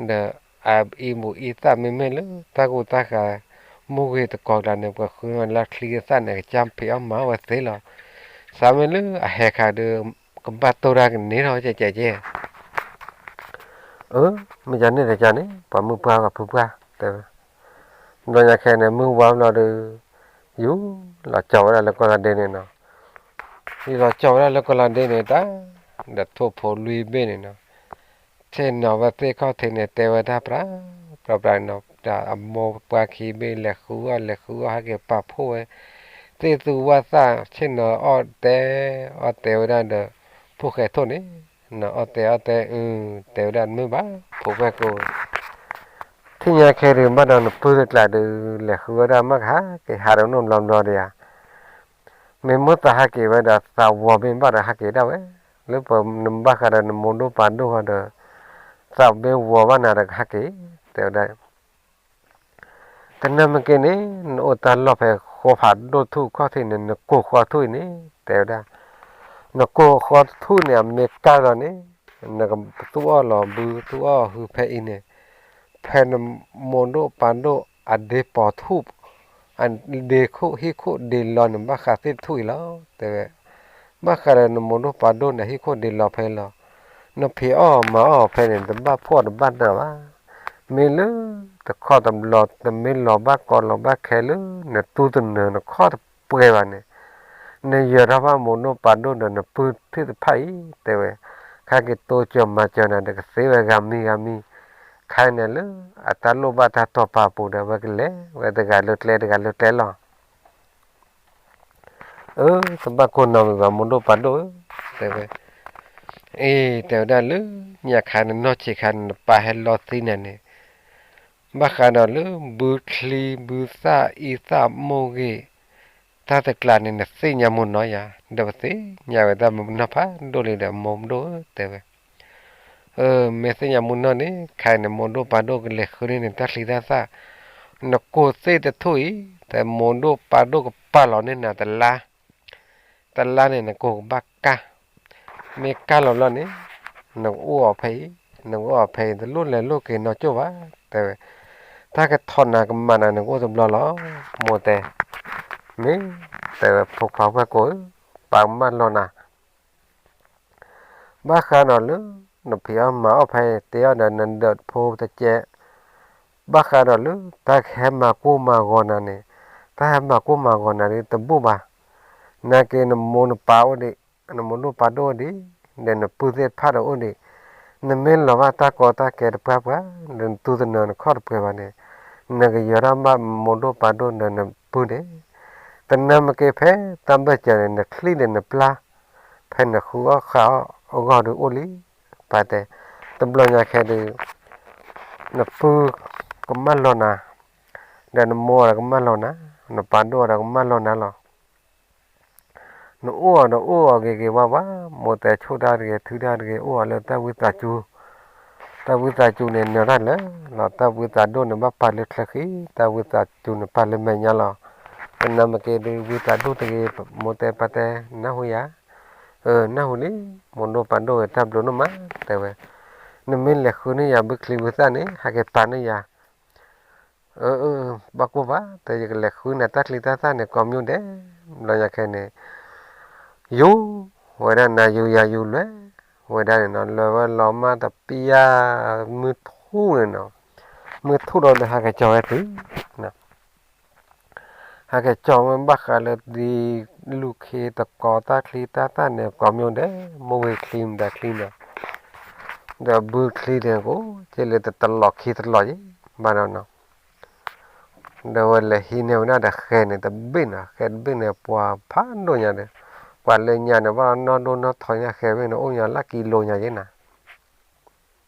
ဒီးအအံၤဘူၣ်အံသၣ်မ့မ့ၢ်လၢတၢ်ကူတၢ်ဃၤ မူဂ့ၤတကိးကျါန့ၣ် ပှၤဃုဝဲလၢချံအသၣ်န့ၣ် ကစၢ်ဖံးအီၣ်မၤအီၣ်ဝဲသ့လီၤ. သးမ့ၢ်လၢအဟဲခါဒီး ကဘၣ်တိၢ်တၢ်ကန့ၢ်ထီၣ်ကဲကဲကဲ အၢ မ့ၢ်ကန့ၣ်တကန့ၣ် ပှၤမုၢ်ပှၢ်ပှၤဖုပှၢ်တဲဝဲ ဘျီညါခဲန့ၣ် မုၢ်ဝါဘျီဒီး ယူၤလီၤကၠီဝဲဒၣ်လၢကီၢ်လီၤဒ့န့ၣ်နီၤ. ယူၤလီၤကၠီဝဲဒၣ်လၢကီၢ်လီၤဒ့န့ၣ်တၢ် ဒီးထိၣ်ဖိလွံၢ်ဘ့ၣ်န့ၣ်နီၤ ဆ့ၣ်နီၤဝဲသ့ၣ်ခီၣ်ထံးန့ၣ် တဲဝဲဒၣ်ပြး ပြးပြးနီၤ ဒီးအမိၢ်ပှၢ်ခံဘ့ၣ်လဲၤဃုအီၣ် လဲၤဃုအီၣ် ဟဲက့ၤပာ်ဖှိၣ်ဝဲ သ့ၣ်သူဝၣ်သၣ် ဆ့ၣ်နီၤအီၣ်တဲ အီၣ်တဲဝဲဒၣ်ဒီး ဖိၣ်ဃဲထိၣ်န့ၣ် အီၣ်တဲအီၣ်တဲ အု တဲဝဲဒၣ်မုၢ်ဘၣ် ဖိၣ်ဃဲကိး သ့ၣ်ညါခဲဒုး ဘၣ်ဒီးနပုၢ်တကျးဒုး လဲၤဃုဝဲဒၣ်မးကဟးက့ၤ ဟးဒီးနီၢ်ဘျီဘျီဒီးယၤ, မ့ၢ်မိၢ်သးဟးက့ၤဝဲဒီး သးဝီၤမ့ၢ်ဘၣ်ဒီးဟးက့ၤဒၣ်ဝဲ, လၢပနဘၣ်ဃးဒီးနမိၢ်ဒိၣ်ပၢ်ဒိၣ်ဃီဒီး သးမ့ၢ်ဝီၤဘၣ်နၤဒီးကဟးက့ၤ, တဲဝဲဒၣ် တနၢ်မ့ၢ်က့န့ၣ် နအိၣ်တၢ်လီၢ်ဖဲဃီဖးဒိၣ်ထူၣ်ခီၣ်ထံးန့ၣ် နကိၢ်ဃီထူၣ်အံၤန့ၣ် တဲဝဲဒၣ်, နကိၢ်ဃီထူၣ်န့ၣ် အမ့ၢ်ကၢ်လီၤန့ၣ် နကသူၣ်အီၣ်လီၤဘုသူၣ်အီၣ်ဟုဖဲအံၤန့ၣ်, ဖဲနမိၢ်ဒိၣ်ပၢ်ဒိၣ်အဒ့ပိာ်ထူၣ်, အဒ့ခိၣ်ဟံၣ်ခိၣ်ဒ့လီၤန့ၣ် ဘၣ်ဃးသ့ၣ်တထူၣ်အံၤလီၤ တဲဝဲ, ဘၣ်ဃးဒီးနမိၢ်ဒိၣ်ပၢ်ဒိၣ်န့ၣ်ဟံၣ်ခိၣ်ဒ့လီၤဖဲအံၤလီၤ. နဖံးအီၣ်မၤအီၣ်ဖဲန့ၣ် တဘၣ်ဖှီၣ်တဘၣ်နးဘၣ်. မ့ၢ်လၢတခီတဘျီ တမ့ၢ်လီၤဘၣ်ကီလီၤဘၣ်ခဲလၢ နတူၢ်တနၢၤနခီၣ်တပှဲၤဘၣ်န့ၣ်, နယၢၤထီၣ်ဘၣ်မိၢ်ဒိၣ်ပၢ်ဒိၣ်ဒီးနပုၢ်သ့ၣ်တဖၣ်အံၤ တဲဝဲ, ခါက့ၤတိစၢၤမၤစၢၤနၤဒီးကသ့ဝဲဂၤမံဂၤမံ, ခါန့ၣ်လၢအတၢ်လိၣ်ဘၣ်တၢ်တီၤပာ်ပူၤဒီး အဝဲကလဲၤဝဲတဂၤလၢကျဲတဂၤလၢကျဲလီၤ. အၢ တဘၣ်ကိၢ်နီတမံၤဘၣ် မိၢ်ဒိၣ်ပၢ်ဒိၣ်ဧၢ, တဲဝဲ. အ့ တဲဝဲဒၣ်လၢညါခါန့ၣ် နီၢ်ဆံးခါန့ၣ် နပၢ်ဟဲလီၤသံနၤန့ၣ်, ဘၣ်ဃးဒီးလၢဘုချံဘုသၣ်အံသၣ်မိၢ်ဂ့ၤ တၢ်တကျးန့ၣ် နသ့ၣ်ညါမူနီၢ်ယၤ, ဒီးပသ့ၣ်ညါဝဲတၢ်မူနီၢ်ဖးဒိၣ်လံဒီး မိၢ်ဒိၣ်ဧၢ တဲဝဲ. အၢ မ့ၢ်သ့ၣ်ညါမူနီၢ်န့ၣ် ခါအံၤန့ၣ် မိၢ်ဒိၣ်ပၢ်ဒိၣ်ကလဲၤဃုန့ၢ်နတၢ်ချံတၢ်သၣ်, နကိၢ်သ့ၣ်တထူၣ်အံၤ တဲ မိၢ်ဒိၣ်ပၢ်ဒိၣ်ကပာ်လီၤန့ၢ်နၤတလါ, တလါန့ၣ် နကိၢ်ကဘၣ်ကၢ်, မ့ၢ်ကၢ်လီၤဘျီန့ၣ် နကအိၣ်အီၤဖဲအံၤ, နကအိၣ်အီၤဖဲအံၤ တလိၣ်လဲၤလိၣ်က့ၤနီၢ်ကၠိၣ်ဘၣ် တဲဝဲ, တၢ်ကထီၣ်နၤကမၤနၤ နကအိၣ်တဘျီလီၤ, မိၢ်တဲ, မ့ၢ်, တဲဝဲ ဖိခွါဝဲၢ်ကိာ်ဧၢ, ပၢ်ကမၢလီၤနၤ ဘၣ်ဃးဒီးလၢ နဖံးအီၣ်မၤအီၣ်ဖဲအံၤ တ့အီၣ်ဒီးနဒၢးဖိတကဲး, ဘၣ်ဃးဒီးလၢ တၢ်ကဟဲမၤကိၢ်မၤဂီၤနၤန့ၣ်, တၢ်ဟဲမၤကိၢ်မၤဂီၤနၤဒ်တဘူၣ်ဘၣ်, နာ်က့နမိၢ်နပၢ်အိၣ်ဒံး, နမိၢ်ဒိၣ်ပၢ်ဒိၣ်အိၣ်ဒံး, ဒီးနပုၢ်သ့ၣ်တဖၣ်ဒီးအိၣ်ဒံး, နမ့ၢ်လီၤဘၣ်တၢ်ကီတၢ်ခဲတပှၢ်ပှၢ်, ဒီးနတူၢ်တနၢၤနခီၣ်တပှဲၤဘၣ်န့ၣ်, နကယၢၤထီၣ်ဘၣ်မိၢ်ဒိၣ်ပၢ်ဒိၣ်ဒီးနပုၢ်န့ၣ်, တနၢ်မ့ၢ်က့ဖဲတၢ်ဘၢၣ်စၢၤန့ၣ် နချံၣ်ဒီးနပျၢ်, ဖဲနဃုအီၣ်ဃုအီၣ်အဂီၢ်ဒုးအိၣ်လံ, ပၢ်တဲ, တဘျီညါခဲဒုး နပုၢ်ကမၢလီၤနၤ, ဒီးနမိၢ်ဒီးကမၢလီၤနၤ, နပၢ်ဒိၣ်ဒီးကမၢလီၤနၤလီၤ. နအိၣ်အီၤဒီးအိၣ်အီၤဂ့ၤဂ့ၤဝါဝါ, မိၢ်တဲဆိၣ်တၢ်တဂ့ၤ ထုတၢ်တဂ့ၤ အိၣ်အီၤလၢတၢ်ဝံသးစူၤ, တၢ်ဝံသးစူၤန့ၣ် နၢၤတၢ်လၢာ်လီၤ, တၢ်ဝံသးဒိၣ်န့ၣ် ဘၣ်ပာ်လၢချၢဃံ, တၢ်ဝံသးစူၤန့ၣ် ပာ်လၢမဲာ်ညါလီၤ. တနၢ်မ့ၢ်က့ဒုး ဝံသးဒိၣ်တဂ့ၤ, မိၢ်တဲပၢ်တဲ, နၢ်ဟူယၤ, အၢ နၢ်ဟူလံ, မိၢ်ဒိၣ်ပၢ်ဒိၣ်ဝဲ တၢ်ဘျုးဒိၣ်မး တဲဝဲ, နမ့ၢ်လဲၤဃုန့ၢ်ယၤဘုချံဘုသၣ်န့ၣ် ဟဲက့ၤပာ်န့ၢ်ယၤ အၢ အၢ ဘၣ်ကိၢ်ဘၣ် တဲ ယကလဲၤဃုနၤတၢ်ချံတၢ်သၣ်န့ၣ် ကိးမံၤဒဲး, ဘျီညါခဲန့ၣ် ယူၤဝဲဒၣ်နၤ ယူၤယၤယူၤလဲၤ, ဝဲဒၣ်န့ၣ်နီၤ လဲၤဝဲလီၤမးတပျၢ် မုၢ်ထူၣ်န့ၣ်နီၤ, မုၢ်ထူၣ်ဒီး ဟဲက့ၤကၠီၤဝဲတုၤ ဟဲက့ၤကၠီၤဝဲဘၣ်ဃးလၢဒ်လူၢ်ခ့တကီၤ တၢ်ချံတၢ်သၣ်န့ၣ် ကိးမံၤဒဲး, မိၢ်ဝ့ၤချံမတၤချံန့ၣ်, ဒီးဘုချံန့ၣ်ကိး က့လၢတလီၤခံတလီၤယဲ ဘၣ်ဒီးနီၤ ဒီးဝဲလဲၤဟံးန့ၢ်ဝဲဒၣ်ဒီးဃဲန့ၣ်တဘ့ၣ်နီၤ, ဃဲတဘ့ၣ်န့ၣ် ပှၤဖးဒိၣ်ညါဒီး, ပှၤလၢညါန့ၣ် ဘၣ်နီၢ်ဒိၣ်နီၢ်ထီညါ ဃဲဘ့ၣ်န့ၣ် အိၣ်ညါလၢကံလိညါယဲနၤ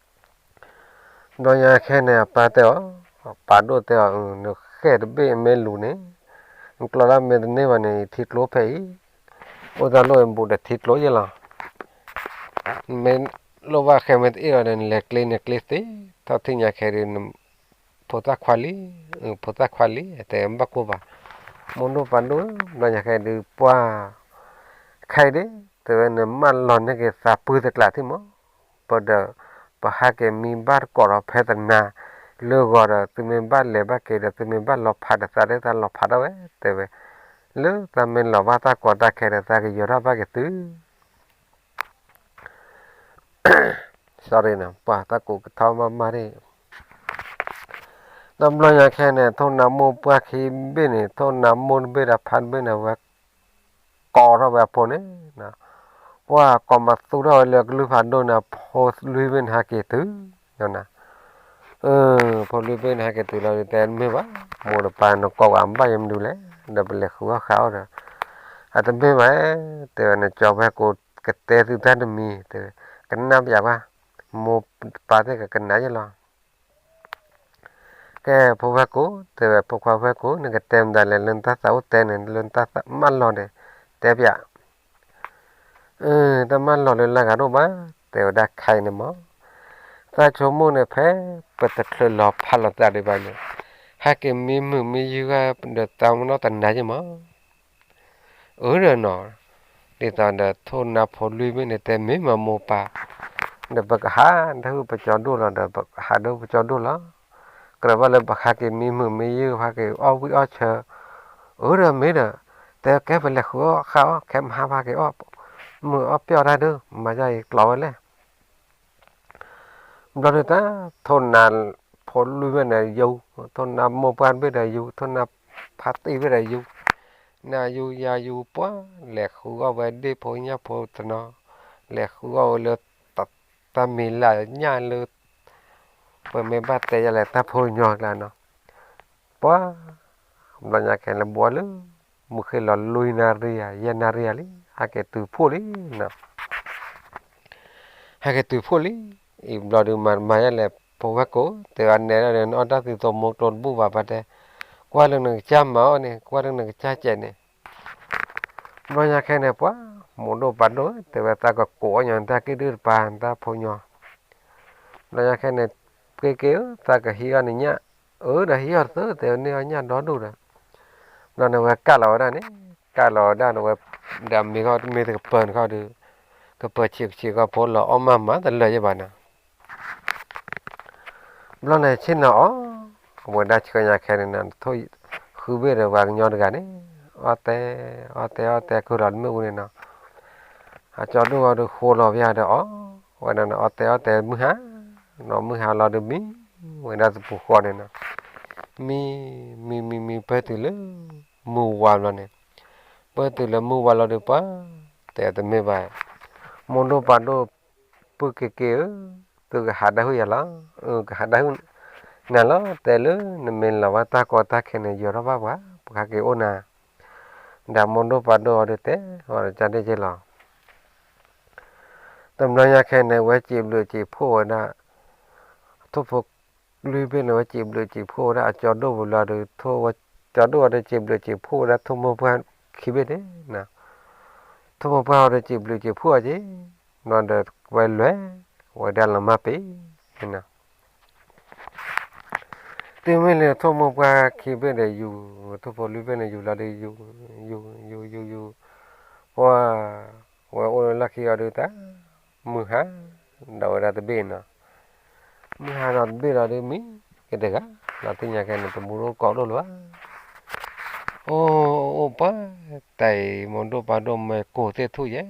ဘျီညါခဲန့ၣ် အပၢ်တဲအီၤ, ပၢ်ဒိၣ်တဲအီၤ, နဃဲတဘ့ၣ်မ့ၢ်လူၤန့ၣ်, နကျီတၢ်မ့ၢ်တန့ၢ်ဘၣ်န့ၣ် ထံကျိဖဲအံၤ, အိၣ်တၢ်လိၣ်အဘူးဒီးထံကျိယဲလီၤ. မ့ၢ်လိၣ်ဘၣ်ဃဲမ့ၢ်တအ့ၣ်လီၤဒီး နလဲၤကျ့န့ၣ်ကျ့သ့, ထီၣ်ထံၣ်ညါခဲဒုး ဖိသၣ်ခွါလံ, ဖိသၣ်ခွါလံ တဲဘၣ်ကိၢ်ဘၣ်, မိၢ်ဒိၣ်ပၢ်ဒိၣ် ဘျီညါခဲဒုး ပှၤ ခဲအံၤဒၣ် တဲဝဲနမၢလီၤန့ၢ်က့ၤသးပုၢ်တကျးထံၣ်မး, ပဒီး ပဟဲက့ၤမံဘၣ်တကိးဒီးဖဲသနာ်, လၢဂီၤဒီး သုမ့ၢ်ဘၣ်လဲၤဘၣ်က့ၤဒီး သုမ့ၢ်ဘၣ်လီၤဖးဒီးသးဒၣ် သးလီၤဖးဒၣ်ဝဲ တဲဝဲ, လၢသးမ့ၢ်လီၤဘၣ်တၢ်ကီတၢ်ခဲဒီး သးကယီၤထီၣ်ဘၣ်က့ၤသု sorry နၤ ပှၤတၢ်ကိးကထီမးမးဒၣ် ဒီးဘျီညါခဲန့ၣ် ထိၣ်နါမိၢ်ပှၢ်ခံဘ့ၣ်န့ၣ် ထိၣ်နါမိၢ်တဘ့ၣ်ဒီးဖါတဘ့ၣ်န့ၣ် ဝဲကိးထီၣ်ဝဲအဖိန့ၣ်, ပှၤကိးမၤသူထီၣ်ဝဲလၢကလုၢ်ဖးဒိၣ်န့ၣ် ဖိလွံၢ်ဘ့ၣ်န့ၣ်ဟဲက့ၤတုၤ, ဖိလွံၢ်ဘ့ၣ်န့ၣ်ဟဲက့ၤတုၤလီၤ တဲတမ့ၢ်ဘၣ်, မိၢ်ဒီးပၢ်နကိးဝဲဘၣ်ယမနုၤလဲၣ်, ဒီးပလဲၤဃုအီၣ်ဃုအီၣ်ဒီး, အတမ့ၢ်ဘၣ်, တဲဝဲနကၠီဝဲကိးကတဲသုတၢ်တမံၤ တဲဝဲ, ကနၣ်ပယၤဘၣ်, မိၢ်ပၢ်သ့ၣ်ကကနၣ်ယဲလီၤ. တဲဖိဝဲၢ်ကိာ်, တဲဝဲဖိခွါဝဲၢ်ကိာ်, နကတဲမတၤလဲၣ်, လၢနတၢ်သးအိၣ်တဲန့ၣ်, လၢနတၢ်မၢလီၤန့ၣ်, တဲပျး. အၢ တၢ်မၢလီၤလၢလၢဂၤဒိၣ်ဘၣ်, တဲဝဲဒၣ်ခဲအံၤန့ၣ်မး. သးဆိကမိၣ်န့ၣ် ဖဲပတချုးလီၤဖးလီၤသးဒံးဘၣ်န့ၣ်, ဟဲက့ၤမံမုာ်မံယုၢ်ဂၤဒီးတၢ်မနီၢ်တနၤယ့ၢ်မး. အၢဒီးနီၤ, ဒ်သိးဒီးထိၣ်နါဖိလွံၢ်ဘ့ၣ်န့ၣ် တဲမ့ၢ်မးမိၢ်ပၢ်, ဒီးပကဟးဒၣ်ဟုၣ်ပကၠီဒိၣ်လီၤ, ဒီးပကဟးဒၣ်ဟုၣ်ပကၠီဒိၣ်လီၤ. ကြၢးဘၣ်လၢပဟးက့ၤမံမုာ်မံယုၢ် ဟးက့ၤအီၣ်ဝံၣ်အီၣ်ဆၢ, အၢဒီးမ့ၢ်ဒီး, တဲကဲပလဲၤဃုအီၣ်ဃၣ်အီၣ်, ခဲမဟါဟးက့ၤအီၣ်မုာ်အီၣ်ပျီၢ်တၢ်ဒုး မၤယါအံၤကျိးဝဲလဲၣ်. ဘျီဒုးတၢ် ထိၣ်နါဖိလွံၢ်ဘ့ၣ်န့ၣ်ယူၤ, ထိၣ်နါမိၢ်ပှၢ်ဘ့ၣ်ဒီးယူၤ, ထိၣ်နါဖါတံၢ်ဘ့ၣ်ဒီးယူၤ, နယူၤယၤယူၤပှၢ်, လဲၤဃုအီၣ်ဝဲဒ့ၣ်ဖိညၣ်ဖိတနီၤ, လဲၤဃုအီၣ်ဝဲလၢ တၢ်မံၤလၢညၣ်လၢ ပမ့ၢ်ဘၣ်တဲယၤလဲၣ် တၢ်ဖိညီကျါနီၤ, ပှၢ်, ဘျီညါခဲလၢာ်ဘှီလၢ မုၢ်ဃ့ၢ်လီၤလွံၢ်နၣ်ရံၣ်ဧါ ယဲၢ်နၣ်ရံၣ်ဧါလံ ဟဲက့ၤတုၤဖှိၣ်လံနီၤ. ဟဲက့ၤတုၤဖှိၣ်လံ, အံၤဘျီဒုးမၤတမၤယဲၢ်လဲၣ် ဖိဝဲၢ်ကိာ်, တဲဝဲနဲဒၣ်ဒီး နအီၣ်တၢ်သံသိးမိၢ်ကျိတဘူၣ်ဘၣ်ဘၣ်တဲ, ကွၢ်လၢနကစၢ်မၤအီၣ်န့ၣ် ကွၢ်လၢနကစၢ်စဲးန့ၣ်. ဘျီညါခဲန့ၣ် ပှၢ်, မိၢ်ဒိၣ်ပၢ်ဒိၣ်ဧၢ, တဲဝဲသးကကိးအီၣ်ညီနတၢ်က့ၣ်ဒုၣ်တပၤ နတၢ်ဖိညီ ဘျီညါခဲန့ၣ်, က့ၢ်က့ၢ်ဧၢ, သးကဟံးအီၣ်နညၣ်, အၢဒီးဟံးအီၣ်တသ့ တဲန့ၢ်အီၣ်ညၣ်ဒီဒူၣ်ဒီး, ဘျီန့ၣ်ဝဲကၢ်လီၤဝဲဒၣ်န့ၣ်, ကၢ်လီၤဝဲဒၣ်န့ၣ်ဝဲ, ဒီးမ့ၢ်ဂီၢ်တမ့ၢ်တကပၤန့ၣ်ခီဒီး, ကပၤဆံးကဆံးကီၢ်ဖိလီၤအီၣ်မးမးတလၢာ်ယဲၢ်ဘၣ်နီၤ. ဘျီန့ၣ်ဆ့ၣ်နီၤအီၣ်, ဝဲဒၣ်ဆှၢညါခဲန့ၣ်နီၤ, ထိၣ်ဃုဘ့ၣ်ဒီးပှၤကညီတဂၤန့ၣ်, အီၣ်တဲ, အီၣ်တဲအီၣ်တဲ ကုၢ်လီၤတမ့ၣ်အူန့ၣ်နီၤ, အကၠီဒိၣ်အီၤဒီးဃိလီၤပယါဒီးအီၣ်, ဝဲဒၣ်န့ၣ်အီၣ်တဲအီၣ်တဲမုၢ်ဟါ, နီၤမုၢ်ဟါလီၤဒီးမံ, ဝဲဒၣ်သပူၤဃီန့ၣ်နီၤ, မံ, မံမံမံပၢၢ်တုၤလၢ, မုၢ်ဝါဘျီန့ၣ်, ပၢၢ်တုၤလၢမုၢ်ဝါလီၤဒီးပှၢ်, တဲတမ့ၢ်ဘၣ်, မိၢ်ဒိၣ်ပၢ်ဒိၣ် ပုၢ်က့ၢ်က့ၢ်ဧၢ, သုကဟးဒၣ်ဟုၣ်ယၤလီၤ, ကဟးဒၣ်ဟုၣ်နၤလီၤ, တဲလၢနမ့ၢ်လီၤဘၣ်တၢ်ကီတၢ်ခဲန့ၣ် ယီၤထီၣ်ဘၣ်ပှၤ, ပှၤဟဲက့ၤအိၣ်နၤ, ဒီးမိၢ်ဒိၣ်ပၢ်ဒိၣ်အီၤဒီးတဲ, အီၤဒီးကၢ်ဒ့ၣ်က့ၢ်လီၤ. တဘျီညါခဲန့ၣ် ဝဲစံးဘျုးစံးဖှိၣ်ဝဲဒၣ်, ထိၣ်ဖိလွံၢ်ဘ့ၣ်န့ၣ် ဝဲစံးဘျုးစံးဖှိၣ်ဝဲဒၣ်အကၠီဒိၣ်ပူၤလီၤဒီး ထိၣ်ဝဲကၠီဒိၣ်အီၤဒီးစံးဘျုးစံးဖှိၣ်ဝဲဒၣ်ထိၣ်မိၢ်ပှၢ်ခံဘ့ၣ်န့ၣ်, ထိၣ်မိၢ်ပှၢ်အီၤဒီးစံးဘျုးစံးဖှိၣ်အီၤက့ၤ, ဘျီဒီးဝဲလဲၤ, ဝဲဒၣ်လီၤမၢ်ပ့ၤန့ၣ် တုၤမ့ၢ်လၢထိၣ်မိၢ်ပှၢ်ခံဘ့ၣ်ဒီးယူၤ, ထိၣ်ဖိလွံၢ်ဘ့ၣ်န့ၣ်ယူၤလီၤဒီးယူၤ, ယူၤ, ယူၤ, ယူၤ, ယူၤ, ပှၢ်, ဝဲအိၣ်လၢလီၢ်ခံအီၤဒုးတၢ်, မုၢ်ဟါ, ဒီးဝဲဒၣ်တဘ့ၣ်နီၤ, မုၢ်ဟါဒီးတဘ့ၣ်လီၤဒုးမံ, ကတဂၤ, လီၤသ့ၣ်ညါခဲန့ၣ် တမူတကိးဒိၣ်လၢၤဘၣ်, အိၣ်, အိၣ်ပှၢ်, တၢ်အံၤ မိၢ်ဒိၣ်ပၢ်ဒိၣ်မ့ၢ်ကိၢ်သ့ၣ်ထူၣ်ယဲၢ်,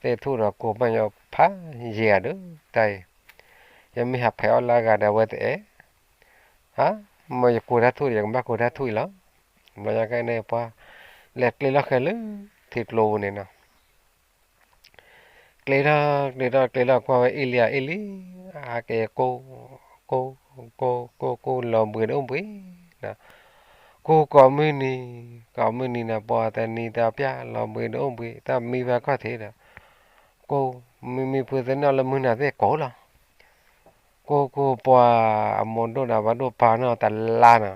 သ့ၣ်ထူၣ်ဒီးကိၢ်ဘၣ်ညီဖးယံၤဧါဒီး တၢ်အံၤ, ယမ့ၢ်ဟးဖဲးအီၣ်လၢအဂၤဒီးအဝဲတအဲၣ် ဟါ, မ့ၢ်ယကိၢ်တၢ်ထူၣ်ဒီး ယကဘၣ်ကိၢ်တၢ်ထူၣ်အံၤလီၤ. ဘျီညါခဲန့ၣ် ပှၤ, လဲၤကျ့လီၤဃဲၤလၢ, ထံကျိပူၤန့ၣ်နီၤ, ကျ့ထီၣ်ကျ့ထီၣ်ကျ့ထီၣ်ကွၢ်ဝဲအ့ၣ်လံအ့ၣ်လံ, အါက့ၤကိၢ်, ကိၢ်, ကိၢ်, ကိၢ်, ကိၢ်, လီၤဘှံးဒီးအိၣ်ဘှံး, ကိၢ်ကိးမုၢ်နံၤ, ကိးမုၢ်နံၤန့ၣ် ပှၤတနံၤတပျၢ်လီၤဘှံးဒီးအိၣ်ဘှံး တၢ်မံဝဲခီၣ်ထံးဒီး, ကိၢ်, မံမံဖုသ့ၣ်နီၣ်လၢမုၢ်နၤသ့ၣ်ကိၢ်လီၤ. ကိၢ်ကိၢ်ပှၤ, အမိၢ်ဒိၣ်ဒီးပၢ်ဒိၣ်ပာ်နီၣ်တလါနီၤ,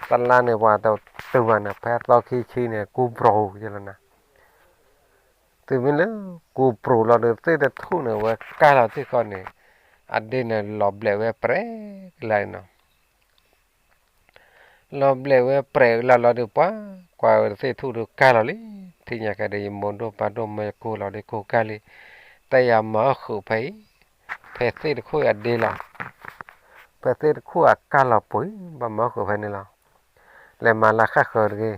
တလါန့ၣ်ပှၤတတုၤဘၣ်န့ၣ် ဖဲသီခံဆံန့ၣ် ကူပရိၤယဲလီၤနၤ, တုၤမ့ၢ်လၢကူပရိၤလီၤဒီးသ့ၣ်တထူၣ်န့ၣ် ဝဲကၢ်လီၤသ့ၣ်ဃီန့ၣ်, အဒ့န့ၣ်လီၤဘျဲးဝဲပြဲးကလါန့ၣ်နီၤ လီၤဘျဲးဝဲပြဲးကလါလီၤဒီးပှၤ, ကွၢ်ဝဲသ့ၣ်ထူၣ်ဒီးကၢ်လီၤလံ, ထံၣ်ညါကဒီး ယမိၢ်ဒိၣ်ပၢ်ဒိၣ်မ့ၢ်ယကိၢ်လီၤဒီးကိၢ်ကၢ်လံ, တၢ်ယၤမၤအီၣ်ဃုာ်ဖဲအံၤ, ဖဲသ့ၣ်တခူၣ်အဒ့လီၤ, ဖဲသ့ၣ်တခူၣ်အကၢ်လီၤပှ့ၤ ဘၣ်မၤအီၣ်ဃုာ်ဖဲန့ၣ်လီၤ, လဲၤမၤလၢဃၣ်ဃၢၤတဂ့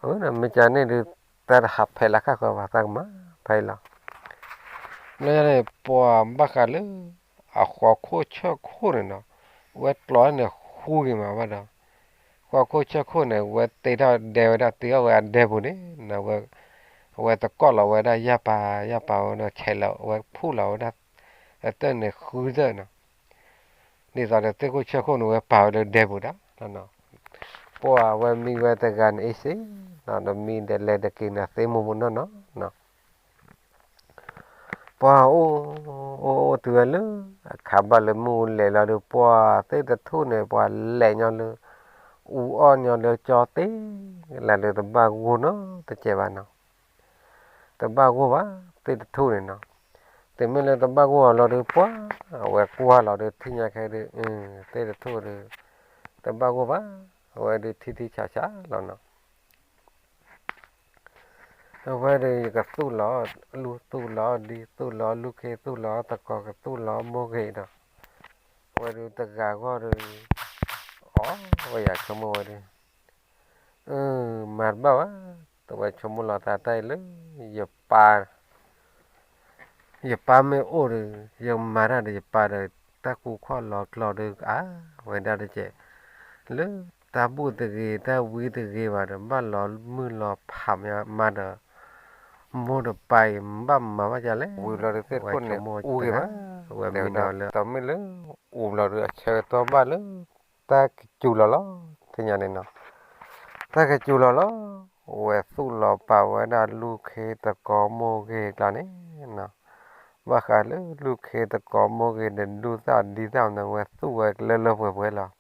ၤ, မ့ၢ်ကန့ၣ်ဒုး တၢ်တဟးဖဲးလၢဃၣ်ဃၢၤဘၣ် သးကမၤဖဲအံၤလီၤ. လၢန့ၣ် ပှၤဘၣ်ဃးလၢ အဃီခိၣ်ဆၢခိၣ်န့ၣ်နီၤ, ဝဲကျိးန့ၣ်ဃူဂ့ၤမးဘၣ်ဒီး, ဃီခိၣ်ဆၢခိၣ်န့ၣ် ဝဲတ့ထီၣ်ဒဲဝဲဒၣ် တ့ထီၣ်ဝဲအဒဲပူၤန့ၣ်, ဝဲတကိးလီၤဝဲဒၣ်ယၢ်ပၤယၢ်ပၤဝဲဒီး ဆဲးလီၤဝဲဖှူၣ်လီၤဝဲဒၣ် အတၢၢ်န့ၣ်ဃုသၢၣ်နီၤ ဒ်သိးဒီးသ့ၣ်ခိၣ်ဆၢခိၣ်န့ၣ် ဝဲပာ်ဝဲလၢဒဲပူၤဒၣ်, ပှၤဝဲမံဝဲတဂၤန့ၣ်အ့ၣ်စ့, ဒီးမံဒီးလဲၤဒီးက့ၤန့ၣ်သ့မိၢ်မိၢ်နီၢ်နီၢ်နီၤ, ပှၤအိၣ်, အိၣ်အိၣ်တုၤဝဲလၢ အခးဘၣ်လၢမုၢ်အူလဲၤလီၤဒီး ပှၤသ့ၣ်တထူၣ်န့ၣ် ပှၤလဲၤညီလၢ အူအီၣ်ညီလၢကၠီသ့ၣ်, လၢလၢတဘၣ်ဂိၢ်နီတစဲးဘၣ်နီၤ, တဘၣ်ဂိၢ်ဘၣ် သ့ၣ်တထူၣ်န့ၣ်နီၤ, တုၤမ့ၢ်လၢတဘၣ်ဂိၢ်အီၤလီၤဒီး ပှၤအဝဲကွၢ်လီၤဒီး ထံၣ်ညါခဲဒီး သ့ၣ်တထူၣ်ဒီး တဘၣ်ဂိၢ်ဘၣ်, အဝဲဒုးထံထံဆးဆးလီၤနီၤ. အဝဲဒီးယကသူၣ်လီၤ, လူၢ်သူၣ်လီၤဒံ သူၣ်လီၤလူၢ်ခ့ သူၣ်လီၤသကိး ကသူၣ်လီၤမိၢ်ဂ့ၤဒီး, အဝဲဒုးတဂၤဂီၢ်ဒီး အီၣ်ဝဲယၤဆိကမိၣ်ဝဲဒီး, မၤတဘၣ်ဘၣ်, တဝဲဆိကမိၣ်လီၤသးတၢ်အံၤလၢ ယပၢ် ယပၢ်မ့ၢ်အိၣ်ဒီး ယမၤတၢ်ဒီးယပၢ်ဒီး တၢ်ကူၣ်ခီၣ်လီၤကျီဒီးအါဝဲဒၣ်တကဲး, လၢတၢ်ဘူၣ်တဂ့ၤ တၢ်ဝံတဂ့ၤဘၣ်ဒီး ဘၣ်လီၤမုၢ်လီၤဖးမးဒီး မိၢ်တပၢ်အံၤဘၣ်မၤဘၣ်ဒ်လဲၣ်, ဝံၤဘျီဒီးသ့ၣ်ခိၣ်န့ၣ် အူဂ့ၤဘၣ်, ဝဲမံဒီးလၢ တမ့ၢ်လၢ အူဘျီဒီးအဆၢကတီၢ်ဘၣ်လၢ တၢ်ကစူၤလီၤလီၤ, သ့ၣ်ညါန့ၣ်နီၤ, တၢ်ကစူၤလီၤလီၤ, ဝဲသူၣ်လီၤပာ်ဝဲဒၣ်လူၢ်ခ့သကိးမိၢ်ဂ့ၤကျါန့ၣ်နီၤ, ဘၣ်ဃးလၢလူၢ်ခ့သကိးမိၢ်ဂ့ၤဒီး ဒူသၣ်ဒံသၣ်န့ၣ် ဝဲသူၣ်ဝဲလၢလၢပှဲၤပှဲၤလီၤ.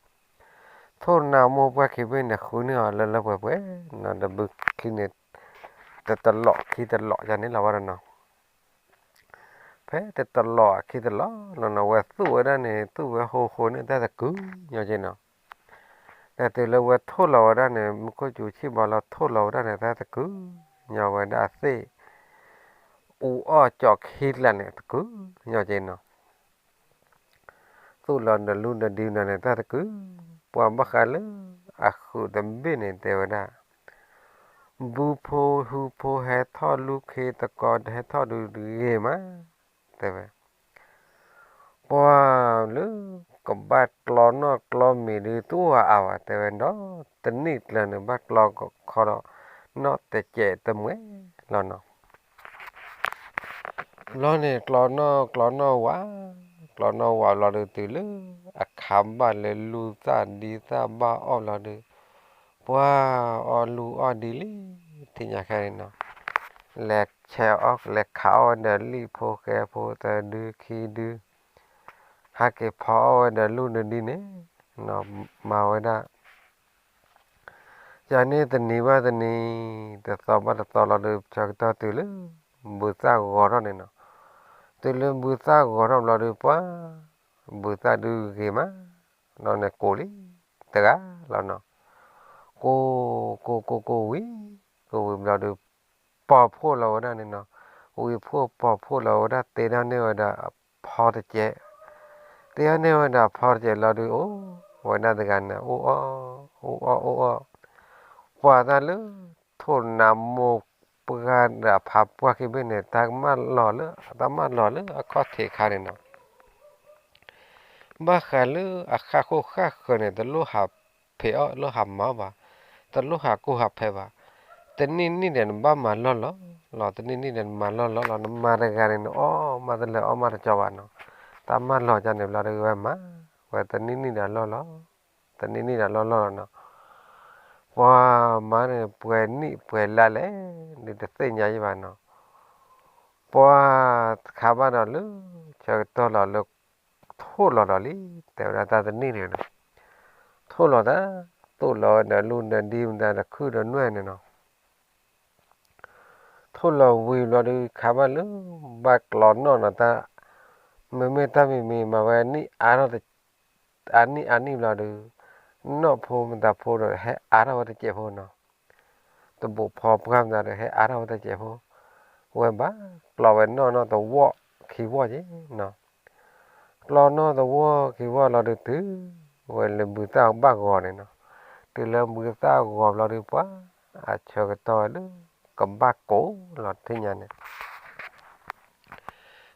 ထိၣ်နါမိၢ်ပှၢ်ခံဘ့ၣ်န့ၣ် ဃုန့ၢ်အီၤလၢလၢပှဲၤပှဲၤနီၤ, ဒီးဘုချံန့ၣ် တတလီးခံတလီးယါန့ၣ်လီၤဝဲဒီးနီၤ, ဖဲတတလီးခံတလီးလီၤနီၤ, ဝဲသူၣ်ဝဲဒၣ်န့ၣ် သူၣ်ဝဲဃိဃိန့ၣ် တၢ်တကုၤညီက့နီၤ, ဒီးတုၤလၢဝဲထိၣ်လီၤဝဲဒၣ်န့ၣ် မူခိၣ်စူၤဆံၣ်ဘီလီၤထိၣ်လီၤဝဲဒၣ်န့ၣ် တၢ်တကုၤညီဝဲဒၣ်သ့ၣ်, အူအီၣ်ကၠီးခံကျါန့ၣ် တကုၤညီက့နီၤ သူၣ်လီၤဒီးလူၢ်ဒီးဒံန့ၣ် တၢ်တကုၤ, ပှၤဘၣ်ဃးလၢအဃုာ်တဘ့ၣ်န့ၣ် တဲဝဲဒၣ်, ဘုဖိဟုဖိဟဲထီၣ်လူၢ်ခ့သကိး ဟဲထီၣ်ဒုးဂ့ၤမး, တဲဝဲ ပှၤလၢကဘၣ်ကျီနီၣ်ကျီမံၤဒုး တအိၣ်အါအါဘၣ် တဲဝဲဒီး တနံၣ်ကျၢၤန့ၣ် ဘၣ်ကျီခီဒီး နီၣ်တစဲးတမှဲလီၤနီၤ. ဘျီန့ၣ် ကျီနီၣ်ကျီနီၣ်ဝး, ကျီနီၣ်ဝးဘျီဒုးတုၤလၢ အခးဘၣ်လၢလူၢ်သၣ်ဒံသၣ်ဘၣ်အီၣ်ဘျီဒုး ပှၤအီၣ်လူၢ်အီၣ်ဒံလံ, ထံၣ်ညါခဲန့ၣ်နီၤ, လဲၤဆဲးအီၣ် လဲၤခးအီၣ်ဝဲဒီးလံာ်ဖိဃဲဖိတဒုခံဒု, ဟးက့ၤဖီအီၣ်ဝဲဒီးလူၢ်ဒီးဒံန့ၣ်, မၤဝဲဒၣ် ယၤန့ၣ်တနံၤဘၣ်တနံၤ, တသီဘၣ်တသီလီၤဒုး ဆၢကတီၢ်တုၤလၢ ဘုသၣ်ဂီၤထီၣ်န့ၣ်နီၤ, တုၤလၢဘုသၣ်ဂီၤထီၣ်ဘျီဒုး ပှၤ ဘုသၣ်ဒုးဂ့ၤမး, ဘျီန့ၣ်ကိးလံ တဂၤလီၤနီၤ, ကိး ကိး ကိး ကိးဝံၤ, ကိးဝံၤဘျီဒုး ပီၤဖှိၣ်လီၤဝဲဒၣ်န့ၣ်နီၤ, ဝံၤဖှိၣ်ပီၤဖှိၣ်လီၤဝဲဒၣ် တ့ထီၣ်န့ၢ်ဝဲဒၣ်အဖီတစဲး, တ့ထီၣ်န့ၢ်ဝဲဒၣ်အဖီတစဲးလီၤဒုး အိၣ်ဝဲဒၣ်တဂၤန့ၣ် အိၣ်အီၣ် အိၣ်အီၣ် အိၣ်အီၣ်, ပှၤတၢ်လၢ ထိၣ်နါမိၢ်ပှၢ်ဒီးအဖါပှၢ်ခံဘ့ၣ်န့ၣ် တၢ်မၢလီၤလၢ တၢ်မၢလီၤလၢအခီၣ်ထံးခါန့ၣ်နီၤ ဘၣ်ဃးလၢအဃၣ်ဃိၣ်ဃၣ်ဃၢၤန့ၣ် တလိၣ်ဟးဖံးအီၣ် တလိၣ်ဟးမၤအီၣ်ဘၣ်, တလိၣ်ဟးကူၣ်ဟးဖဲးဘၣ်, တနံၣ်နံၣ်ဒီးနဘၣ်မၤလီၢ်လီၤလီၤ, တနံၣ်နံၣ်ဒီးနမၤလီၢ်လီၤလီၤ, နမၤတဂၤန့ၣ် နအီၣ်မးတလၢအီၣ်မးတကီဘၣ်နီၤ, တၢ်မၢလီၤကန့ၣ်ဘျီဒုးဝဲမၤ, ဝဲတနံၣ်နံၣ်ဒီးလီၢ်လီၤ, တနံၣ်နံၣ်ဒီးလီၢ်လီၤလီၤနီၤ ပှၤမၤန့ၣ် ပှဲၤနံၣ်ပှဲၤလါလဲၣ်, ဒုးတသ့ၣ်ညါယံၤဘၣ်နီၤ, ပှၤတခါဘၣ်ဒီးလၢ ဆၢကတီၢ်လီၤလၢ ထိၣ်လီၤဒီးလံ, တဲဝဲဒၣ်တၢ်တနံၣ်န့ၣ်နီၤ, ထိၣ်လီၤတၢ်, သိၣ်လီၤဝဲဒီးလူၢ်ဒီးဒံမတၤဒီးခုၣ်ဒီးနွဲၣ်န့ၣ်နီၤ ထိၣ်လီၤဝံၤဘျီဒုး ခါဘၣ်လၢ ဘၣ်ကျီနီၣ်နီၤတၢ်, မ့မ့ၢ်တၢ်မံၤမံၤမၤဝဲနံၣ်အါထီၣ် အနံၣ်အါနံၣ်ဘျီဒုး, နီၣ်ဖိမတၤဖိဒီးဟဲအါထီၣ်ဝဲတစဲးဖိနီၤ, တဘိးဖီပှၢ်မတၤဒီးဟဲအါထီၣ်ဝဲတစဲးဖိ, ဝဲဘၣ်ကျီဝဲနီၣ်နီၣ်တဝီၢ်ခံဝီၢ်က့နီၤ ကျီနီၣ်တဝီၢ်ခံဝီၢ်လီၤဒုးတုၤ ဝဲလၢဘုသၣ်ဘၣ်ဂီၤန့ၣ်နီၤ, တုၤလၢဘုသၣ်ဂီၤဘျီဒုးပှၤ အဆၢကတီၢ်ဝဲလၢ ကဘၣ်ကိးလီၤထံၣ်ညါန့ၣ်,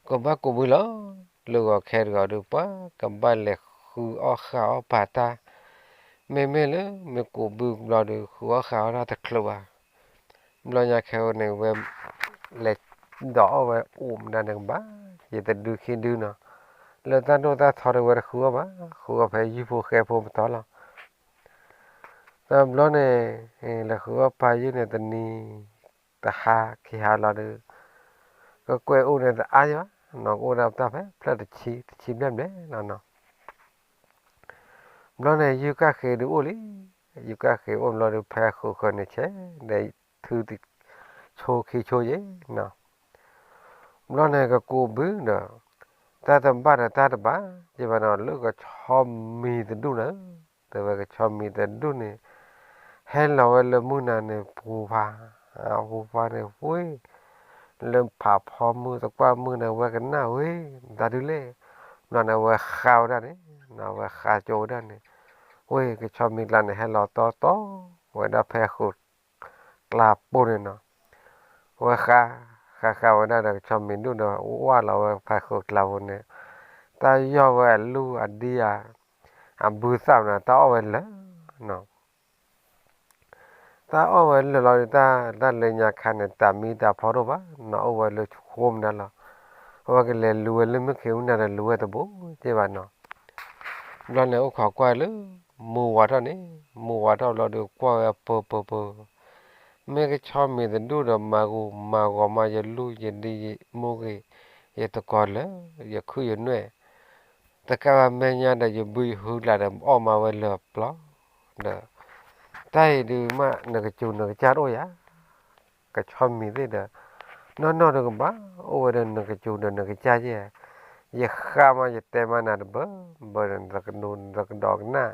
ကဘၣ်ကိးဘုလီၤ, လၢဂီၤခဲတဂီၤဒုးပှၤ ကဘၣ်လဲၤဃုအီၣ်ဃုအီၣ်ပာ်တၢ်, မ့မ့ၢ်လၢမ့ၢ်ကိးဘုဘျီဒုး ဃုအီၣ်ဃုအီၣ်တၢ်တချုးဘၣ် ဘျီညါခဲအံၤန့ၣ် ဝဲလဲၤဒိးအီၣ်ဝဲအိၣ်မတၤန့ၣ်ကဘၣ်, ယတဒုခံဒုနီၤ, လၢတၢ်ဒိၣ်တၢ်ထီဒုးဝဲတဃုအီၣ်ဘၣ်, ဃုအီၣ်ဖဲယုၢ်ဖိဃဲဖိပတီၢ်လီၤ. တဘျီန့ၣ် လဲၤဃုအီၣ်ပာ်ယုၢ်န့ၣ် တနံၤတဟါခံဟါလီၤဒုး ကကွဲၢ်အိၣ်န့ၣ်တအါယဘၣ်, နီၢ်ကအိၣ်ဒၣ်တၢ်ဖဲဖျၢၣ်တဆံ တဆံဘျဲၣ်ဘျဲၣ်လီၤနီၤ. ဘျီန့ၣ် ယုၢ်ကၣ်ဃ့ဒုးအိၣ်လံ, ယုၢ်ကၣ်ဃ့အိၣ်ဘျီဒုး ဖဲဃုာ်ဃၢၤန့ၣ်ဆဲး ဒီးထုတဆိခံဆိယဲနီၤ. ဘျီန့ၣ် ကကူးဘုဒီး တၢ်တဘၣ်ဒီးတၢ်တဘၣ် ယဘၣ်နီၤ လၢကဆီမံၤတဒူၣ်န့ၣ်, တဲဝဲကဆီမံၤတဒူၣ်န့ၣ် ဟဲလီၤဝဲလၢမုၢ်နၤန့ၣ် ပူၤဖး, ပူၤဖးန့ၣ် ဝ့ၢ် လၢဖးဖီမုၢ်သကွၢ်မုၢ်န့ၣ် ဝဲကနၣ်ဝဲ တၢ်ဒုးလဲၣ်. ဘျီန့ၣ် အဝဲဃါဝဲဒၣ်န့ၣ်, အဝဲဃါကၠိဝဲဒၣ်န့ၣ်, ဝ့ၢ်ကဆီမံၤကျါန့ၣ် ဟဲလီၤတီတီဝဲဒၣ်ဖဲဃုာ် ကျါပိၢ်န့ၣ်နီၤ. ဝဲဃါ, ဃါဃါဝဲဒၣ်ဒီးကဆီမံၤဒူၣ်ဒီး ဝၢ်လီၤဝဲဖဲဃုာ်ကျါပူၤန့ၣ်, တၢ်ယီၢ်ဝဲအလုၢ်အဒံၣ်ဧါ, အဘုသၣ်မနုၤ တၢ်အီၣ်ဝဲလၢာ်နီၤ. တၢ်အီၣ်ဝဲလၢာ်လီၤဒီး တၢ်လၢညါခါန့ၣ် တၢ်မံတၢ်ဖီတအိၣ်ဘၣ်နီၤ, အိၣ်ဝဲလၢဃိမနုၤလီၤ. အဝဲကလဲၤလူၤဝဲလၢမုၢ်ခ့မုၢ်နၤဒီး လူၤဝဲတဘိက့ဘၣ်နီၤ. ဘျီန့ၣ် အိၣ်ခိးကွၢ်လၢ မုၢ်ဝါထီၣ်န့ၣ်, မုၢ်ဝါထီၣ်ဘျီဒီး ကွၢ်ဝဲအပၢပၢပၢ, မ့ၢ်ကဆီမံၤတဒူၣ်ဒီး မၤဂူာ်မၤဂီၤမး ယလုၢ်ယဒံၣ်ယမိၢ်ဂ့ၤ, ယတကီၤလၢာ် ယခုၣ်ယနွဲၣ်, တကးဘၣ်မဲာ်ညါဒီးယဘုယဟုကျါဒီး အီၣ်မးဝဲလၢာ်အပျီ, ဒီး တၢ်အံၤဒုးမး နကစူၤနကစၢ်တအိၣ်ယၤ, ကဆီမံၤသ့ၣ်ဒီး နီၢ်နီၢ်ဒီးကဘၣ် အိၣ်ဝဲဒီးနကစူၤဒီးနကစၢ်ယဲ, ယဃါမး ယတဲမးနၤတဘၣ်ဘၣ်ဒီး နတကဒိးကနၣ်,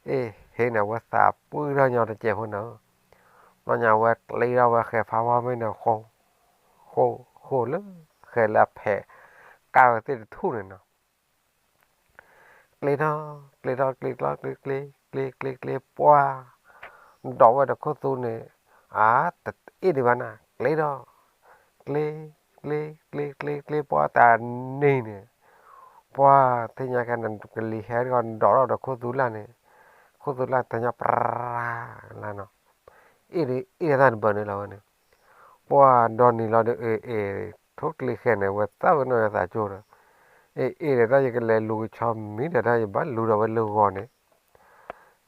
အ့ၣ် ဟ့ၣ်န့ၣ် အဝဲသးပှံၢ်ထီၣ်ညီတစဲးဖိနီၤ. ဘျီညါ အဝဲကျ့ထီၣ်ဝဲဃဲၤဖးဝါမ့ၢ်န့ၣ် ဃိ, ဃိ, ဃိလၢ ဃဲၤလၢအဖဲး ကၢ်ဝဲသ့ၣ်တထူၣ်န့ၣ်နီၤ. ကျ့ထီၣ်, ကျ့ထီၣ် ကျ့ထီၣ် ကျ့ ကျ့ ကျ့ ကျ့ ကျ့ ပှၢ် ဒိးဝဲဒီးခိၣ်သူန့ၣ်, အါ တအ့ၣ်ဒံးဘၣ်နၤ ကျ့ထီၣ်, ကျ့, ကျ့, ကျ့ ကျ့ ကျ့ ပှၢ်တၢ်နံၤန့ၣ်, ပှၢ် သ့ၣ်ညါခဲန့ၣ် ကလံၤဟဲတဂီၤ ဒိးထီၣ်ဒီးခိၣ်သူလၢ်န့ၣ်, ခိၣ်သူလၢ်တညီပြါလၢနီၤ, အ့ၣ်ဒံး အ့ၣ်ဒံးတၢ်တဘၣ်န့ၣ်လီၤဝဲန့ၣ်, ပှၢ်ဒီနံၤလီၤဒီး အ့ၣ် အ့ၣ် ထိၣ်ကျ့ဃဲန့ၣ် ဝဲသၣ်ဝဲနီၢ်ယသးကၠိဒီး, အ့ၣ် အ့ၣ်ဒီးတၢ်ယကလဲၤလူၤကဆီမံၤဒီး တၢ်ယဘၣ်လူၤဒီးဝဲလၢဂီၤန့ၣ်,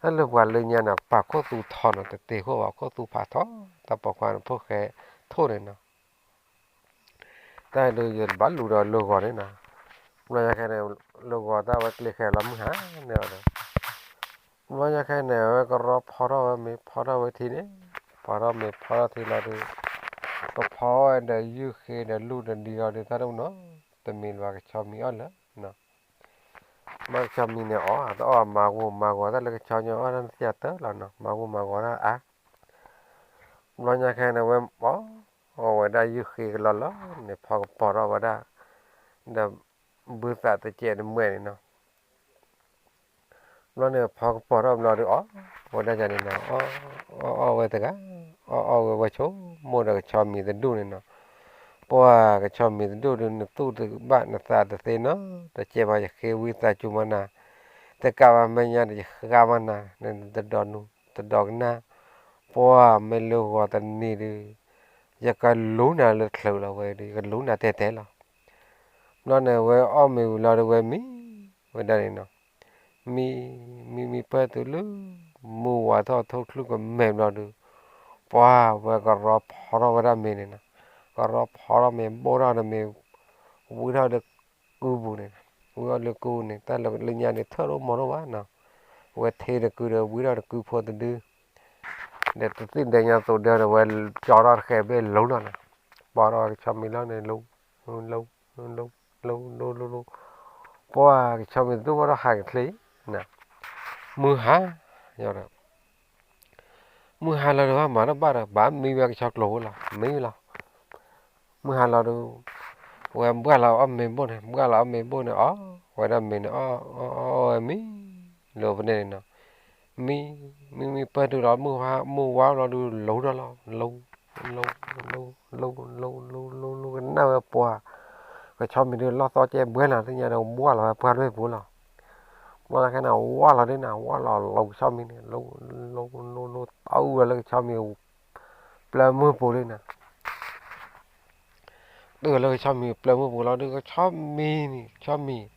တၢ်လၢပှၤလၢညါန့ၣ် ပာ်ခိၣ်သူထီနီၤ တသ့ဃိဘၣ် ခိၣ်သူဖးထီ တၢ်ပိာ်ခွါန့ၣ် ဖိၣ်ဃဲထိၣ်န့ၣ်နီၤ, တၢ်ဒုးယဘၣ်လူၤဒီးလၢဂီၤန့ၣ်နီၤ, ဘျီညါခဲန့ၣ် လၢဂီၤတၢ်ဝဲကျ့ဃဲလီၤမုၢ်ဟါန့ၣ်ဒီး ဘျီညါခဲန့ၣ် အဝဲကရီဖီထီၣ်ဝဲမ့ၤ ဖီထီၣ်ဝဲထံန့ၣ်, ဖီထီၣ်မ့ၤဖီထီၣ်ထံလီၤဒီး, ကဖီဝဲဒီးယုၢ်ဃ့ဒီးလူၢ်ဒီးဒံလီၤဒီး တၢ်တအိၣ်နီတမံၤလၢၤဘၣ် ကဆီမံၤအီၣ်လၢာ်, မ့ၢ်ကဆီမံၤန့ၣ်အီၣ် တအီၣ်မၤဂူာ်မၤဂီၤတၢ်လၢကဆီညီအီၣ်တၢ်သ့ၣ်တၢၢ်လီၤနီၤ မၤဂူာ်မၤဂီၤတၢ်အါ ဘျီညါခဲန့ၣ် ဝဲအီၣ်ဝဲဒၣ်ယုၢ်ဃ့ကလီလီၤန့ၣ် ဖီကပီၤထီၣ်ဝဲဒၣ် ဒီးဘုသးတစဲးတမှဲာ်န့ၣ်နီၤ, ဘျီန့ၣ် ဖီကပီၤထီၣ်ဘျီဒီး အီၣ်ဝဲဒၣ်ယၤန့ၣ်နီၤ, အီၣ်အီၣ်ဝဲတဂၤ, အီၣ်အီၣ်ဝဲဝဲဆိကမိၣ်ဒီးကဆီမံၤတဒူၣ်န့ၣ်နီၤ, ပှၢ်ကဆီမံၤတဒူၣ်ဒီး နသူၣ်တဘၣ်နသးတသ့နီၤ, တကဲဘၣ်ယဃ့ဝံသးစူၤမးနၤ, တကးဘၣ်မဲာ်ညါဒီးယဃါမးနၤ, နတဒိးနူၤတဒိးကနၣ်, ပှၢ်မ့ၢ်လၢဂီၤတနံၤဒီး ယကလူၤနၤလၢချုးလီၤဝဲဒီး ယကလူၤနၤတဲတဲလီၤ. ဘျီန့ၣ် ဝဲအီၣ်မ့ၤဝံၤလီၤဒီး ဝဲမံဝဲဒၣ်န့ၣ်နီၤ, မံ မံမံပၢၢ်တုၤလၢ မုၢ်ဝါထီၣ်ထိၣ်ချုၣ်ကမဲာ်ဘျီဒီး ပှၢ်ဝဲကရီဖီထီၣ်ဝဲဒၣ်မ့ၤန့ၣ်နီၤ, ကရီဖီထီၣ်မ့ၤဘိၣ်ထီၣ်ဒီးမ့ၤ ဝံထီၣ်လၢကုပူၤန့ၣ်, ဝံထီၣ်လၢကုန့ၣ် တၢ်လၢလၢညါန့ၣ်ထၢၣ်တအိၣ်မီၤတအိၣ်ဘၣ်နီၤ, ဝဲထ့တကုဒီး ဝံထီၣ်တကုဖိတဒု ဒီးတသ့ၣ်ဒဲးညါသိးဒၢဒီး ဝဲကၠီထီၣ်တဃဲးဘ့ၣ်လူၤလီၤနီၤ, ပီထီၣ်ဝဲကဆီမံၤလီၤန့ၣ် လူၤ လူၤ လူၤ လူၤ လူၤ လူၤ လူၤ ပှၢ်ကဆီမံၤတဒူၣ်ဘၣ်ထီၣ်ဟးကချ့အံၤ, မုၢ်ဟါ, မုၢ်ဟါလီၤဒီး ဘၣ်မၤတဘၣ်ဒီး ဘၣ်မံဝဲကဆီကျိၤဖိလီၤ မံလီၤ. မုၢ်ဟါလီၤဒီး ဝဲဘှၣ်လီၤအီၣ်မ့ၤဘိၣ်န့ၣ် ဘှၣ်လီၤအီၣ်မ့ၤဘိၣ်န့ၣ် အီၣ်ဝဲဒၣ်မ့ၤန့ၣ် အီၣ်အီၣ်အီၣ်ဝဲမံ လၢပနဲၣ်န့ၣ်နီၤ, မံ မံမံပၢၢ်တုၤလီၤ မုၢ်ဝါလီၤဒီး လူၤထီၣ်လီၤ လူၤ လူၤ လူၤ လူၤ လူၤ လူၤ လူၤ ကနၣ်ဝဲပှၢ် ကဆီမံၤဒီး လီၢ်သီကဲဘှဲလီၤ သ့ၣ်ညါဒီး ဝၢ်လီၤဝဲပှၢ်လွဲၢ်ပူၤလီၤ. ဘျီညါခဲန့ၣ် ဝၢ်လီၤဒ်န့ၣ် ဝၢ်လီၤလူၤကဆီမံၤန့ၣ် လူၤ လူၤ လူၤ လူၤ တအုၣ်ဝဲလၢကဆီမံၤ ပျၢၤမုၢ်ပူၤလံန့ၣ် တုၤလၢကဆီမံၤပျၢၤမုၢ်ပူၤလီၤဒီး ကဆီမံၤန့ၣ် ကဆီမံၤ,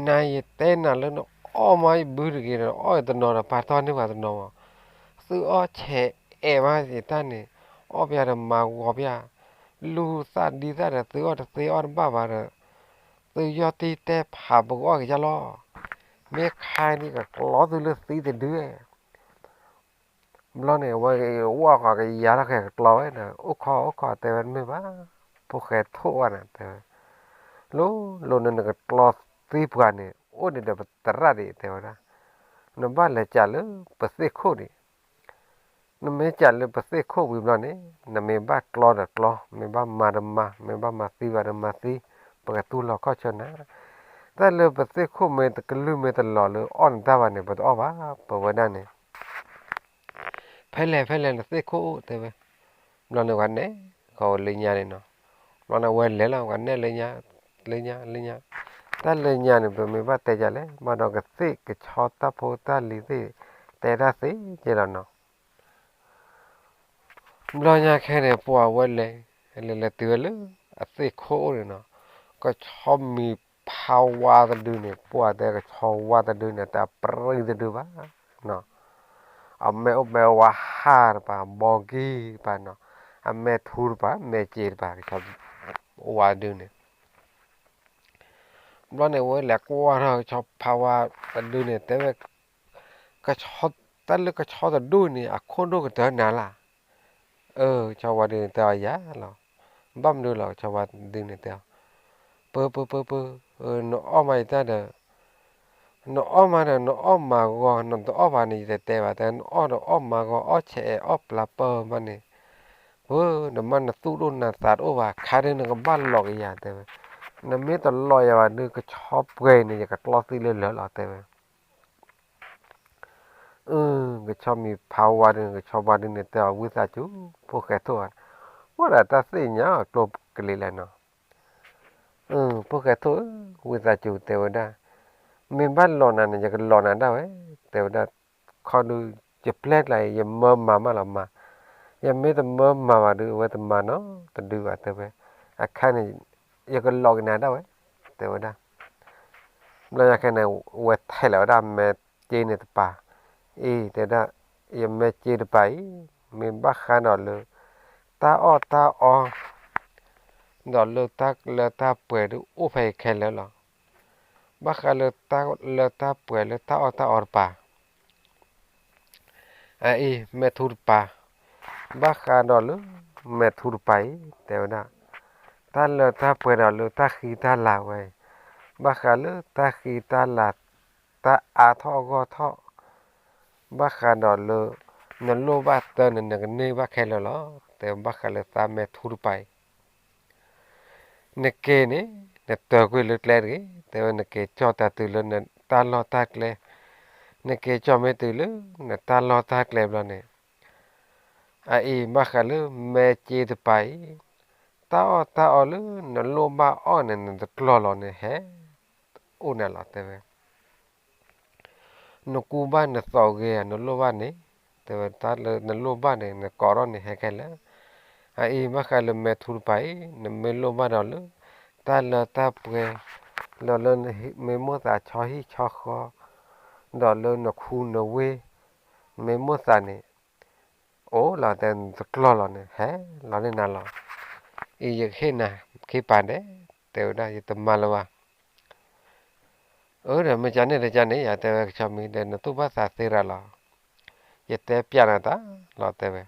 နၤယတဲနၤလၢနအီၣ်မးယဘုတဂ့ၤဒီး အီၣ်ယတနီၤဒီး ပာ်တီၢ်န့ၢ်ပှၤတနီၤမး, သုအီၣ်ဆဲးအဲၣ်မးယတၢ်န့ၣ်, အီၣ်ပျၢ်ဒီးမၤဂီၤပျၢ်, လူၢ်သၣ်ဒံသၣ်ဒီး သုအီၣ်တသ့အီၣ်တဘၣ်ဘၣ်ဒီး သုယီၢ်တံၢ်တဲဖးပကအီၣ်က့ၤယါလီၤ. မ့ၢ်ခါန့ၣ်ကကျီသုလၢသံတဒု ဘျီန့ၣ် အဝဲဝီၢ်ဃီကယၤထီၣ်ဃဲကကျီဝဲဒီး အိၣ်ခိးအိၣ်ခိးတဲဝဲတမ့ၢ်ဘၣ်, ဖိၣ်ဃဲထိၣ်ဝဲန့ၣ်တဲဝဲ, လိၤလိၤနနကကျီသံပှၤန့ၣ် အိၣ်ဒံးဒီးပသရၣ်ဒံးတဲဝဲဒၣ်, နဘၣ်လဲၤကးလၢပသ့ၣ်ခိၣ်ဒံး နမ့ၢ်ကးလၢပသ့ၣ်ခိၣ်ဝံၤဘျီန့ၣ် နမ့ၢ်ဘၣ်ကျီဒီးကျီ, မ့ၢ်ဘၣ်မၤဒီးမၤ, မ့ၢ်ဘၣ်မၤသံဘၣ်ဒီးမၤသံ, ပကတူၢ်လိာ်ခီၣ်ဆၢနၤ. တၢ်လၢပသ့ၣ်ခိၣ်မ့ၢ်တကလုၢ်မ့ၢ်တလီၤလၢအီၣ်နတၢ်ဘၣ်န့ၣ် ပတအီၣ်ဘၣ်, ပဝဲဒၣ်န့ၣ် ဖဲလဲၣ်ဖဲလဲၣ်နသ့ၣ်ခိၣ်အိၣ်တဲဝဲ, ဘျီန့ၣ်ဝဲနဲၣ်ဃီဝဲလၢညါန့ၣ်နီၤ, ဘျီန့ၣ်ဝဲလဲၤလီၤ ဝဲနဲၣ်လၢညါ, လၢညါလၢညါ, တၢ်လၢညါန့ၣ် ပမ့ၢ်ဘၣ်တဲယၤလဲၣ် ဘၣ်ဒီးကသ့ၣ်ကဆီတၢ်ဖိတၢ်လံၤသ့ၣ်, တဲတၢ်သ့ကဲလီၤနီၤ. ဘျီညါခဲန့ၣ် ပှၤဝဲလဲၤ, လဲၤလဲၤတုၤဝဲလၢ အသ့ၣ်ခိၣ်အိၣ်န့ၣ်နီၤ, ကဆီမံၤဖးဝါတဒုန့ၣ် ပှၤတဲကဆီဝါတဒုန့ၣ် တၢ်ပြံတဒုဘၣ်နီၤ, အမဲအိၣ်မဲဝါဟၣ်တပၤ ဘီကံတပၤနီၤ, အမဲထူတပၤ မဲစ့တပၤ ကဆီဝါတဒုန့ၣ် ဘျီန့ၣ် ဝဲလဲၤကွၢ်ထီၣ်ကဆီဖးဝါတဒုန့ၣ် တဲဝဲ, ကဆီ, တၢ်လၢကဆီတဒုန့ၣ် အခိၣ်ဒိၣ်ကတၢၢ်နၤလၢ်. အၢ ကဆီဝါဒုန့ၣ်တဲအီၤယၤလီၤ. ဘၣ်မနုၤလီၤ ကဆီဝါဒုန့ၣ်တဲအီၤ, ပၢ ပၢ ပၢ ပၢ, နအီၣ်မးယတၢ်ဒီး နအီၣ်မးဒီး နအီၣ်မၤဂီၤ, နတအီၣ်ဘၣ်န့ၣ် ယတတဲဘၣ်, တဲနအီၣ်ဒီးအီၣ်မၤဂီၤ အီၣ်ဆဲးအဲး အီၣ်ပျၢ်ပၢၢ်မးန့ၣ်, ပၢ နမ့ၢ်နသူၣ်ဒိၣ်နသးတအိၣ်ဘၣ်, ခါဒုးနကဘၣ်လီၤက့ၤယၤတဲဝဲ, နမ့ၢ်တလီၤယၤဘၣ်ဒုး ကဆီပှဲၤန့ၣ် ယကကျီသံလၢလၢာ်လီၤတဲဝဲ. အၢ ကဆီမံၤဖးဝါဒုးန့ၣ် ကဆီဝါဒုးန့ၣ်တဲအီၤ ဝံသးစူၤ ဖိၣ်ဃဲထိၣ်ဧၢ, အိၣ်ဒီးတၢ်သ့ၣ်ညါအီၤကျိကလံၤလဲၣ်နီၤ. အၢ ဖိၣ်ဃဲထိၣ်ဧၢ, ဝံသးစူၤတဲဝဲဒၣ်, မ့ၢ်ဘၣ်လီၤနၤန့ၣ် ယကလီၤနၤဒၣ်ဝဲ, တဲဝဲဒၣ်, ခီဒုး ယပျဲကျါအံၤ ယမၢမၤမးလီၤမၤ, ယမ့ၢ်တမၢမၤဘၣ်ဒုး အဝဲတမၤနီတဒုဘၣ်တဲဝဲ, အခါန့ၣ် ယကလီၤက့ၤနၤဒၣ်ဝဲ, တဲဝဲဒၣ်. ဘျီညါခဲန့ၣ် ဝဲထဲးလီၤဝဲဒၣ်မဲာ်စ့န့ၣ်တပၤ, အံၤ တဲဒၣ်, ယမဲာ်စ့တပၤအံၤ မ့ၢ်ဘၣ်ဃးဒီးလၢ တၢ်အီၣ်တၢ်အီ ဒီးလၢတၢ်လၢတၢ်ပှဲၤဒုးအိၣ်ဖဲအံၤခဲလၢာ်လီၤ. ဘၣ်ဃးလၢတၢ်လၢတၢ်ပှဲၤလၢတၢ်အီၣ်တၢ်အီတပၤ အအံၤ မဲာ်ထူတပၤ, ဘၣ်ဃးဒီးလၢ မဲာ်ထူတပၤအံၤ တဲဝဲဒၣ်, တၢ်လၢတၢ်ပှဲၤဒီးလၢတၢ်ဃံတၢ်လၤဝဲအံၤ, ဘၣ်ဃးလၢတၢ်ဃံတၢ်လၤ တၢ်အါထီၣ်အဂီၢ်ထီၣ်, ဘၣ်ဃးဒီးလၢ နလိၣ်ဘၣ်တၢ်န့ၣ် နကန့ၢ်ဘၣ်ခဲလၢာ်လီၤ. တဲဘၣ်ဃးလၢတၢ်မဲာ်ထူတပၤအံၤ နက့ၤန့ၣ် နတၢၤကွံာ်လၢကျဲတဂ့ၤ, တဲဝဲ နက့ၤကၠီၣ်တၢ်တုၤလၢနတၢ်လီၢ်တၢ်ကျဲ, နက့ၤကၠီၣ်မ့ၢ်တုၤလၢ နတၢ်လီၢ်တၢ်ကျဲဘျီန့ၣ်, အအံၤ ဘၣ်ဃးလၢမဲာ်စ့တပၤအံၤ, တၢ်အီၣ်တၢ်အီလၢနလိၣ်ဘၣ်အီၣ်န့ၣ် နတကျီၢ်လီၤန့ၣ် ဟဲအိၣ်နၤလီၤ တဲဝဲ. နကူဘၣ်နသိးဂ့ၤဧါ နလိၣ်ဘၣ်န့ၣ်, တဲဝဲ တၢ်လၢနလိၣ်ဘၣ်န့ၣ် နကိးထီၣ်န့ၣ် ဟဲခဲလၢာ်. အအံၤ ဘၣ်ဃးလၢမဲာ်ထူတပၤအံၤ နမ့ၢ်လိၣ်ဘၣ်ဒီးလၢ တၢ်လၢတၢ်ပှဲၤ, ဒီးလၢနမ့ၢ်မိၣ်သးဆီဟံၣ်ဆီဃီ, ဒီးလၢနခူနဝ့ၢ်, နမ့ၢ်မိၣ်သးန့ၣ်, အိၣ်လီၤတဲ နတကျီၢ်လီၤန့ၣ် ဟဲလီၤန့ၢ်နၤလီၤ. အံၤ ယကဟ့ၣ်နၤခံပၤဒဲး, တဲဝဲဒၣ် ယတမၤလၢၤဘၣ်. အၢ ဒီးမ့ၢ်ကန့ၣ်တကန့ၣ် ယတဲဝဲ ကဆီမံၤဒီး နသူၣ်ဘၣ်သးသ့ရၤလီၤ. ယတဲပျးနၤတၢ်လီၤ တဲဝဲ.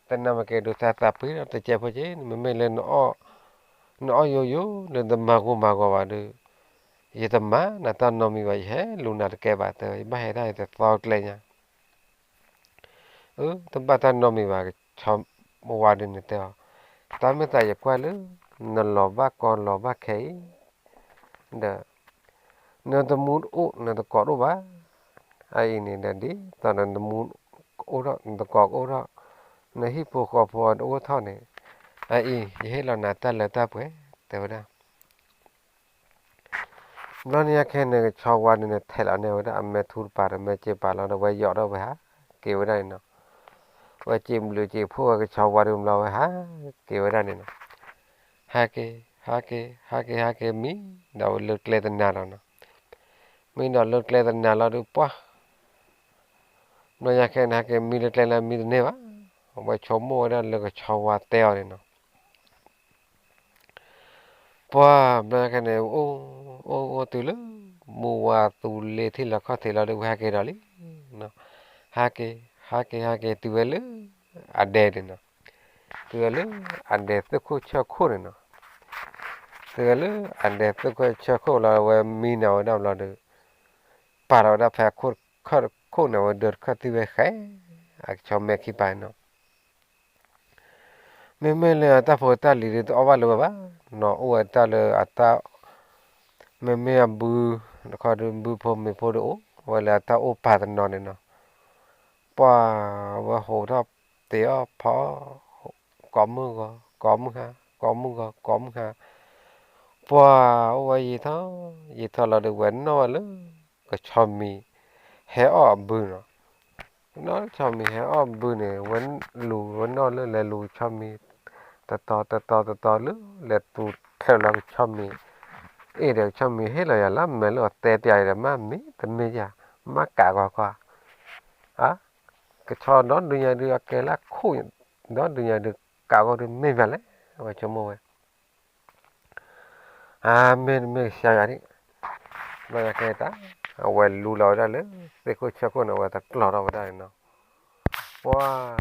တနၤမ့ၢ်က့ၤဒုးသးသးပှ့ၤဒီး တကဲးဖိက့ၤ နမ့မ့ၢ်လၢ နအီၣ်ယိယိ လၢနတမၤဂိၢ်မၤဂီၤဘၣ်ဒီး ယတမၤနၤတၢ်နီတမံၤဘၣ်, ယဟဲလူၤနၤတကဲဘၣ် တဲဝဲ, ယဘၣ်ဟဲဒၣ်ယတသီကျဲညါ အၢ တဘၣ်တၢ်နီတမံၤဘၣ်, ကဆီဝါဒုးန့ၣ်တဲအီၤ, တၢ်မ့ၢ်သးယကွၢ်လၢ နလီၤဘၣ်ကီလီၤဘၣ်ခဲအံၤ ဒီး နတမူတအိၣ် နတကိးတအိၣ်ဘၣ်. အအံၤန့ၣ်ဒီး ဒ်သိးနတမူအိၣ်ထီၣ် နတကိးကအိၣ်ထီၣ် နဟံၣ်ဖိဃီဖိတအိၣ်ထီၣ်န့ၣ်, အအံၤ ယဟ့ၣ်လီၤနၤတၢ်လၢတၢ်ပှဲၤ တဲဝဲဒၣ်. ဘျီန့ၣ်ခဲန့ၣ် ကဆီဝါဒုးန့ၣ် ထဲးလီၤန့ၢ်ဝဲဒၣ်အမဲာ်ထူတပၤဒီးမဲာ်စ့ပၤလီၤဒီး ဝဲယီၤထီၣ်ဝဲဟးက့ၤဝဲဒၣ်န့ၣ်နီၤ. ဝဲစံးဘျုးစံးဖှိၣ်ဝဲကဆီဝါဒုးဘျီဝဲဟးက့ၤဝဲဒၣ်န့ၣ်နီၤ. ဟးက့ၤ ဟးက့ၤ ဟးက့ၤ ဟးက့ၤမံ ဒီးဝဲလၢကျဲတနၤလီၤနီၤ. မံဒီးလၢကျဲတနၤလီၤဒုးပှၢ် ဘျီညါခဲန့ၣ် ဟဲက့ၤမံလၢကျဲလၢမံတန့ၢ်ဘၣ်. ဝဲဆိကမိၣ်ဝဲဒၣ်လၢကဆီဝါတဲအီၤန့ၣ်နီၤ. ပှၤဘျီညါခဲန့ၣ် အိၣ်အိၣ်အိၣ်တုၤလၢ မုၢ်ဝါသူလ့ၤထံၣ်လီၤခီၣ်ထံးလီၤဒီး ဝဲဟဲက့ၤဒီးလံနီၤ. ဟဲက့ၤ ဟဲက့ၤ ဟဲက့ၤတုၤဝဲလၢ အဒဲန့ၣ်နီၤ. တုၤဝဲလၢ အဒဲသ့ၣ်ခိၣ်ဆၢခိၣ်န့ၣ်နီၤ. တုၤဝဲလၢ အဒဲသ့ၣ်ခိၣ်ဆၢခိၣ်လီၤ ဝဲမံနၤဝဲဒၣ်ဘျီဒီး ပာ်လီၤဝဲဒၣ်ဖဲခိၣ်တခၢၣ်တခိၣ်န့ၣ် အဝဲဒၢးတခၢၣ်သံဝဲဃဲ အကဆီမဲာ်ခံပၤနီၤ. မ့မ့ၢ်လၢအတၢ်ဖိတၢ်လံၤဒီး တအီၣ်ဘၣ်လၢၤဝဲဘၣ်နီၤ. အိၣ်ဝဲတၢ်လၢအတၢ် မ့မ့ၢ်အဘု တခီဒီး ဘုဖိမ့ၢ်ဖိဒီး အိၣ်ဝဲလၢအတၢ်အိၣ်ပာ်တနီၤန့ၣ်နီၤ. ပှၤဝဲဟိးထီၣ်တ့ၤအီၣ်ဖီအီၣ် ကိးမုၢ်ဂီၤ ကိးမုၢ်ဟါ ကိးမုၢ်ဂီၤ ကိးမုၢ်ဟါ. ပှၤအိၣ်ဝဲယံာ်ထီၣ် ယံာ်ထီၣ်လီၤဒီး ဝဲနီၣ်ဝဲလၢ ကဆီမံၤ ဟဲအီၣ်အဘုနီၤ. နီၣ်ကဆီမံၤဟဲအီၣ်ဘုန့ၣ် ဝဲလူၤဝဲနီၣ်လၢလဲၤလူၤကဆီမံၤ တတီၤတတီၤတတီၤလၢ လဲၤသူၣ်ထဲလီၤကဆီမံၤ အ့ၣ်ဒီးကဆီမံၤဟ့ၣ်လီၤယၤလၢမဲာ်လၢအတဲပျးအံၤဒီး မ့ၢ်မ့ၢ်တမ့ၢ်ယၤ မ့ၢ်ကးကွၢ်ကွၢ် အါ ကဆီဒီဒုညါဒု အကဲလၢခိၣ် ဒီဒုညါဒု ကးကွၢ်ဒု မ့ၢ်မ့ၢ်လဲၣ် အဝဲဆိကမိၣ်ဝဲ အါ မ့ၢ်တမ့ၢ်ကစၢ်ယွၤဒံး ဘျီညါခဲတၢ် အဝဲလူလီၤဝဲဒၣ်လၢ သ့ၣ်ခိၣ်ဆၢခိၣ်န့ၣ် အဝဲတကျီၢ်ထီၣ်ဝဲဒၣ်န့ၣ်နီၤ. ပှၤ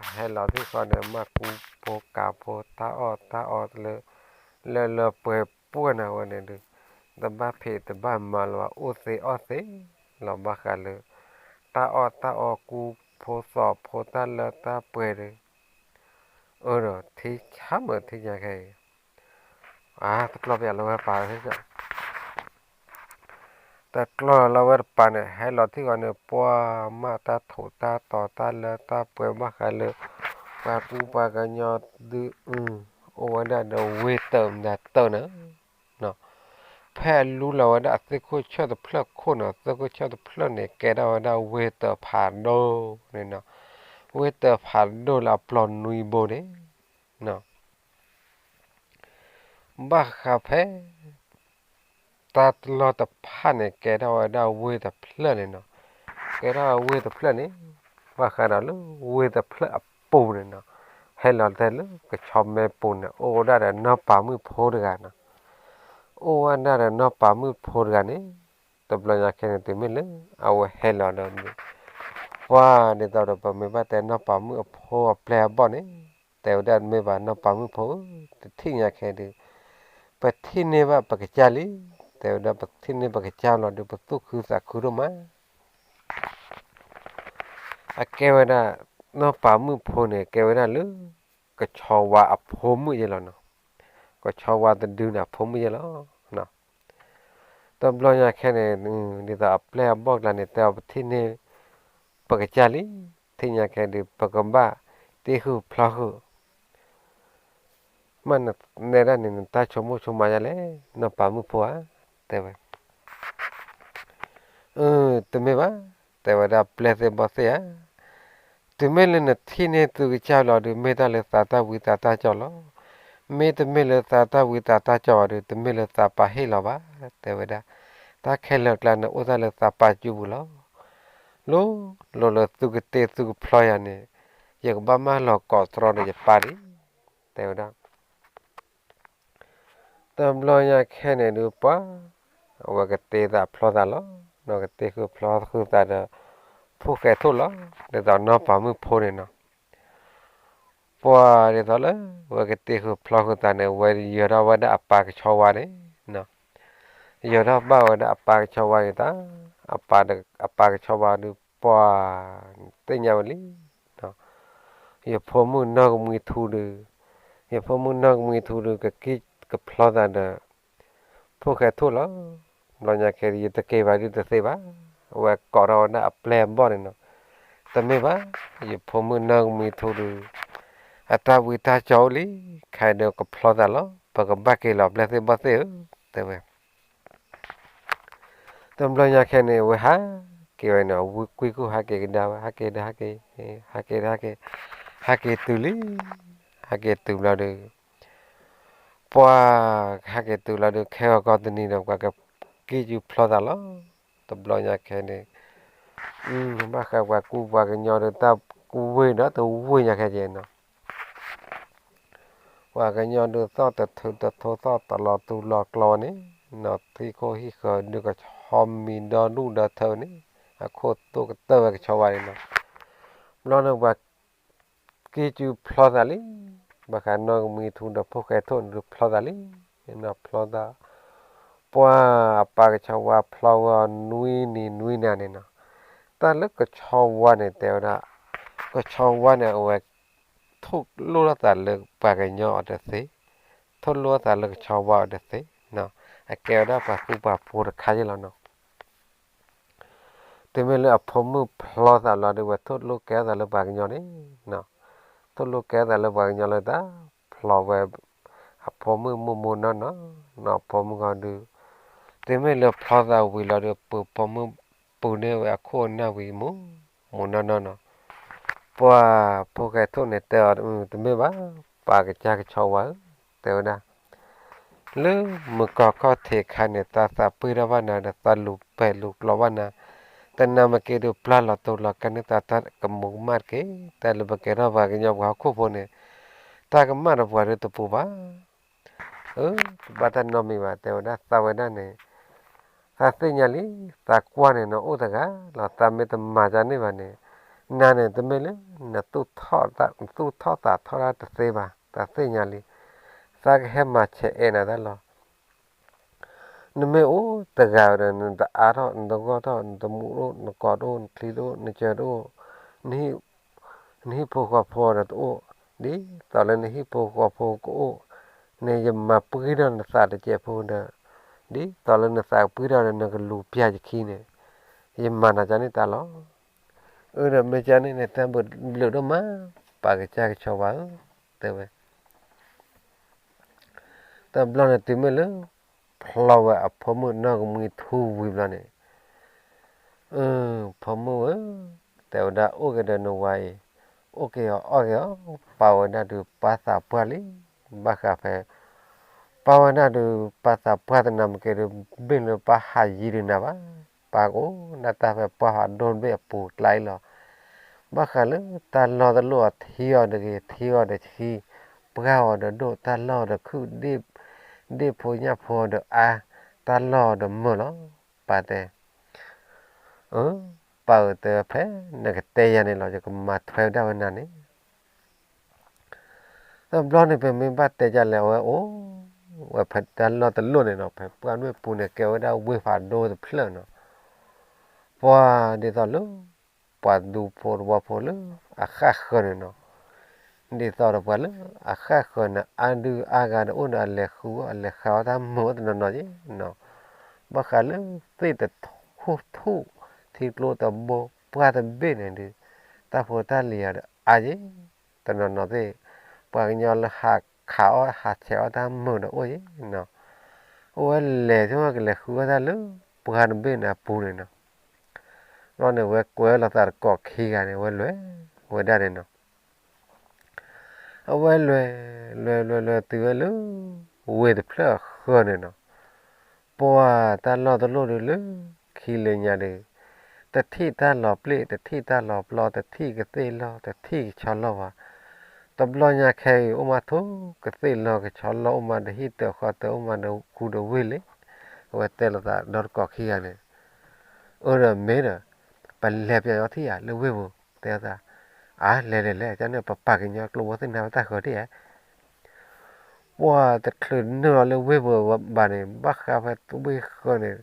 ဟဲလီၤထံၣ်ဃီဒီး မၤကူဖိကၤဖိတၢ်အီၣ်တၢ်အီလၢ လၢလၢပှဲၤပှဲၤန့ၣ်ဝဲန့ၣ်ဒုး တဘၣ်ဖံးတဘၣ်မၤလၢၤဘၣ် အိၣ်သ့အီၣ်သ့လီၤ ဘၣ်ဃးလၢ တၢ်အီၣ်တၢ်အီကူဖိသီဖိတၢ်လၢတၢ်ပှဲၤဒီး အၢဒီး ထံဆါမုၢ်ထံညါခဲအံၤ အါ တကျီၢ်ပယီၤလၢဝဲပာ် တကျီၢ်လၢဝဲတပၤန့ၣ် ဟဲလီၤထံၣ်ဃီန့ၣ် ပှၤမၤတၢ်ထိးတၢ်တီၤတၢ်လၢတၢ်ပှဲၤဘၣ်ဃးလၢ ပှၤကူပှၤကညီဒုး အိၣ်ဝဲဒၣ်ဒီးဝ့ၢ်တၢၢ်မတၤတၢၢ်န့ၣ် ဖဲအလူလီၤဝဲဒၣ်အသ့ၣ်ခိၣ်ဆၢၣ်တဖျၢၣ်ခိၣ်န့ၣ် သ့ၣ်ခိၣ်ဆၢၣ်တဖျၢၣ်န့ၣ် ကဲထီၣ်ဝဲဒၣ်ဝ့ၢ်တၢၢ်ဖးဒိၣ်န့ၣ်နီၤ. ဝ့ၢ်တၢၢ်ဖးဒိၣ်လၢအပျီၢ်နွံဘိန့ၣ်နီၤ ဘၣ်ဃးဖဲ တၢ်တလီၢ်တဖၣ်န့ၣ် ကဲထီၣ်ဝဲဒၣ်ဝ့ၢ်တဖျၢၣ်န့ၣ်နီၤ. ကဲထီၣ်ဝ့ၢ်တဖျၢၣ်န့ၣ် ဘၣ်ဃးဒီးလၢဝ့ၢ်တဖျၢၣ်အပူၤန့ၣ်နီၤ. ဟဲလီၤတဲလၢကဆီမဲာ်ပူၤန့ၣ် အိၣ်ဝဲဒၣ်ဒီးနီၢ်ပၤမုၣ်ဖိတဂၤနီၤ. အိၣ်ဝဲဒၣ်ဒီးနီၢ်ပၤမုၣ်ဖိတဂၤန့ၣ် တဘျီညါခဲန့ၣ် တုၤမ့ၢ်လၢအဝဲဟဲလီၤဒီး ပှၤဒ်သိးဒီးပမ့ၢ်ဘၣ်တဲနီၢ်ပၤမုၣ်အဖိအပျဲၢ်အဘီၣ်န့ၣ် တဲဝဲဒၣ်မ့ၢ်ဘၣ်နီၢ်ပၤမုၣ်ဖိဧၢ, တထံၣ်ညါခဲဒုး ပထံၣ်န့ၢ်ဘၣ်ပကစၢ်လံ, တဲဝဲဒၣ်ပထံၣ်န့ၢ်ပကစၢ်လီၤဒီး ပသူၣ်ခုသးခုဒိၣ်မး. အကဲဝဲဒၣ် နီၢ်ပၤမုၣ်ဖိန့ၣ် ကဲဝဲဒၣ်လၢ ကဆီဝါအဖိမုၣ်ယဲလီၤနီၤ, ကဆီဝါတဒုန့ၣ်အဖိမုၣ်ယဲလီၤ. တဘျီညါခဲန့ၣ် ဒ်သိးအပျဲၢ်အဘီၣ်ကျါန့ၣ် တဲအီၤပထံၣ်န့ၢ် ပကစၢ်လံ, ထံၣ်ညါခဲဒုး ပကဘၣ်တ့ဃုာ်ဖျီဃုာ် မ့ၢ်နနဲဒၣ်န့ၣ် နတၢ်ဆိကမိၣ်ဆိကမးယါလဲၣ် နီၢ်ပၤမုၣ်ဖိဧါ, တဲဝဲ. အၢ တမ့ၢ်ဘၣ်, တဲဝဲဒၣ်ပျဲၢ်သ့ၣ်ဘီၣ်သ့ၣ်ဧါ, တုၤမ့ၢ်လၢနထံၣ်န့ၢ်သုကစၢ်လီၤဒီး မ့ၢ်တၢ်လၢသးတၢ်ဝံသးတၢ်ကၠီလီၤ. မ့တမ့ၢ်လၢသးတၢ်ဝံသးတၢ်ကၠီဘၣ်ဒီး တမ့ၢ်လၢသးပာ်ဟ့ၣ်လီၤဘၣ်, တဲဝဲဒၣ်. တၢ်ခဲလၢာ်ကျါန့ၣ် အိၣ်တၢ်လၢသးပာ်စုပူၤလီၤ. လိၤလိၤလၢသုကတ့သုကဖျီယၤန့ၣ် ယကဘၣ်မၢလီၤကိးတြီဒီးယပၢ်ဒံး, တဲဝဲဒၣ်. တဘျီညါခဲန့ၣ်ဒုးပှၤ အဝဲကတ့သးဖျီသးလီၤ. နီၢ်ကတ့ဃုာ်ဖျီဃုာ်သးဒီး ဖိၣ်ဃဲထိၣ်လီၤ. ဒ်သိးနီၢ်ပၤမုၣ်ဖိန့ၣ်နီၤ. ပှၤဒ်သိးလၢ ဝဲကတ့ဃုာ်ဖျီဃုာ်သးန့ၣ် ဝဲယၢၤထီၣ်ဘၣ်ဝဲဒၣ်အပၢ်ကဆီဝါန့ၣ်, ယၢၤထီၣ်ဘၣ်ဝဲဒၣ်အပၢ်ကဆီဝါန့ၣ်တၢ်, အပၢ်ကဆီဝါဒုးပှၤ သ့ၣ်ညါဝဲလံ ယဖိမုၣ်နီၢ်ကမှံထူဒုး, ယဖိမုၣ်နီၢ်ကမှံထူဒုး ကက့ၤကဖျီသးဒီး ဖိၣ်ဃဲထိၣ်လီၤ. ဘျီညါခဲဒုး ယတက့ၤဘၣ်ဒုးတသ့ဘၣ်, အဝဲကိးထီၣ်ဝဲဒၣ်အပျဲၢ်အဘီၣ်န့ၣ်နီၤ. တမ့ၢ်ဘၣ်, ယဖိမုၣ်နီၢ်ကမှံထူဒုး အတၢ်ဝံတၢ်ကၠီအိၣ်လံ, ခဲဒုးကဖျီသးလီၤ, ပကဘၣ်က့ၤလီၤပျဲၢ်သ့ၣ်ဘီၣ်သ့ၣ်ဧၢ, တဲဝဲ. တဘျီညါခဲန့ၣ် အဝဲဟးက့ၤဝဲန့ၣ်, ဝံကွံာ်ကူၣ်ဟးက့ၤကဒါဝဲ, ဟးက့ၤဒီးဟးက့ၤ, ဟးက့ၤဒီးဟးက့ၤ, ဟးက့ၤတုၤလံ, ဟးက့ၤတုၤဘျီဒီး ပှၤဟးက့ၤတုၤလီၤဒီး ခဲဂီၤကီၢ်တနံၤဒီး ပှၤကက့ၤစုဖျီသးလီၤ. တဘျီညါခဲန့ၣ် ဘၣ်ဃးပှၤကူပှၤကညီဒီး တၢ်ကူဝ့ၢ်ဒီးတဝ့ၢ်ညါခဲကဲနီၤ. ပှၤကညီဒုးသီၣ်တထုးတထိသီၣ်တလီၤတူၢ်လီၤကျီဝဲန့ၣ်, နီၢ်သံခိၣ်ဟံၣ်ဃၢၤဒုးကဆီမံၤဒီဒူၣ်ဒီထၢဝဲန့ၣ်, အခိၣ်တိၢ်ကတၢၢ်ဝဲကဆီဝါန့ၣ်နီၤ. ဘျီန့ၣ်ပှၤက့ၤစုဖျီသးလံ, ဘၣ်ဃးနီၢ်ကမှံထူဒီးဖိၣ်ဃဲထိၣ်န့ၣ်ဒုးဖျီသးလံ, နီၢ်ဖျီသး ပှၤအပၢ်ကဆီဝါဖျီဝဲအီၤနွံနံၤနွံနၤန့ၣ်နီၤ, တၢ်လၢကဆီဝါန့ၣ်တဲဝဲဒၣ်, ကဆီဝါန့ၣ်အဝဲ ထိၣ်လိၣ်ထီၣ်သးလၢပှၤကညီအီၤတသ့, ထိၣ်လိၣ်ထီၣ်သးလၢကဆီဝါအီၤတသ့, အကဲဝဲဒၣ်ပှၤဃူပှၤဖိးတခါယ့ၢ်လီၤနီၤ. တုၤမ့ၢ်လၢအဖိမုၣ်ဖျီသးလီၤဒီး ဝဲထိၣ်လိၣ်ကဲထီၣ်သးလၢပှၤကညီန့ၣ်, ထိၣ်လိၣ်ကဲထီၣ်သးလၢပှၤကညီလၢတၢ်ဖျီဝဲ အဖိမုၣ်မိၢ်မိၢ်နီၢ်နီၢ်, နီၢ်ဖိမုၣ်ဂီၤဒုး, တုၤမ့ၢ်လၢဖျီသးဝံၤလီၤဒီး ပှၤဖိမုၣ်ပူၤန့ၢ်ဝဲအခိၣ်အနၢ်ဝံၤမိၢ်မိၢ်နီၢ်နီၢ်နီၤ. ပှၤဖိၣ်ဃဲထိၣ်န့ၣ်တဲအီၤ, တမ့ၢ်ဘၣ်, ပၢ်ကစၢ်ကဆီဝါဧၢ, တဲဝဲဒၣ် လၢမုၢ်ကီၢ်ခီၣ်ထံးအခါန့ၣ် သးသးပှ့ၢ်ထီၣ်ဘၣ်နၤဒီး သးလူၤပဲာ်လူၤကျီဘၣ်နၤ, တနၤမ့ၢ်က့ၤဒုးပျၢ်လီၤတူာ်လီၤကဲန့ၢ်သးတၢ်ကမူးကမၣ်တက့ၢ်. တၢ်လၢပကဲထီၣ်ပှၤကညီပှၤဟီၣ်ခိၣ်ဖိန့ၣ် တၢ်ကမၣ်ဒီးပှၤဒုးတပူၤဘၣ်. အၢ တဘၣ်တၢ်နီတမံၤဘၣ်, တဲဝဲဒၣ်သးဝဲဒၣ်န့ၣ် သးသ့ၣ်ညါလံ, သးကွၢ်န့ၣ်နအိၣ်တဂၤလီၤ, သးမ့ၢ်တမၤကန့ၢ်ဘၣ်န့ၣ်, နၤန့ၣ် တမ့ၢ်လၢ နသူၣ်ထီၣ်သးထီၣ်တသ့ဘၣ်, သးသ့ၣ်ညါလံ. သးကဟဲမၤဆဲးအဲၣ်နၤတၢ်လီၤ. နမ့ၢ်အိၣ်တဂၤဒီး နတအါထီၣ် နတဂီၢ်ထီၣ် နတမူတအိၣ် နကိးတအိၣ် နချံတအိၣ် နဟံၣ် နဟံၣ်ဖိဃီဖိဒီးတအိၣ်, ဒ်သိးလၢနဟံၣ်ဖိဃီဖိကအိၣ်န့ၣ် ယမၤပှံၢ်ထီၣ်နသးတစဲးဖိဒီး, ဒ်သိးလၢနသးပှံၢ်ထီၣ်ဒီး နကလူၤပျၢ်ယခံန့ၣ်, ယမၤနၤကန့ၢ်တၢ်လီၤ. အၢ ဒီးမ့ၢ်ကန့ၢ်န့ၣ် တၢ်ဘျုးဒိၣ်မး, ပၢ်ကစၢ်ကဆီဝါဧၢ, တဲဝဲ တဘျီန့ၣ်တုၤမ့ၢ်လၢ ဖျီဝဲအဖိမုၣ်နီၢ်ကမှံထူဝံၤဘျီန့ၣ်, အၢ ဖိမုၣ်ဧၢ, တဲဝဲဒၣ်အိၣ်က့ၤဒီးနဝၤအံၤ, အိၣ်က့ၤအီၤအီၣ်က့ၤအီၤ, ပာ်ဝဲဒၣ်ဒုးပာ်သးပှၢ်လံ, ဘၣ်ဃးဖဲ ပာ်ဝဲဒၣ်ဒုးပာ်သးပှၢ်တနၤမ့ၢ်က့ၤဒုး ဘ့ၣ်လၢပာ်ဟးယံၤဒုးနၤဘၣ်, ပာ်ကအိၣ်ဒၣ်တၢ်ဖဲပှၢ်ဖးဒိၣ်တဘ့ၣ်အပူၤကျါအံၤလီၤ. ဘၣ်ဃးလၢတၢ်လီၢ်တလိၣ်အထံအီၤတဂ့ၤ ထံအီၤတဆံ, ပှၢ်အီၤဒီးဒိၣ် တၢ်လီၢ်အီၤဒီးခုၣ်, ဒ့ၣ်ဖိညၣ်ဖိအီၤဒီးအါ, တၢ်လီၢ်အီၤဒီးမုာ်လီၤ, ပၢ်တဲ. အၢ ပၢ်ဧၢ တဲဝဲဖဲနကတဲယၤန့ၣ်လီၤ ယကမၤထွဲဝဲဒၣ်ဝဲနၤန့ၣ် တဘျီန့ၣ် ပမ့ၢ်ဘၣ်တဲဒ်လဲၣ် အဝဲအိၣ်ဝဲဖဲတၢ်လီၢ်တလိၣ်န့ၣ်နီၤ, ဖဲပှၢ်ဒိၣ်ပူၤန့ၣ် ကဲဝဲဒၣ်ဝ့ၢ်ဖးဒိၣ်တဖျၢၣ်နီၤ, ပှၤဒ်သိးလၢ ပှၤဒူဖိတဝီဖိလၢအဃၣ်ဃၢၤန့ၣ်နီၤ, ဒ်သိးဒီးပှၤလၢအဃၣ်ဃၢၤန့ၣ် အါဒုအါဂၤဒီးအိၣ်ဒီးအလဲၤဃုအီၣ်အလဲၤဃုအီၣ်တၢ်မုာ်အိၣ်တနီၤနီၤက့နီၤ, ဘၣ်ဃးလၢသ့ၣ်တထူၣ်ထူၣ် ထံကျိတဘိပှၢ်တဘ့ၣ်န့ၣ်ဒုး တၢ်ဖိတၢ်လံၤအီၤဒီးအါက့ တနီၤနီၤသ့ၣ်, ပှၤကညီလၢဟးခးအီၣ်ဟးဆဲးအီၣ်တၢ်မုာ်ဒီးအိၣ်ယဲနီၤ, အိၣ်ဝဲလဲၤဆိကလဲၤဃုအီၣ်တၢ်လၢပှၢ်တဘ့ၣ်န့ၣ်အပူၤန့ၣ်နီၤ, ဘျီန့ၣ် ဝဲကွဲးလိာ်သးတကိးခံဂၤန့ၣ် ဝဲလဲၤဝဲဒၣ်န့ၣ်နီၤ, အဝဲလဲၤ လဲၤလဲၤလဲၤတုၤဝဲလၢ ဝ့ၢ်တဖျၢၣ်အဃၢၤန့ၣ်နီၤ, ပှၢ်တၢ်လီၢ်တလိၣ်ဒုးလၢ ခံလၢညါဒုး တထံၣ်တၢ်လီၤပျ့ၣ် တထံၣ်တၢ်လီၤပျီ တထံၣ်ကသ့ၣ်လီၢ် တထံၣ်ကဆီလီၢ်ဘၣ်, တဘျီညါခဲအံၤ အိၣ်မးထိၣ်ကသ့ၣ်လီၢ်ကဆီလီၢ် အိၣ်မးဒီးဟံၣ်တၢးဃီတၢး အိၣ်မးဒီးခူဒီးဝ့ၢ်လံ, အဝဲတဲလိာ်သးဒီတကိးခံဂၤန့ၣ်, အၢ ဒီးမ့ၢ်ဒီး ပလဲၤပၠးညီထံၣ်ဧါ လၢဝ့ၢ်ပူၤ တဲလိာ်သး, အါ လဲၤလဲၤလဲၤ ကန့ၣ် ပပာ်ကညီကျိာ်ဝဲသ့ၣ်နၤဝဲတၢ်ဃၢၤဒ်ဧါ ပှၢ်တချုးနုာ်လီၤလၢဝ့ၢ်ပူၤဘၣ်န့ၣ် ဘၣ်ဃးဖဲဝ့ၢ်ဃၢၤန့ၣ်,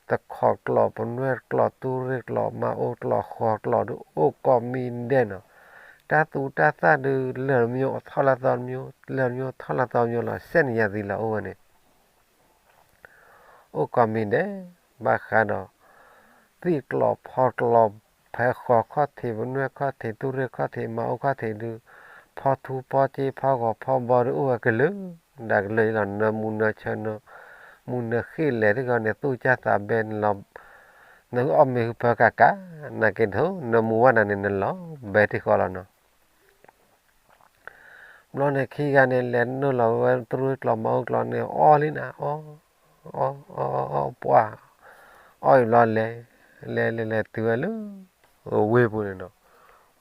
တခီကျီး ပနွဲၣ်ကျီး တူၢ်ရ့ၣ်ကျီး မါအိၣ်ကျီး ဃီကျီး ဒုးအိၣ်ကိးမံၤဒဲးနီၤ, တၢ်သူတၢ်သၣ်ဒုး လၢာ်တမံၤထီၣ်လၢသီတမံၤ, လၢာ်တမံၤထီၣ်လၢသီတမံၤလီၤ စဲနယၤသံလီၤ အိၣ်ဝဲန့ၣ် အိၣ်ကိးမံၤဒဲး, ဘၣ်ဃးဒီး သ့ၣ်ကျီးဖီကျီး ဖဲဃီခီၣ်ထံး ပနွဲၣ်ခီၣ်ထံး တူၢ်ရ့ၣ်ခီၣ်ထံး မါအိၣ်ခီၣ်ထံးဒုး, ဖီထူဖီစ့ ဖီဂီၤဖီဘီဒုးအိၣ်ဝဲကလုာ်, ဒၣ်ကလုာ်အံၤလီၤ နၢမူနၢဆၢ, မူနၢဃ့ၢ်လဲၤတဂီၢ်န့ၣ် သူၣ်ကၢ်သးဘဲန့ၣ်လီၤ, နအီၣ်မ့ၤဟုဖၢကးကး, နာ်က့ၤဒိၣ် နၢမူဝဲနၤန့ၣ် နလီၤဘဲတ့ၢ်ဃီလီၤနီၤ ဘျီန့ၣ်ခံဂၤန့ၣ် လဲၤနုာ်လီၤဝဲတူၢ်ရ့ၣ်ကျီး မါအိၣ်ကျီးန့ၣ် အီၣ်လံနၤ, အီၣ် အီၣ် အီၣ် အီၣ် ပှၢ်, အီၣ်အံၤဘျီလဲၤ, လဲၤလဲၤလဲၤတုၤဝဲလၢ ဝ့ၢ်ပူၤန့ၣ်နီၤ,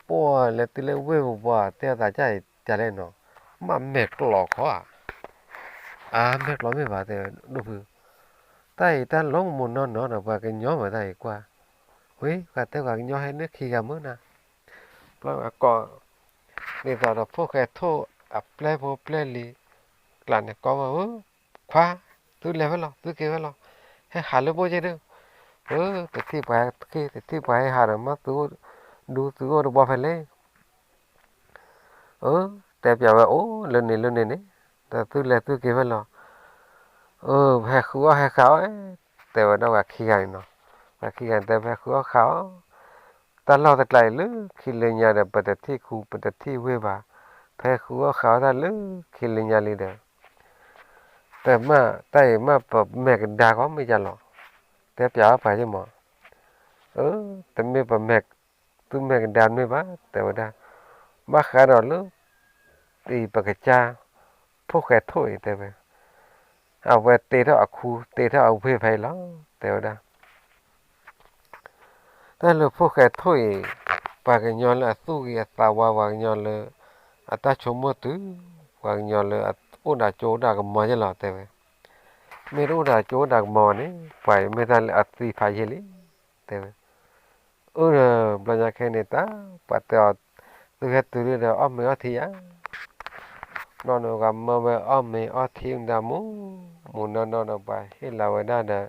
ပှၢ်လဲၤတုၤလၢဝ့ၢ်ပူၤပှၢ် တဲအသးကၢ်အံၤကၢ်လဲၣ်နီၤ, မ့ၢ်မဲာ်ကျိးခီဧါ, အါ မဲာ်ကျိးမ့ၢ်ဘၣ်တဲဝဲဒိၣ်ဖု, တၢ်အံၤတၢ်လီၤမုၢ်နီၢ်နီၢ်ဒီး ပှၤကညီမ့ၢ်တၢ်အံၤကွၢ်, ဝံၤ ပှၤတဲပှၤကညီဟဲန့ၢ်ခံဂၤမုၢ်နၤ, ဘျီဝဲကိး ဒ်သိးဒီးဖိၣ်ဃဲထိၣ်အပျဲၢ်ဖိပျဲၢ်လံၤ ကျါန့ၣ်ကိးဝဲဧၢ, ခွါ, သုလဲၤဖဲလဲၣ် သုက့ၤဖဲလဲၣ်, ဟဲဟးလၢဘိၣ်က့ဒု, အၢ တထံၣ်ပှၤဟဲက့ၤ တထံၣ်ပှၤဟဲဟးဒီး မ့ၢ်သုအိၣ်ဒူသုအိၣ်တဘီဖဲလဲၣ်, အၢ တဲပၠးဝဲအိၣ်လၢန့ၣ်လၢန့ၣ်န့ၣ်, ဒီးသုလဲၤသုက့ၤဖဲလဲၣ်, အၢ ပဟဲဃုအီၣ်ဟဲဃုအီၣ်, တဲဝဲဒၣ်ပှၤခံဂၤန့ၣ်နီၤ, ပှၤခံဂၤန့ၣ်တဲပဟဲဃုအီၣ်ဃုအီၣ်, တၢ်လီၢ်တကျါအံၤလၢခံလၢညါဒီး ပတထံၣ်ခူ ပတထံၣ်ဝ့ၢ်ဘၣ်, ပဟဲဃုအီၣ်ဃုအီၣ်တၢ်လၢခံလၢညါလံဒီး တမ့ၢ် တၢ်အံၤမ့ၢ်ပမဲာ်ကဒါကီမ့ၢ်ယါလီၤ, တဲပၠးအီၤပှၤယ့ၢ်မး, အၢ တမ့ၢ်ပမဲာ် သုမဲာ်ကဒါမ့ၢ်ဘၣ် တဲဝဲဒၣ်, ဘၣ်ဃးဒီးလၢ အံၤပကစၢ် ဖိၣ်ဃဲထိၣ်အံၤတဲဝဲ, အဝဲတ့ထီၣ်အခူ တ့ထီၣ်အဝ့ၢ်ဖဲအံၤလီၤ တဲဝဲဒၣ် တၢ်လၢဖိၣ်ဃဲထိၣ်အံၤ ပှၤကညီလၢအသူၣ်ဂ့ၤအသးဝါ ပှၤကညီလၢ အတၢ်ဆိကမိၣ်တုၤ ပှၤကညီလၢအအိၣ်ဒီးကၠိအိၣ်ဒီးကမီၤယဲၢ်လီၤ တဲဝဲ, မ့ၢ်တအိၣ်ဒီးကၠိအိၣ်ဒီးကမီၤန့ၣ် ပှၤအံၤမ့ၢ်တၢ်လၢအသံဖးယံာ်လံ တဲဝဲ, အၢ ဘျီညါခဲန့ၣ်တၢ် ပှၤတဲအီၤ သုဟဲတုၤဒၣ်ဒီးအီၣ်မ့ၤအီထံယါ ဘျီန့ၣ် ပှၤမၢဝဲအီၣ်မ့ၤအီထံမတၤမူ မူနီၢ်နီၢ်ဒီး ပှၤဟ့ၣ်လီၤဝဲဒၣ်ဒီး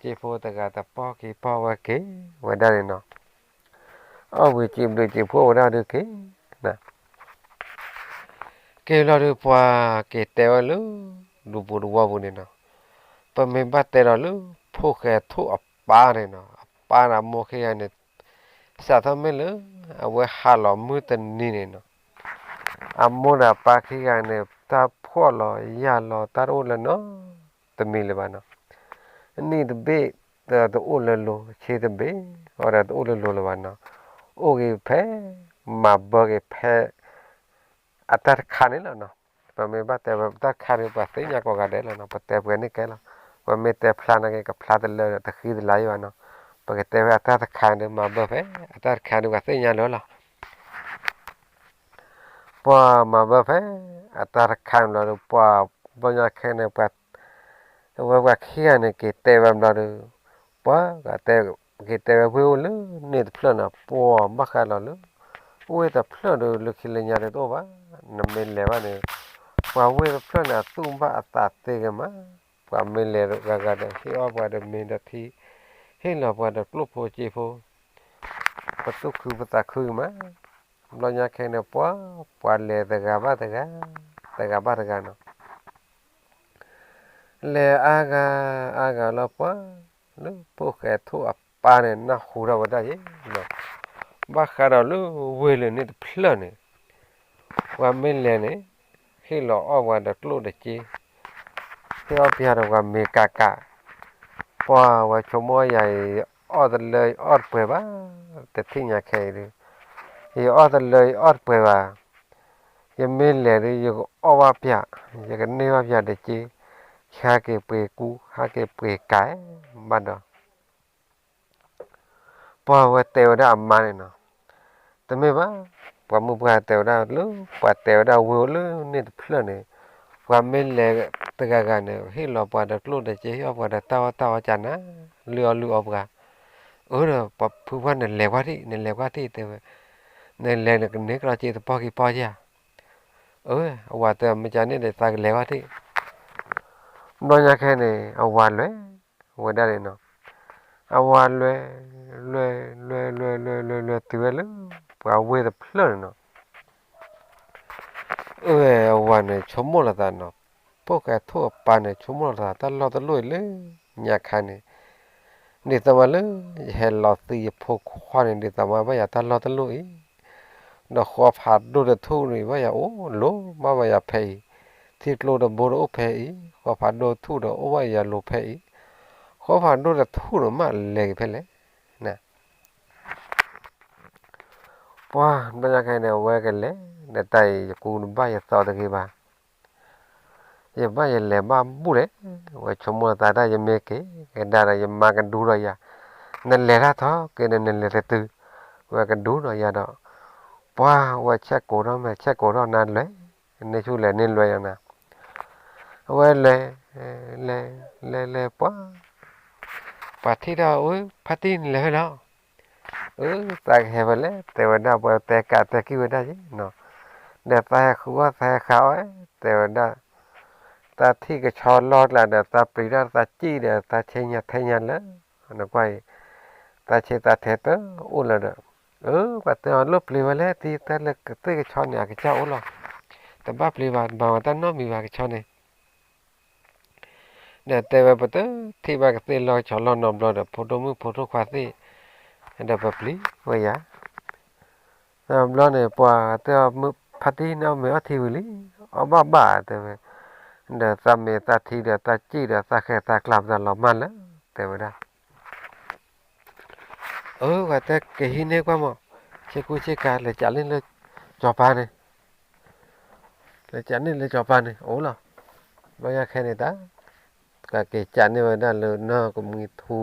ကျိၣ်ဖိစ့ဖိတဂၤ တပီၢ်က့ၤပီၢ်ဝဲက့ၤဝဲဒၣ်န့ၣ်နီၤ, အီၣ်ဝံၤစံးဘျုးစံးဖှိၣ်ဝဲဒၣ်ဒုးက့ၤ က့ၤလီၤဒုး ပှၤက့ၤတဲဝဲလၢ ဒူပူၤတဝီပူၤန့ၣ်နီၤ, ပမ့ၢ်ဘၣ်တဲဒီးလၢ ဖိၣ်ဃဲထိၣ်အပၢ်န့ၣ်နီၤ အပၢ်ဒီးအမိၢ်ခံဂၤန့ၣ် စးထီၣ်မ့ၢ်လၢ အဝဲဟးလီၤမုၢ်တနံၤန့ၣ်နီၤ, အမိၢ်ဒီးအပၢ်ခံဂၤန့ၣ် တၢ်ဖှီၣ်လီၤယာ်လီၤ တၢ်တအိၣ်လၢနီတမံၤလၢၤဘၣ်နီၤ, နံၣ်တဘ့ၣ် တအိၣ်လၢလိၤ ဆံတဘ့ၣ် အီဒီးတအိၣ်လၢလိၤလၢၤဘၣ်နီၤ, အိၣ်ဂ့ၤဖဲ မၤဘၢက့ၤဖဲ အတၢ်တခါန့ၣ်လီၤနီၤ, ပမ့ၢ်ဘၣ်တဲဝဲတၢ်တခါန့ၣ် ပှၤသ့ၣ်ညါကိးဂၤဒဲးလီၤနီၤ, ပတဲပှဲၤန့ၢ်ကဲလီၤ, ပမ့ၢ်တဲဖျါနာ်က့ ကဖျါတလၢဒီးတဃံတလၤယံၤဘၣ်နီၤ, ပကတဲဝဲအတၢ်တခါန့ၣ် မၤဘၢဖဲ အတၢ်တခါန့ၣ် ပှၤသ့ၣ်ညါလၢၤလီၤ ပှၤမၤဘၢဖဲ အတၢ်တခါန့ၣ်ဘျီဒီး ပှၤဘျီညါခဲန့ၣ် ပှၤ အဝဲပှၤခံဂၤန့ၣ် က့ၤတဲဝဲဘျီဒီး ပှၤကတဲ က့ၤတဲဝဲဝ့ၢ်အိၣ်လၢန့ၣ်တဖျၢၣ်န့ၣ် ပှၤဘၣ်ဃးဒီးလၢ ဝ့ၢ်တဖျၢၣ်ဒီး လၢခံလၢညါတအိၣ်ဘၣ်, နမ့ၢ်လဲၤဘၣ်န့ၣ် ပှၤဝ့ၢ်တဖျၢၣ်န့ၣ် အသူၣ်ဘၣ်အသးသ့ကမး, ပှၤမ့ၢ်လဲၤဂၤဂၤဒီး ဟ့ၣ်အီၣ်ပှၤဒီးမ့ၤဒီးထံ, ဟ့ၣ်လီၤပှၤဒီးကျိၣ်ဖိစ့ဖိ, ပသူၣ်ခုပသးခုကမး, ဘျီညါခဲန့ၣ် ပှၤ ပှၤလဲၤတဂၤဘၣ်တဂၤ, တဂၤဘၣ်တဂၤနီၤ လဲၤအါဂၤအါဂၤလီၤပှၤ, လၢဖိၣ်ဃဲထိၣ်အပၢ်န့ၣ် နၢ်ဟူထီၣ်ဝဲဒၣ်ယဲနီၤ, ဘၣ်ဃးဒီးလၢဝ့ၢ်လၢန့ၣ်တဖျၢၣ်န့ၣ် ပှၤမ့ၢ်လဲၤန့ၣ် ဟ့ၣ်လီၤအီၣ်ပှၤဒီးကျိၣ်ဒီးစ့, ဟ့ၣ်အီၣ်ပှၤဒီးပှၤမ့ၤကးကး, ပှၤဝဲဆိကမိၣ်ယၤအံၤ အီၣ်တလၢအီၣ်တပှဲၤဘၣ်, တထံၣ်ညါခဲအံၤဒီး ယအီၣ်တလၢအီၣ်တပှဲၤဘၣ်, ယမ့ၢ်လဲၤဒီး ယကအီၣ်ဘၣ်ပၠး, ယကန့ၢ်ဘၣ်ပၠးဒီးက့, ယဟးက့ၤပှ့ၤကူ, ဟးက့ၤပှ့ၤကၤ, ဘၣ်ဒီး ပှၤဝဲတဲဝဲဒၣ်အမါန့ၣ်နီၤ, တမ့ၢ်ဘၣ်, ပှၤမုၢ်ပှၢ်တဲဝဲဒၣ်လၢ ပှၤတဲဝဲဒၣ်ဝ့ၢ်အိၣ်လၢန့ၣ်တဖျၢၣ်န့ၣ်, ပှၤမ့ၢ်လဲၤတဂၤဂၤန့ၣ် ဟ့ၣ်လီၤပှၤဒီးကျိၣ်ဒီးစ့ ဟ့ၣ်အီၣ်ပှၤဒီးတၢ်အီၣ်တၢ်အီကနၤ, လုၢ်အီၣ်လုၢ်အီပှၤ, အၢဒီး ပှၤဖုပှၢ်နလဲၤကွၢ်ထံၣ် နလဲၤကွၢ်ထံၣ်တဲဝဲ, နလဲၤနကန့ၢ်ကဒီးစ့တပီၢ်ခံပီၢ်ဧါ, အၢ အဝၤတဲမ့ၢ်ကန့ၣ်ဒီးသးကလဲၤကွၢ်ထံၣ်, ဘျီညါခဲန့ၣ် အဝၤလဲၤဝဲဒၣ်န့ၣ်နီၤ, အဝၤလဲၤ လဲၤ လဲၤ လဲၤ လဲၤ လဲၤ လဲၤတုၤဝဲလၢ ပှၤဝ့ၢ်တဖျၢၣ်န့ၣ်နီၤ, အဝဲအဝၤန့ၣ်ဆိကမိၣ်လီၤသးနီၤ, ဖိၣ်ဃဲထိၣ်အပၢ်န့ၣ် ဆိကမိၣ်လီၤသး တၢ်လီၢ်တလီၢ်အံၤလၢညါခါန့ၣ်, ဒ်သိးမးလၢ ယဟဲလီၤသံယဖိခွါန့ၣ် ဒ်သိးမးဘၣ်ယၤတၢ်လီၢ်တလီၢ်အံၤ, ဒီးဃီဖးဒိၣ်တထူၣ်န့ၣ် ဘၣ်ယၤအိၣ်လိၤ ဘၣ်ဘၣ်ယၤဖဲအံၤ, ထံကျိတဘိတအိၣ်ဖဲအံၤ, ဃီဖးဒိၣ်ထူၣ်ဒီးအိၣ်ဘၣ်ယၤလိၤဖဲအံၤ, ဃီဖးဒိၣ်တထူၣ်န့ၣ်မးလဲၤက့ၤဖဲလဲၣ် ပှၤဘျီညါခဲန့ၣ် အဝဲကလဲၤ ဒီးတၢ်အံၤ ယကူတဘၣ်ယသီတဂ့ၤဘၣ်, ယဘၣ်ယလဲၤဘၣ်ဘူၣ်လဲၣ်, ဝဲဆိကမိၣ်သးဒၣ်ယမ့ၢ်က့ၤကဒါဒီး ယမါကဒူဒီးယၤ, နလဲၤတၢ်ထီၣ်က့ၤဒီး နလဲၤတတုၤ, ဝဲကဒူဒီးယၤဒီး, ပှၤဝဲဆဲးကိးထီၣ်မ့ၢ်ဆဲးကိးထီၣ်နၤလဲၤ န့ၢ်ဆူၣ်လဲၤန့ၢ်လွဲယၤနၤ, အဝဲလဲၤ လဲၤ လဲၤ လဲၤပှၤ ပှၤထံၣ်ဒီး အၢ ဖါတံၢ်နလဲၤဝဲလီၤ, အၢ သးကဟဲဖဲလဲၣ် တဲဝဲဒၣ် ပှၤတဲကးတဲကံၢ်ဝဲဒၣ်ယဲနီၤ, ဒီးသးဟဲဃုအီၣ်သးဟဲဃုအီၣ် တဲဝဲဒၣ်, သးထံၣ်ကဆီလီၢ်ကျါဒီး သးပျံၤဒီးသးစံၣ်ဒီး သးဆ့ညါထဲညါလၢ နကွၢ်အံၤ, သးဆ့သးထဲတအိၣ်လၢၤဒီး, အၢ ပှၤတဲအီၤ လၢပျံၤဝဲလဲၣ် တၢ်လၢကသ့ၣ်ကဆီန့ၣ် အကစၢ်အိၣ်လီၤ, တဘၣ်ပျံၤဘၣ် တဘၣ်မၤတၢ်နီတမံၤဘၣ် ကဆီန့ၣ် ဒီးတဲဝဲ ပတထံၣ်ဘၣ်ကသ့ၣ်လီၢ်ကဆီလီၢ်နီတဘျီဒီး ဖိဒိၣ်မုၣ်ဖိဒိၣ်ခွါသ့ၣ်, ဒီးပပျံၤဝဲယၤ, တဘျီန့ၣ် ပှၤတဲအီၤ ဖါတံၢ်န့ၣ် အီၣ်မ့ၤအီထံဝံၤလံ, အီၣ်ဘၣ်ဘၣ်တဲဝဲ, ဒီးသးမ့ၤသးထံဒီးသးစံၣ်ဒီး သးဃဲၤသးကျါပတၢ်လီၤမၢ်လၢ တဲဝဲဒၣ် အၢ ပှၤတဲကဟံးန့ၢ်ကွၢ်မး, ဆ့ကူဆ့ကၤ လဲၤကးန့ၢ်လၢစီၤပၤန့ၣ်, လဲၤကးန့ၢ်လၢစီၤပၤန့ၣ် အိၣ်လီၤ, ဘျီညါခဲန့ၣ်တၢ်, ကက့ၤကးန့ၢ်ဝဲဒၣ်လၢနီၢ်ကမှံထူ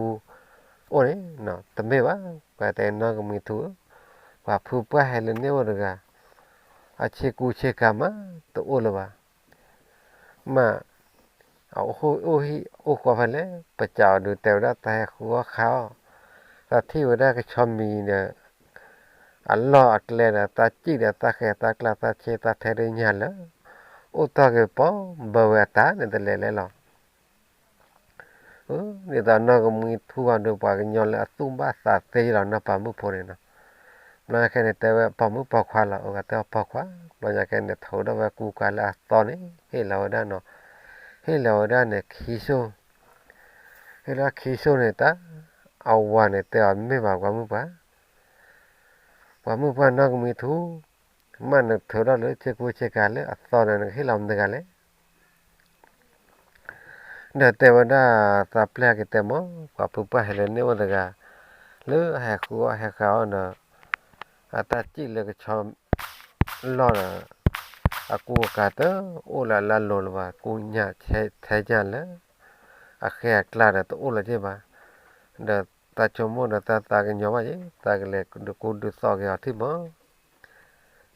အိၣ်န့ၣ်, တမ့ၢ်ဘၣ်, ပှၤတဲနီၢ်ကမှံထူဧၢ, ပှၤဖုပှၢ်ဟဲလၢန့ၣ်အိၣ်တဂၤ, အဆ့ကူဆ့ကၤမး တအိၣ်လၢၤဘၣ် မ့ၢ် အအိၣ်ဟံၣ်အိၣ်ဃီဖဲလဲၣ်, ပစံးအီၤဒုးတဲဝဲဒၣ် သးဟဲဃုအီၣ်ဃုအီၣ်, သးထံၣ်ဝဲဒၣ်ကဆီမံၤဒီး အလီၢ်အကျဲဒီး သးစံၣ်ဒီးသးဃဲၤသးကျါ သးဆ့သးထဲတညါလၢ အိၣ်တ့ၢ်က့ၤပိာ်ဘၢဝဲအတၢ်န့ၣ် တလဲၤလဲၣ်လီၤ ဒ်သိးနီၢ်ကမှံထူအီၤဒုး ပှၤကညီလၢအသူၣ်ဘၣ်သးသ့လီၤ နီၢ်ပိာ်မုၣ်ဖိန့ၣ်နီၤ, ဘျီညါခဲန့ၣ် တဲဝဲပိာ်မုၣ်ပိာ်ခွါလီၤ, အဂၤတဲအီၤပိာ်ခွါ, ဘျီညါခဲန့ၣ် ထုးထီၣ်ဝဲကူကၤလၢအသီန့ၣ် ဟ့ၣ်လီၤဝဲဒၣ်နီၤ, ဟ့ၣ်လီၤဝဲဒၣ်န့ၣ် ခံစိၢ်, ဟ့ၣ်လီၤခံစိၢ်န့ၣ်တၢ်, အဝၤန့ၣ်တဲအီၤ မ့ၢ်ဘၣ်ပှၤမုၣ်ပှၢ် ပှၤမုၣ်ပှၢ်နီၢ်ကမှံထူ, မ့ၢ်နထုးထီၣ်လၢဆ့ကူဆ့ကၤလၢအသီန့ၣ် နကဟ့ၣ်လီၤမတၤတဂၤလဲၣ်, ဒီးတဲဝဲဒၣ် သးပျဲၢ်က့ၤတဲမး, ပှၤဖုပှၢ်ဟဲလၢန့ၣ်အိၣ်တဂၤ, လၢအဟဲဃုအီၣ်ဟဲဃုအီၣ်ဒီး အတၢ်စံၣ်လၢကဆီလီၢ်ဒီး အကူအကၤတအိၣ်လၢအလၢလိၤလၢၤဘၣ်, ကူညၣ်ထဲညၣ်လၢ အဃဲၤအကျါဒီးတအိၣ်လၢၤဘၣ်, ဒီးသးဆိကမိၣ်ဒီးသးသးကညီၤဘၣ်ယဲ, သးကလဲၤဒုးကူဒုးသိးက့ၤအီၤထံၣ်မး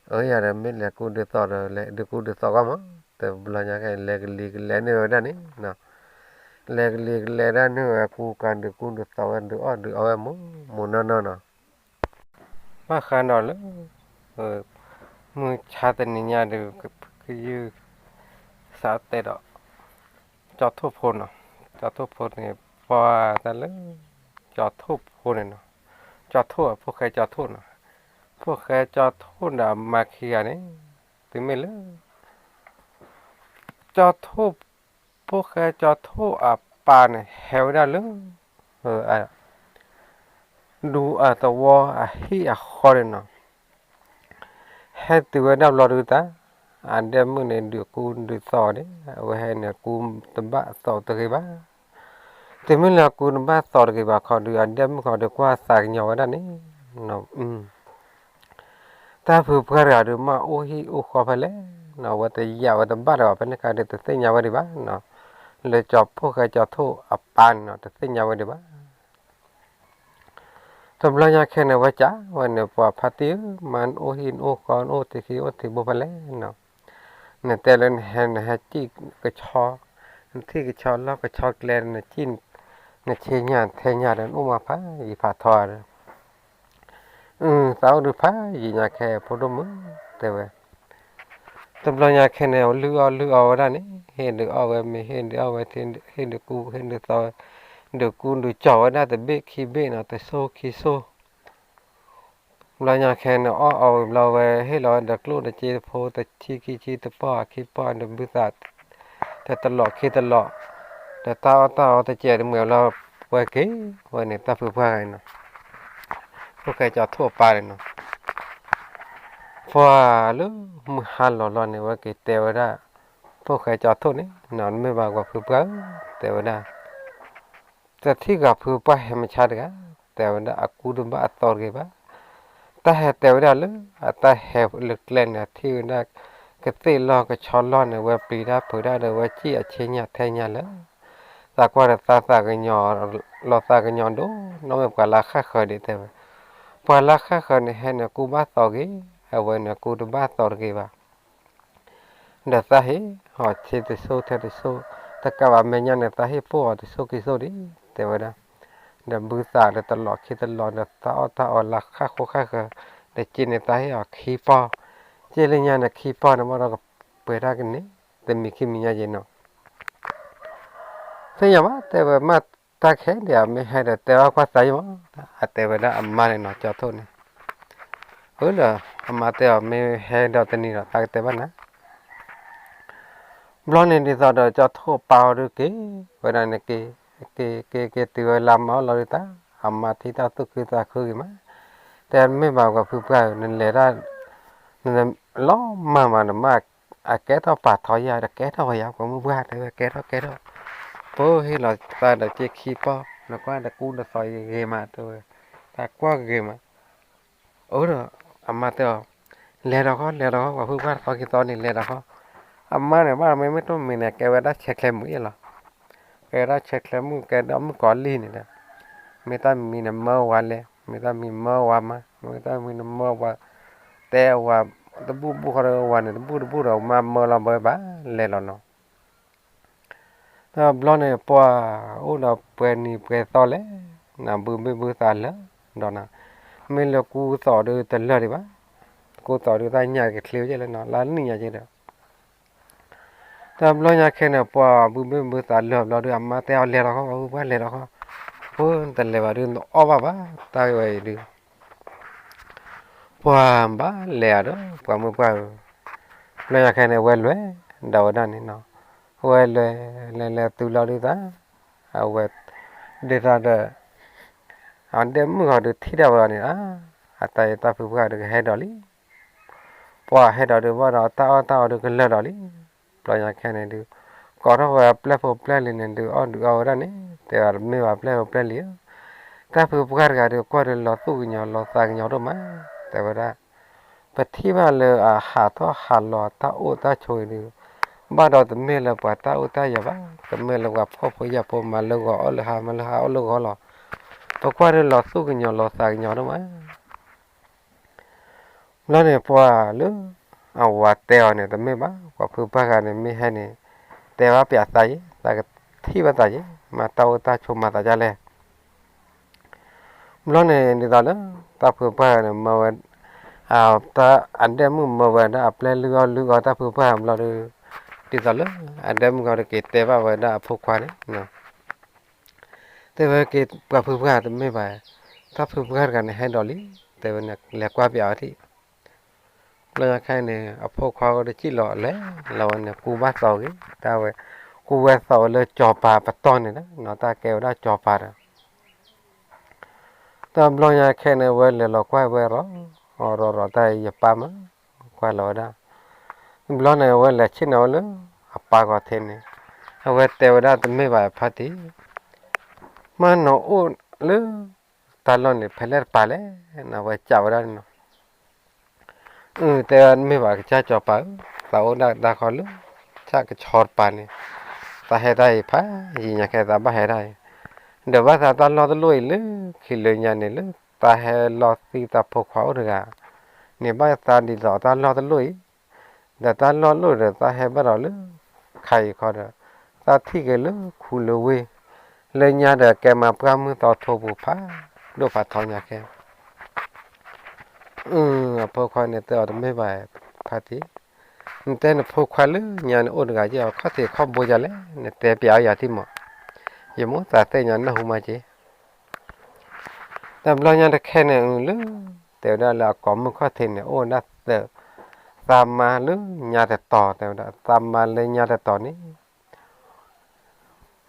အၢ ယၤဒီးမ့ၢ်လဲၤကူဒုးသိးဒီး လဲၤဒုးကူဒုးသိးကွၢ်မး, တဘျီညါခဲ လဲၤကလံၤကလဲၤန့ၢ်ဝဲဒၣ်န့ၣ်, လဲၤကလံၤကလဲၤဒၣ်န့ၢ်ဝဲ ကူကၤဒုးကူဒုးသိးဝဲ ဒုးအီၣ်ဒုးအီဝဲမး, မးနီၢ်နီၢ်နီၤ, ဘၣ်ဃးဒီးလၢ မုၢ်ဆါတနံၤညါဒီး ကယုၢ် စးတဲဒီး ကၠီထိၣ်ဖိနီၤ, ကၠီထိၣ်ဖိန့ၣ် ပှၤတၢ်လၢ ကၠီထိၣ်ဖိန့ၣ်နီၤ, ကၠီထိၣ် ဖိၣ်ဃဲကၠီထိၣ်နီၤ, ဖိၣ်ဃဲကၠီထိၣ်ဒီးမၤခံဂၤန့ၣ် သုမ့ၢ်လၢ ကၠီထိၣ်, ဖိၣ်ဃဲကၠီထိၣ်အပၢ်န့ၣ် ဟဲဝဲဒၣ်လၢ ဒူအသဝီအဟံၣ်အဃီန့ၣ်နီၤ, ဟဲတုၤဝဲဒၣ်ဘျီဒုးတၢ်, အဒဲမုၣ်န့ၣ် ဒုးကူဒုးသိးန့ၣ် အဝဲဟဲန့ၣ် ကူတဘၣ်သိးတဂ့ၤဘၣ်, တုၤမ့ၢ်လၢကူတဘၣ်သိးတဂ့ၤဘၣ်ခီဒုး အဒဲမုၣ်ခီဒုးကွၢ်သးကညီၤဝဲဒၣ်န့ၣ် တၢ်ဖုပှၢ်တဂၤဒုး မ့ၢ်အိၣ်ဟံၣ်အိၣ်ဃီဖဲလဲၣ်နီၤ, အဝဲတယာ်ဝဲတဘၣ်ဒီး ဖဲန့ၣ်ခါဒုး တသ့ၣ်ညါဝဲဒံးဘၣ်နီၤ, လၢကၠီဖိၣ်ဃဲကၠီထိၣ်အပၢ်န့ၣ်နီၤ တသ့ၣ်ညါဝဲဒံးဘၣ်. တဘျီညါခဲန့ၣ် ဝဲကးဝဲန့ၣ် ပှၤဖါတံၢ်ဧၢ, မ့ၢ်နအိၣ်ဟံၣ်နအိၣ်ဃီ နအိၣ်ထံခံအိၣ်ထံဘိဖဲလဲၣ်နီၤ, နတဲလၢနဟဲ နဟဲစံၣ်ကဆီ, နထံၣ်ကဆီလီၢ်ကဆီကျဲ နစံၣ်, နဆ့ညၣ်ထဲညၣ်ဒီး နအိၣ်မးဖးယံာ်ဖးထီဒီး သးအိၣ်ဒုးဖးယံာ်ညါခဲ ဖိဒိၣ်မုၣ် တဲဝဲ. တဘျီညါခဲန့ၣ် လုၢ်အီၣ်လုၢ်အီဝဲဒၣ်န့ၣ် ဟ့ၣ်ဒုးအီၣ်ဝဲမ့ၤ ဟ့ၣ်ဒုးအီၣ်ဝဲထံ ဟ့ၣ်ဒုးကူ ဟ့ၣ်ဒုးသိး, ဒုးကူဒုးကၠီဝဲဒၣ်တဘ့ၣ်ခံဘ့ၣ်နီၤ တစိၢ်ခံစိၢ်. ဘျီညါခဲန့ၣ် အီၣ်အီဝံၤဘျီဝဲ ဟ့ၣ်လီၤဝဲဒီးကျိၣ်ဒီးစ့တဖိ တဆံခံဆံ တပီၢ်ခံပီၢ် ဒုးဘုသး တတလီးခံတလီး, ဒီးတၢ်အီၣ်တၢ်အီတစဲးတမှဲၤလီၤ ဝဲက့ၤဝဲန့ၣ် တၢ်ဖုပှၢ်ဂၤန့ၣ်နီၤ, ဖိၣ်ဃဲကၠီထိၣ်အပၢ်န့ၣ်နီၤ. ပှၤလၢမုၢ်ဟါလီၤလီၤန့ၣ် ဝဲက့ၤတဲဝဲဒၣ် ဖိၣ်ဃဲကၠီထိၣ်န့ၣ်နီၤ မ့ၢ်ဘၣ်ပှၤဖုပှၢ်ဧၢ တဲဝဲဒၣ် တထံၣ်ပှၤဖုပှၢ်ဟဲမုၢ်ဆါတဂၤ တဲဝဲဒၣ် အကူတဘၣ်အသိးတဂ့ၤဘၣ်. တၢ်ဟဲတဲဝဲဒၣ်လၢ အတၢ်ဟဲလၢကျဲန့ၣ် ထံၣ်ဝဲဒၣ် ကသ့ၣ်လီၢ်ကဆီလီၢ်န့ၣ် ဝဲပျံၤတၢ်ဖုးတၢ်ဒီး ဝဲစံၣ်အဆ့ညၣ်ထဲညၣ်လၢ သးကွၢ်ဒီးသးသးကညီၤ လီၤသးကညီၤဒိၣ်နီၢ်မ့ၢ်ပှၤလၢဃၣ်ဃၢၤဒံးတဲဝဲ. ပှၤလၢဃၣ်ဃၢၤန့ၣ် ဟဲန့ၣ်ကူဘၣ်သိးဂ့ၤ, အဝဲန့ၣ်ကူတဘၣ်သိးတဂ့ၤဘၣ်. ဒီးသးဟ့ၣ်အီၤဆ့တစိၢ်ထဲတစိၢ်, တကးဘၣ်မဲာ်ညါန့ၣ် သးဟ့ၣ်ပိၢ်အီၤတစိၢ်ခံစိၢ်ဒံး တဲဝဲဒၣ်. ဒီးဘုသးဒီးတလီၤခံတလီၤ ဒီးသးအီၣ်တၢ်အီလၢဃၣ်ဃိဃၣ်ဃၢၤ, ဒီးစ့န့ၣ် သးဟ့ၣ်အီၤခံပီၢ်, စ့လၢညါန့ၣ်ခံပီၢ်န့ၣ် ဘၣ်ဒီးကပှဲၤတၢ်ကန့ၣ် တမံၤခံမံၤညါယဲနီၤ သ့ၣ်ညါဘၣ် တဲဝဲမ့ၢ်တၢ်ခဲဒံး မ့ၢ်ဟဲဒီးတဲဘၣ်ကွၢ်သးယံမး, အတဲဝဲဒၣ်အမါန့ၣ်နီၤ ကၠီထိၣ်န့ၣ်. အၢ ဒီးအမါတဲအီၤ မ့ၢ်ဟဲဒီးတနံၤဒီး သးကတဲဘၣ်နၤ. ဘျီန့ၣ်ဒ်သိးဒီးကၠီထိၣ်ပာ်အီၤဒုးက့ၤဝဲဒၣ်န့ၣ်က့ၤ, က့ၤက့ၤက့ၤတုၤဝဲလၢအမါအိၣ်လီၤဒုးတၢ်, အမါထံၣ်တၢ်သူၣ်ခုသးခုဂ့ၤမး, တဲမ့ၢ်ဘၣ်ပှၤဖုပှၢ်ဧၢ နလဲၤတၢ် နလီၤမၢ်မးနမါ အကဲထီၣ်ပာ်ထီယၤဒီးကဲထီၣ်ဝဲယၤ ပှၤမုၢ်ပှၢ်တဲဝဲကဲထီၣ်ကဲထီၣ်, ပဟ့ၣ်လီၤသးဒီးက့ခံပီၢ် နကွၢ်တကူတသိးဂ့ၤမးတဲဝဲ, တၢ်ကွၢ်ဂ့ၤမး. အၢ ဒီးအမါတဲအီၤ လဲၤဒီးဃီ လဲၤဒီးဃီ ပှၤဖုပှၢ်တသီခံသီန့ၣ် လဲၤဒီးဃီ. အမါန့ၣ် ဘၣ်မ့မ့ၢ်တမံၤန့ၣ် ကဲဝဲဒၣ်ဆဲးချဲမုၣ်အ့ၣ်လီၤ. ကဲဝဲဒၣ်ဆဲးချဲမုၣ် ကဲဒၣ်မုၣ်ကီၤလံၢ်န့ၣ်ဒီး မ့ၢ်တၢ်မံၤန့ၣ်မၢဝၤလဲၣ်, မ့ၢ်တၢ်မံၤမၢဝၤမး, မ့ၢ်တၢ်မံၤန့ၣ်မၢဝၤ, တဲဝၤတဘူၣ်ဘူၣ်ဃီဒီးဝၤန့ၣ် တဘူၣ်တဘူၣ်ဒီးမါမၢလီၤဘၢဘၣ်လဲၤလီၤနီၤ. တဘျီန့ၣ် ပှၤအိၣ်ဒီးပှဲၤနံၤပှဲၤသီလဲၣ်, နဘုဘ့ၣ်ဘုသးလၢာ်ဒီးနၤ, မ့ၢ်လၢကူသိးဒုးတလၢာ်ဒံးဘၣ်, ကူသိးဒုးတၢ်ညၣ်ကချ့ကဲလၢနီၤ လၢနံၣ်ညါကဲဒီး တဘျီညါခဲန့ၣ် ပှၤဘုဘ့ၣ်ဘုသးလၢာ်ဘျီဒုး အမါတဲအီၤလဲၤလီၤဃီ ပှၤဖုပှၢ်လဲၤလီၤဃီ, ဖိတလဲၤဘၣ်ဒုး နအီၣ်ဘၣ်ဘၣ် တၢ်ဝဲအံၤဒုး ပှၤဘၣ်လဲၤဧါဒီး ပှၤမုၢ်ပှၢ်ဧၢ, ဘျီညါခဲန့ၣ် ဝဲလဲၤဒီးဝဲဒၣ်န့ၣ်နီၤ, ဝဲလဲၤလဲၤလဲၤတုၤလီၤဒုးသး, အဝဲ ဒ်သိးဒီး အဒဲမုၣ်ဃီဒုးထံၣ်ဒၣ်ဝဲအီၤန့ၣ် အတၢ်အံၤတၢ်ဖုပှၢ်ဒုးကဟဲဒီးလံ ပှၤဟဲဒီးဒုးဘၣ်ဒီးတၢ်အီၣ်တၢ်အီဒုးကလၢာ်ဒီးလံ, ဘျီညါခဲန့ၣ်ဒုး ကိးထီၣ်ဝဲအပျဲၢ်ဖိပျဲၢ်လံၤန့ၣ်ဒုး အီၣ်ဒုးအီဝဲဒၣ်န့ၣ် တဲဝဲတမ့ၢ်ဘၣ်ပျဲၢ်ဖိပျဲၢ်လံၤဧၢ, တၢ်ဖုပှၢ်တဂၤဒုးကွၢ်ဒုးလီၤသူၣ်ကညီၤလီၤသးကညီၤဒိၣ်မး, တဲဝဲဒၣ် ပထံၣ်ဘၣ်လၢအဟးထီၣ်ဟးလီၤတၢ်အိၣ်တၢ်ဆိးအံၤဒုး ဘၣ်ဒီးတမ့ၢ်လၢပှၤတၢ်အိၣ်တၢ်ယၤဘၣ်, တမ့ၢ်လၢပှၤဖှီၣ်ဖိယာ်ဖိမၤလၢဂီၤအီၣ်လၢဟါမၤလၢဟါအီၣ်လၢဂီၤလီၤ, ပကွၢ်ဒုးလီၤသူၣ်ကညီၤလီၤသးကညီၤဒိၣ်မး ဘျီန့ၣ်ပှၤလၢ အဝၤတဲအီၤန့ၣ် တမ့ၢ်ဘၣ် ပှၤဖုပှၢ်ဂၤန့ၣ် မ့ၢ်ဟဲန့ၣ် တဲဘၣ်ပျးသးယဲ, သးကထံၣ်ဘၣ်သးယဲ, မၤတၢ်အိၣ်တၢ်ဆိးမၤသးဒ်လဲၣ်. ဘျီန့ၣ်ဒ်သိးလၢ တၢ်ဖုပှၢ်ဂၤန့ၣ် မၢဝဲ တၢ်အဒဲမုၣ်မၢဝဲဒၣ်အပျဲၢ်လုၢ်အီၣ်လုၢ်အီတၢ်ဖုပှၢ်ဘျီဒီး ဒ်သိးလၢ အဒဲမုၣ်ဂၤတက့ၤတဲဘၣ်ဝဲဒၣ်အဖိခွါန့ၣ် တဲဝဲက့ၤပှၤဖုပှၢ်တမ့ၢ်ဘၣ်, တၢ်ဖုပှၢ်တဂၤန့ၣ်ဟဲဒီးလံ, တဲဝဲန့ၣ် လဲၤကွၢ်ပျးအီၤထံၣ်. ဘျီညါခဲအံၤန့ၣ် အဖိခွါအိၣ်တစံၣ်လီၤလဲၤလီၤဝဲန့ၣ် ကူဘၣ်သိးဂ့ၤ, တၢ်ဝဲ ကူဝဲသိးဝဲလၢကၠီၤပၤပတီၢ်န့ၣ်ဒီး နီၢ်တၢ်ကဲဝဲဒၣ်ကၠီၤပၤဒီး တဘျီညါခဲန့ၣ် အဝဲလဲၤလီၤကွၢ်ဝဲရီၤ, အီၤရီၤရီၤတၢ်အံၤယပၢ်မး, ကွၢ်လီၤဝဲဒၣ်. တဘျီန့ၣ် အဝဲလဲၤဆ့ၣ်နီၤဝဲလၢ အပၢ်ဂီၤထံးန့ၣ်, အဝဲတဲဝဲဒၣ်တမ့ၢ်ဘၣ်ဖါတံၢ်, မ့ၢ်နအိၣ်လၢ တၢ်လီၢ်န့ၣ် ဖဲလဲၣ်တပၤလဲၣ်, နဝဲကးဝဲဒၣ်န့ၣ်နီၤ. အၢ တဲဝဲမ့ၢ်ဘၣ်ကစၢ်ကၠီၤပၤဧၢ, သးအိၣ်ဒၣ်တၢ်ခီလၢ ဆၣ်ကဆီတပၤန့ၣ်, သးဟဲတၢ်အံၤဖးယံာ်ညါခဲသးဘၣ်ဟဲတၢ်အံၤ, ဒီးဘၣ်သးတၢ်လီၢ်တလိၣ်အံၤလၢ ခံလၢညါန့ၣ်လၢ သးဟဲလီၤသံသးဖိခွါအိၣ်တဂၤ, န့ၣ်ဘၣ်သးဒ်သိးတၢ်လီၢ်တလိၣ်အံၤ, ဒီးတၢ်လီၢ်လိၣ်ဒီးသးဟဲဘၣ်ဒီးလၢ ခါအံၤခီဒီး, သးထံၣ်က့ၤလၢခူလၢဝ့ၢ်, လၢညါဒီးကဲမၤပှၢ်မုၢ်သီထိပူၤဖးဒိၣ်ဖးထီညါခဲ အဖိခွါန့ၣ်တဲအီၤတမ့ၢ်ဘၣ်, ဖါတံၢ်, နတဲနဖိခွါလၢညါန့ၣ်အိၣ်တဂၤက့ၤအီၤခီၣ်ထံးခီၣ်ဘိယၤလဲၣ်, နတဲပျးအီၤယၤထံၣ်မး, ယမိၣ်သးသ့ၣ်ညါနၢ်ဟူမးက့ၤ. တဘျီညါတခဲန့ၣ်လၢ တဲဝဲဒၣ်လၢအကိးမုၢ်ခီၣ်ထံးန့ၣ် အိၣ်ဝဲဒၣ်သၢ, သးမါလၢညါတတီၤ တဲဝဲဒၣ် သးမါလၢညါတတီၤန့ၣ်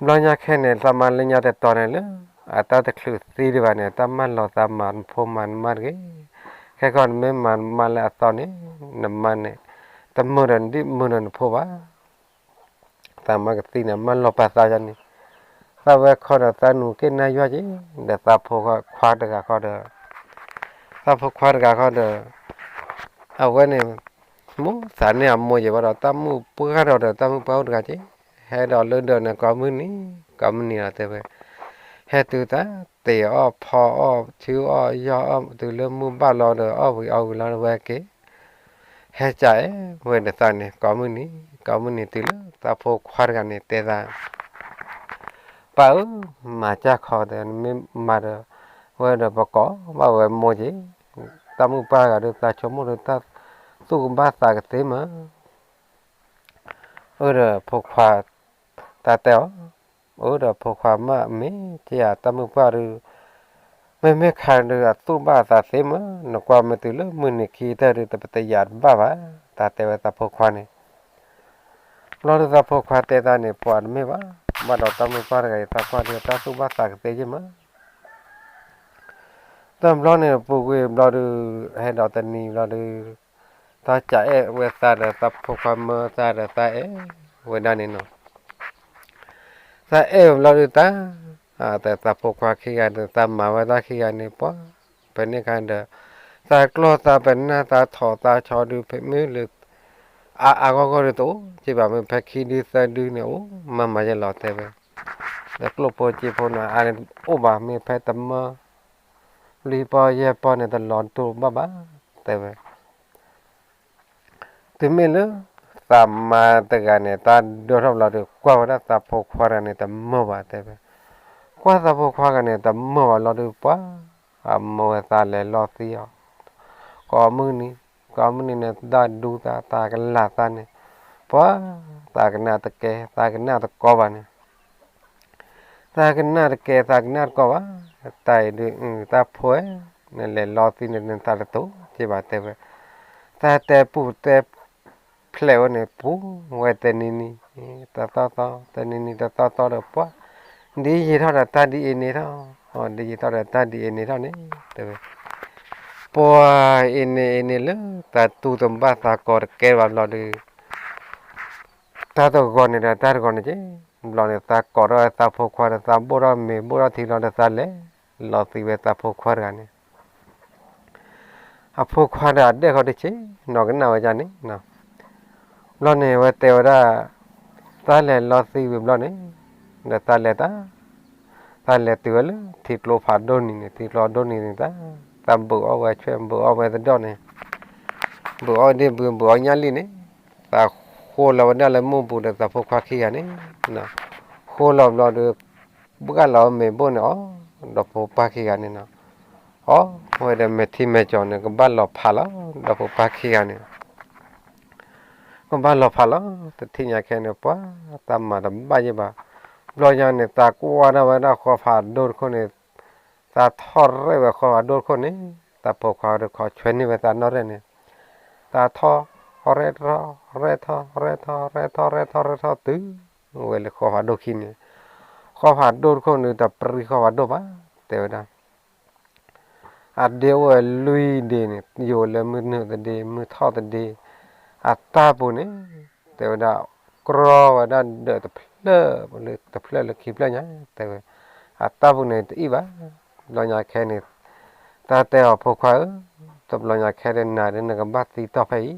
ဘျီညါခဲန့ၣ် သးမါလၢညါတတီၤန့ၣ်လၢ အတၢ်တချုးသံဒံးဘၣ်န့ၣ် တၢ်မၢလီၤသးမၤနဖိမၤနမါတဂ့ၤ. ခဲကီၢ်နမ့ၢ်မၤနမါလၢအသီန့ၣ် နမါန့ၣ် တမုာ်ဒီးဒ်မုာ်ဒီးနဖိဘၣ်. သးမါကသံန့ၣ် မၢလီၤပာ်သးယါန့ၣ် သးဝဲခီဒီးသးနူၤက့ၣ်နၢ်ယွၤက့ၤ ဒီးသးဖိခွါတဂၤခီဒီး သးဖိခွါတဂၤခီဒီး အဝဲန့ၣ် မိၣ်သးန့ၢ်အမိၢ်ယဲၢ်ဘၣ်ဒီး တၢ်မုၣ်ပှၢ်ဒီးဒီး တၢ်မုၣ်ပှၢ်အိၣ်တဂၤက့ၤ ဟဲဒီးလၢဒၢးန့ၣ် ကိးမုၢ်နံၤ ကိးမုၢ်နံၤလီၤတဲဝဲ ဟဲတုၤတၢ်တ့ၢ်အီၣ်ဖီအီၣ် ထုအီၣ်ယီၢ်အီၣ် တုၤလၢမုၢ်ဘၣ်လီၤဒီး အီၣ်ဝံၤအီၣ်ဝံၤလီၤဝဲက့ၤ ဟဲကၠးအဲၣ်ဝဲဒီးသးန့ၣ် ကိးမုၢ်နံၤ ကိးမုၢ်နံၤတုၤလၢသးဖိခွါတဂၤန့ၣ်တဲသး, ပၢ်ဧၢ, မၤကၢ်ခီဒီး နမ့ၢ်မၤဒီးဝဲဒီးပကိးဘၣ်ဝဲမိၢ်က့ၤ, တၢ်မုၢ်ပှၢ်တဂၤဒီး သးဆိကမိၣ်ဒီးတၢ်သူၣ်ကဘၣ်သးကသ့မး. အၢဒီးဖိခွါ တၢ်တဲအီၤ, အၢဒီးဖိခွါမ့ၢ်မ့ၢ်က့ၤဧါ တၢ်မုၢ်ပှၢ်ဒုး မ့မ့ၢ်ခါဒုး အသူၣ်ဘၣ်အသးသ့မး, နကွၢ်မ့ၢ်တုၤလၢမုၢ်နံၤခံကတၢၢ်ဒုး တပတယၤတဘၣ်ဘၣ်, တၢ်တဲဝဲသးဖိခွါန့ၣ်. ဘျီဒုးသးဖိခွါတဲတၢ်န့ၣ် ပှၤတမ့ၢ်ဘၣ်, ဘၣ်ဒီးတၢ်မုၢ်ပှၢ်တဂၤအံၤ သးကွၢ်ဒုးတၢ်သူၣ်ဘၣ်သးကသ့ယ့ၢ်မး. တဘျီန့ၣ်ပူၤကွံာ်ဘျီဒုး ဟဲဒီးတနံၤဘျီဒုး တၢ်ကၠးအဲၣ်ဝဲသးဒီးသးဖိခွါမၢသးဒီးသးအဲၣ်ဝဲဒၣ်န့ၣ်နီၤ. သးအဲၣ်ဝဲဘျီဒုးတၢ်, သးဖိခွါခံဂၤဒီး သးမၤဝဲဒၣ်ခံဂၤန့ၣ် ပှၤဖဲန့ၣ်ခါဒီး သးကျီၢ်သးပနၢ်သးထိးသးဆီဒုး ဖဲမ့ၢ်လၢ အါအါဂီၢ်ဂီၢ်ဒုးတအိၣ်က့ဘၣ်, မ့ၢ်ဖဲခံဒုသၢဒုန့ၣ် အိၣ်မးမးယဲလီၤတဲဝဲ. ဒီးကျိၣ်ဖိစ့ဖိန့ၣ် အါန့ၣ်အိၣ်ဘၣ်, မ့ၢ်ဖဲတမၢ လွံၢ်ပီၢ်ယဲၢ်ပီၢ်န့ၣ် တလီၤတူာ်ဘၣ်ဘၣ်တဲဝဲ. တုၤမ့ၢ်လၢသးမါတဂၤန့ၣ် တၢ်ဒိၣ်ထီၣ်ဘျီဒုး ကွၢ်ဝဲဒၣ်သးဖိခွါတဂၤန့ၣ် တမုာ်ဘၣ်တဲဝဲ. ကွၢ်သးဖိခွါတဂၤန့ၣ် တမုာ်ဘၣ်လီၤဒုး ပှၤအမိၢ်ဝဲသးလဲၤလီၤသံအီၤ, ကိးမုၢ်နံၤ ကိးမုၢ်နံၤန့ၣ် ဒၣ်ဒူသး သးကလၤသးန့ၣ်, ပှၤသးကနၣ်တကဲ သးကနၣ်တကီဘၣ်န့ၣ် သးကနၣ်တကဲ သးကနၣ်တကီဘၣ်, တၢ်အံၤဒုး တၢ်ဖိဧၢ, နလဲၤလီၤသံန့ၣ် နသးတတိၤက့ဘၣ်တဲဝဲ. သးတဲပူၤတဲဖျဲးဝဲန့ၣ် ပူၤဝဲတနံၤနံၤ တသီသီ တနံၤနံၤတသီသီဒီး ပှၤဒ်ယံာ်ထီၣ်ဒီးတၢ်ဒ်အံၤန့ၣ်ထီၣ်, ဒ်ယံာ်ထီၣ်ဒီးတၢ်ဒ်အံၤန့ၣ်ထီၣ်န့ၣ်တဲဝဲ. ပှၤအံၤန့ၣ်အံၤန့ၣ်လၢ သးတူၢ်တဘၣ်သးကီတကဲဘၣ်ဘျီဒုး တၢ်တဂီၤန့ၣ်ဒီးတၢ်တဂီၤန့ၣ်က့, ဘျီန့ၣ် သးကိးထီၣ်ဝဲသးဖိခွါဒီး သးဘိၣ်ထီၣ်မ့ၤဘိၣ်ထီၣ်ထံလီၤဒီး သးလဲၤလီၤသံဝဲသးဖိခွါတဂၤန့ၣ်. အဖိခွါဒီးအဒဲၣ်ဃီတဆ့ နီၢ်ကနၣ်ဝဲဒၣ်န့ၣ်, ဘျီန့ၣ် အဝဲတဲဝဲဒၣ် သးလဲၤလီၤသံဝံၤဘျီန့ၣ် ဒီးသးလဲၤတၢ် သးလဲၤတုၤဝဲလၢထံကျိဖးဒိၣ်နံၤန့ၣ်, ထံကျိဖးဒိၣ်နံၤန့ၣ် သးဘုးအီၣ်ဝဲဆွဲ ဘုးအီၣ်ဝဲသဒီၣ်န့ၣ်, ဘုးအီၣ်ဒ့ၣ်ဘုး ဘုးအီၣ်ညၣ်လံၣ်န့ၣ်, သးဃိလီၤဝဲဒၣ်လၢမူပူၤဒီးသးဖိခွါခံဂၤန့ၣ်, ဃိလီၤဘျီဒီး ဘှၣ်လီၤမ့ၤဘိၣ်န့ၣ်အီၤ, ဒီးဖိခွါခံဂၤန့ၣ်နီၤ, အီၤဝဲဒီးမဲာ်ထံမဲာ်ကၠီၤန့ၣ် ကဘၣ်လီၤဖးလီၤ, ဒီးဖိခွါခံဂၤန့ၣ် ကဘၣ်လီၤဖးလီၤ, တထံၣ်ညါခဲန့ၣ် ပှၤတၢ်မၤတဘၣ်ယဲၢ်ဘၣ်, ဘျီညါန့ၣ် သးကွၢ်ထီၣ်ဝဲဒၣ်ဃီဖးဒိၣ်တခိၣ်န့ၣ်, သးထီၣ်ရဲၣ်ဝဲဃီဖးဒိၣ်တခိၣ်န့ၣ်, သးဖိခွါတခီဆွဲန့ၢ်ဝဲသးနီၣ်ရဲၣ်န့ၣ်, သးထီၣ်ရဲၣ်ထီၣ် ရဲၣ်ထီၣ် ရဲၣ်ထီၣ် ရဲၣ်ထီၣ် ရဲၣ်ထီၣ် ရဲၣ်ထီၣ်တုၤဝဲလၢဃီဖးဒိၣ်ခံန့ၣ်, ဃီဖးဒိၣ်တခိၣ်န့ၣ် တပြံဃီဖးဒိၣ်ဘၣ်, တဲဝဲဒၣ် အဒ့အိၣ်ဝဲလွံၢ်ဒ့န့ၣ်, ယိာ်လၢမုၢ်နုာ်တဒ့ မုၢ်ထီၣ်တဒ့, အတၢ်ပူၤန့ၣ် တဲဝဲဒၣ် ကြီဝဲဒၣ်ဒီးတဖျၢၣ်လၢခံဖျၢၣ်ညါ, တဲဝဲ အတၢ်ပူၤန့ၣ်တအံၣ်ဘၣ်, ဘျီညါခဲန့ၣ် တၢ်တဲအီၤဖိခွါဧၢ, တဘျီညါခဲဒီးနၤဒီးနကဘၣ်သံတီၢ်ဖဲအံၤ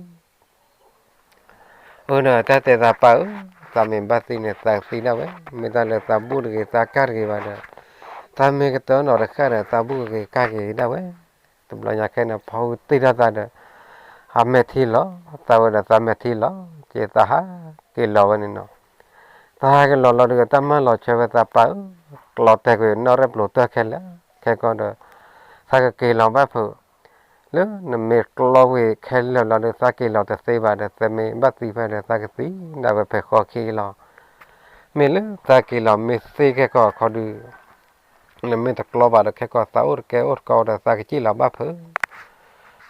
အၢဒီးတၢ်တဲသးပၢ်ဧၢ, သးမ့ၢ်ဘၣ်သံန့ၣ် သးသံဒၣ်ဝဲ, မ့ၢ်တၢ်လၢသးဘူၣ်တဂ့ၤ သးကၢ်တဂ့ၤဘၣ်ဒီး, သးမ့ၢ်ကတၢၢ်နီၢ်တဃၣ်ဒီး သးဘူၣ်က့ၤကၢ်က့ၤဒၣ်ဝဲ, တဘျီညါခဲန့ၣ် ဖီဝံတ့ၢ်ထီၣ်သးဒီး အမဲာ်ထံလီၤ, သးဝဲဒီးသးမဲာ်ထံလီၤ, က့သးဟးက့ၤလီၤဝဲန့ၣ်နီၤ, သးဟးက့ၤလီၤလီၤဒီး တၢ်မၢလီၤဆၢဝဲသးပၢ်ဧၢ, ကျီတဲာ်ကွံာ်နီၣ်ရဲၣ်ပျိၤတၢၢ်ခဲလၢာ်, ခဲကီၢ်ဒီး သးကက့ၤလီၤဘၣ်ဖုး လၢနမ့ၢ်ကျီကွံာ်ခဲလၢာ်လီၤဒီး သးက့ၤလီၤတသ့ဘၣ်ဒီး သးမ့ၢ်ဘၣ်သံဖဲဒီး သးကသံဒၣ်ဝဲဖဲဃီခံလီၤ. မ့ၢ်လၢသးက့ၤလီၤမ့ၢ်သ့ခဲကီၢ်အခီဒုး နမ့ၢ်တကျီဘၣ်ဒီးခဲကီၢ်သးအိၣ်တကဲအိၣ်တကီဒီး သးကစံၣ်လီၤဘၣ်ဖုး.